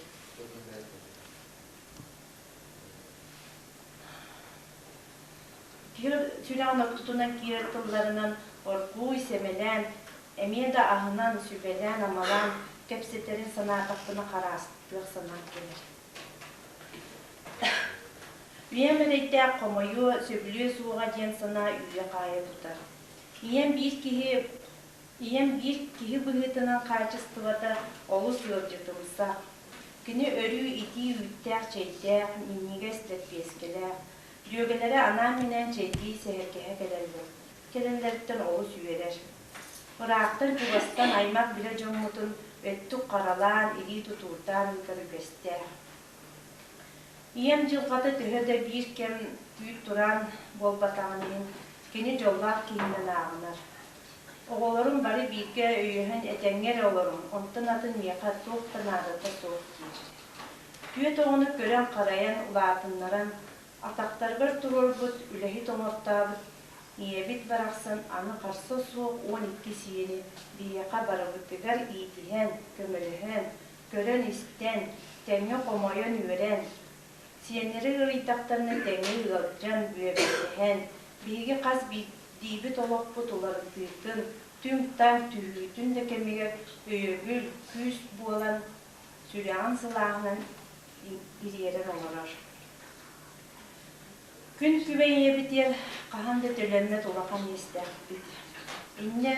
Киһи сүрэҕин ортотунан киирэр тылларынан оргууй сэмэлээн, эмиэ да аһынан, сүбэлээн-амалаан кэпсэтэрин санаатахпына хараастыах санаам кэлэр. Ийэм эрэйдээх хомойуо, сөбүлүө суоҕа диэн санаа үүйэ-хаайа тутар. Ийэм биир киһи Ийэм биир киһи быһыытынан хаачыстыбата олус ыалдьытымсах. Кини өрүү итии үүттээх чэйдээх, минньигэс лэппиэскэлээх. Дьүөгэлэрэ анаан-минээн чэйдии сэһэргэһэ кэлэллэр. Кэлэллэриттэн олус үөрэр. Ыраахтан-чугастан аймах-билэ дьоммутун өттүк харалаан, илии тутуурдаан ыытар үгэстээх. Ийэм дьылҕата төһө да биир кэм түүт тураан буолбатаҕын иһин, кини дьоллоох киһинэн ааҕынар. Оҕолорум бары бииргэ өйөһөн этэҥҥэ эрэ олоруҥ, онтон атын миэхэ туох да наадата суох диир. Түөрт оҕону көрөн-харайан, улаатыннаран, атахтарыгар туруорбут, үлэһит оҥортообут ийэбит барахсан аны харса суох 12 сиэни биһиэхэ барыбытыгар иитиһэн, көмөлөһөн, көрөн-истэн, тэҥҥэ хомойон-үөрэн, сиэннэри ыарыйдахтарына тэҥҥэ ыалдьан, бүөбэйдэһэн, биһиги хас биирдиибит олохпут уларытыытын, түҥ-таҥ түһүүтүн да кэмигэр өйөбүл, күүс буолан, сүрэҕин сылааһынан ириэрэн олорор. Күн күбэй ийэбитигэр хаһан да төлөммөт улахан иэстээхпит. Инньэ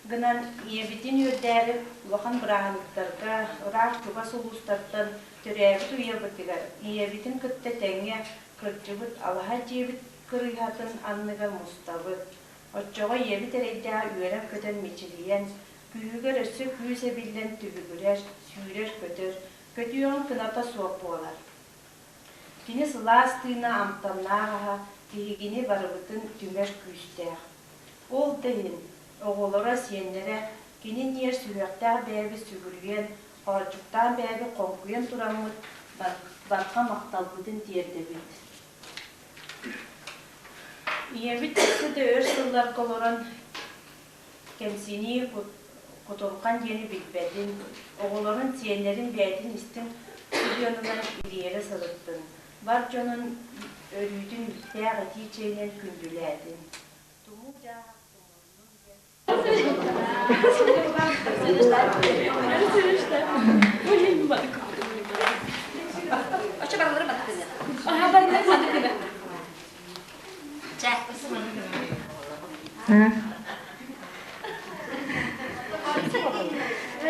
гынан ийэбитин үөрдээри улахан бырааһынньыктарга, ыраах-чугас улуустартан төрөөбүт уйабытыгар ийэбитин кытта тэҥҥэ кырдьыбыт алаһа дьиэбит кырыыһатын анныгар мустабыт. Оччоҕо ийэбит эрэйдээх үөрэн-көтөн мичилийэн, күүһүгэр өссө күүс эбиллэн түбүгүрэр, сүүрэр-көтөр, көтүөҕүн кыната суох буолар. Кини сылаас тыына амтаннаах аһа биһигини барыбытын түмэр күүстээх. Ол да иһин, оҕолоро, сиэннэрэ кини ньиэр сүһүөхтээх бэйэбит сүгүрүйэн, хооччуктаан бэйэбит хоҥкуйан тураммыт барҕа махталбытын тиэрдэбит. Ийэбит өссө да өр сылларга олорон кэмсинии, кутурҕан диэни билбэтин, оҕолорун, сиэннэрин бэйэтин истиҥ сыһыанынан ириэрэ сырыттын, бар дьонун өрүүтүн үүттээх итии чэйинэн күндүлээтин. Тумуу дьааһах тумуллун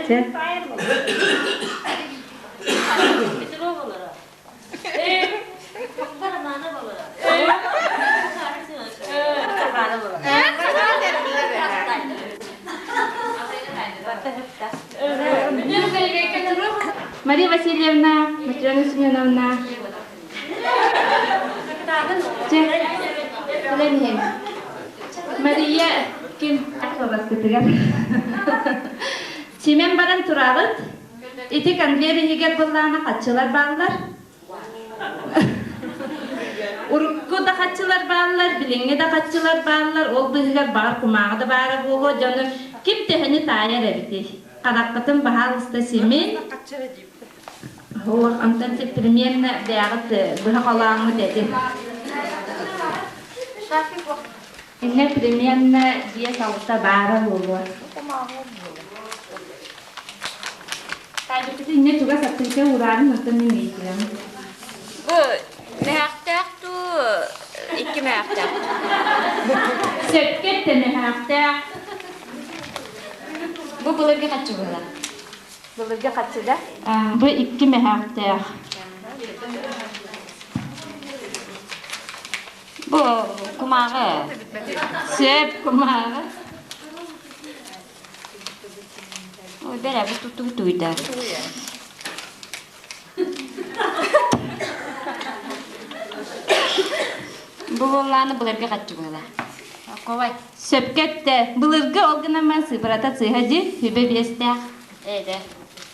диэн Мария Васильевна, Матрена Семеновна. Кэлэн иһин. Мария ким Баскытыгар. Симэн баран тураҕыт. Ити конвейер иһигэр быллаана хаччылар бааллар. Урукку да хаччылар бааллар, билиҥҥи да хаччылар бааллар, ол быыһыгар баҕар кумааҕы да баара буолуо, дьону ким төһөнү таайар эбитий? Хараххытын баһаалыста симин. Ох, онтон примерно бэйэҕит быһа холооҥҥут этин. Иннэ примерно 5-6 баара буолуо. Таайбыт иннэ чугас аттыыта уурарын онтон мин ыйытыам. Бу мөһөөхтөөх дуу, икки мөһөөхтөөх? Сөпкө эттэ мөһөөхтөөх. Бу былыргы хаччы буолар. Былыргы хаччыда? Бу икки мөһөөхтөөх. Бу кумааҕы. Сөп кумааҕы. Ой, бэрэ, бу туттубут тугуйда. Бу буоллааны былыргы хаччы буола. Ковай. Сөпкө эттэ. Былыргы ол гынан баран сыыпырата сыыһа дии, сүбэ биэстээх. Ээ,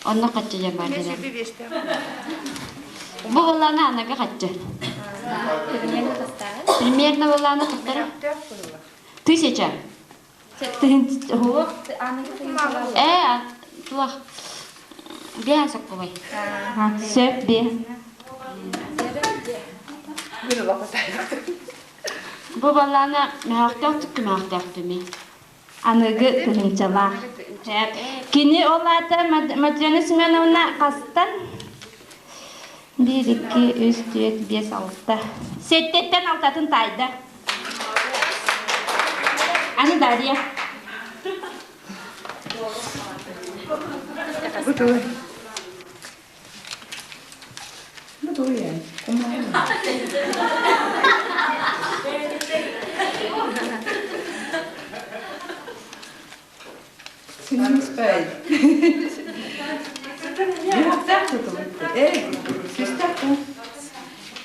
онно хаччы дьон бар дилер. Бу буоллааны аныгы хаччы. Примерно буоллааны туттара. Тысяча. Ээ, туох биэһэн соккубай. Сөп биэ. Бу баллаана мөһөөхтөөх түккү мөһөөхтөөх түми. Аныгы тыһыынчалаах. Кини ол аата Матрена Семеновна хастан? Биир, икки, үс, түөрт, биэс, алта. Сэттэттэн алтатын таайда. Аны Дарья. Бу тугуй? Синньиспэй.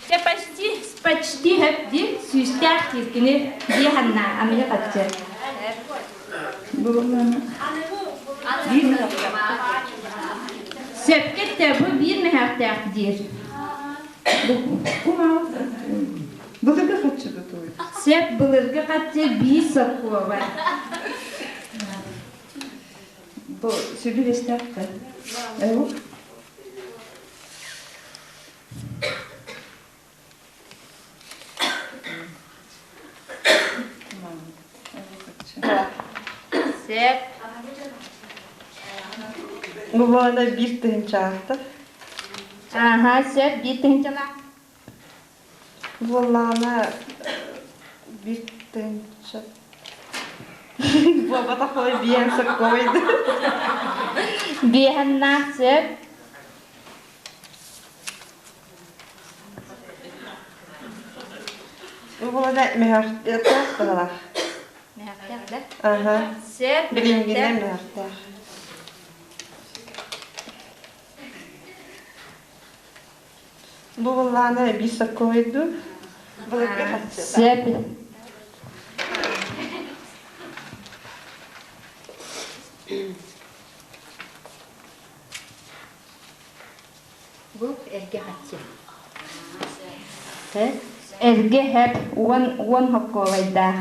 Дьэ почти, почти хөп дии, сүүстээх киркини дии ханна амыйа хаччы. Сөпкө эттэ, бу биир мөһөөхтөөх диир. Былыргы хаччы тутуй. Сөп былыргы хаччы биир сокуоба. Бу сүбүлэстэхтэ. Эу. Сөп. Бу биир тыһынчаахта. Аха, сөп, биир тыһынчалаах. Буоллаҕына биир тыһыынча буолбатах биэһэн соккуойду. Биэһэннаах сөп. Буолана мөһөхтээх быһалаах. Мөһөхтээх да? Аха. Сөп. Билиҥҥинэн мөһөхтээх. Бу былааны биир соккуойду. Былыргы хаччыта. Сөп. Бу эргэ хаччы. Эргэ хэп уон хоккуолайдаах.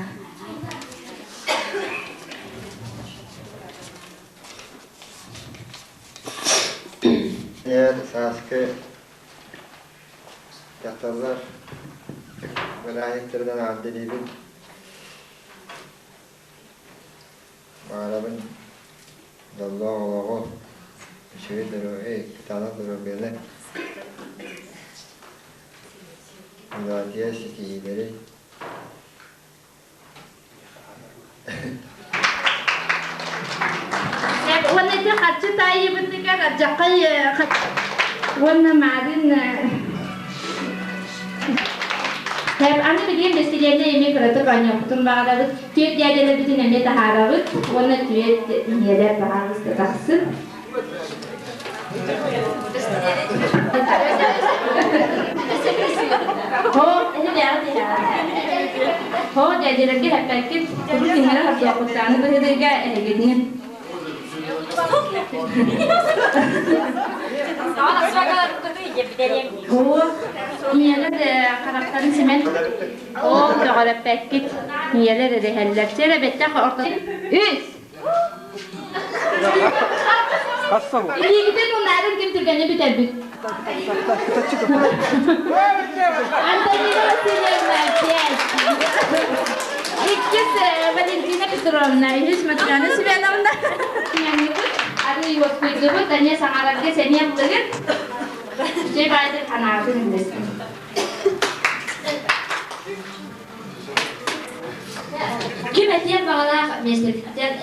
Эр сааскы дьахталлар бырааһынньыктарынан эҕэрдэлиибин. Баҕарабын дьоллоох олоҕу, үчүгэй доруобуйа, кытаанах доруобуйаны, үлэҕитигэр ситиһиилэри. Уонна ити харчы таайыыбытыгар алдьархай уонна маарыын аны билигин бэстилиэннэй эмиэ кыратык оонньуохпутун баҕарабыт. Түөрт дядяларбытын эмиэ таһаарабыт уонна түөрт ийэлэр баһаалыста тахсын. Оо, эһи бэйэҕит иһэҕит. Хоо дьээдьэлэргэ эппэккит, куруук иҥэрэ сатыаххыттааны быһыырыыга эһигини. Оо, ийэлэр харахтарын симэн, оо, көҕүрэппэккит, ийэлэр эрэһэллэр. Чэ эрэ бэттэх орто... Үс! Илиигитин унаарын ким түргэнник бүтэрбит? Антонина Васильевна, пять. Иккис Валентина Петровна, үһүс Матрена Семеновна. Ары уоскуйдубут, эмиэ саҥарарга сэниэ ыллыгыт. Чэй баайдыр ханаабын үллэстим. Ким этиэн баҕалаах миэстэтиттэн.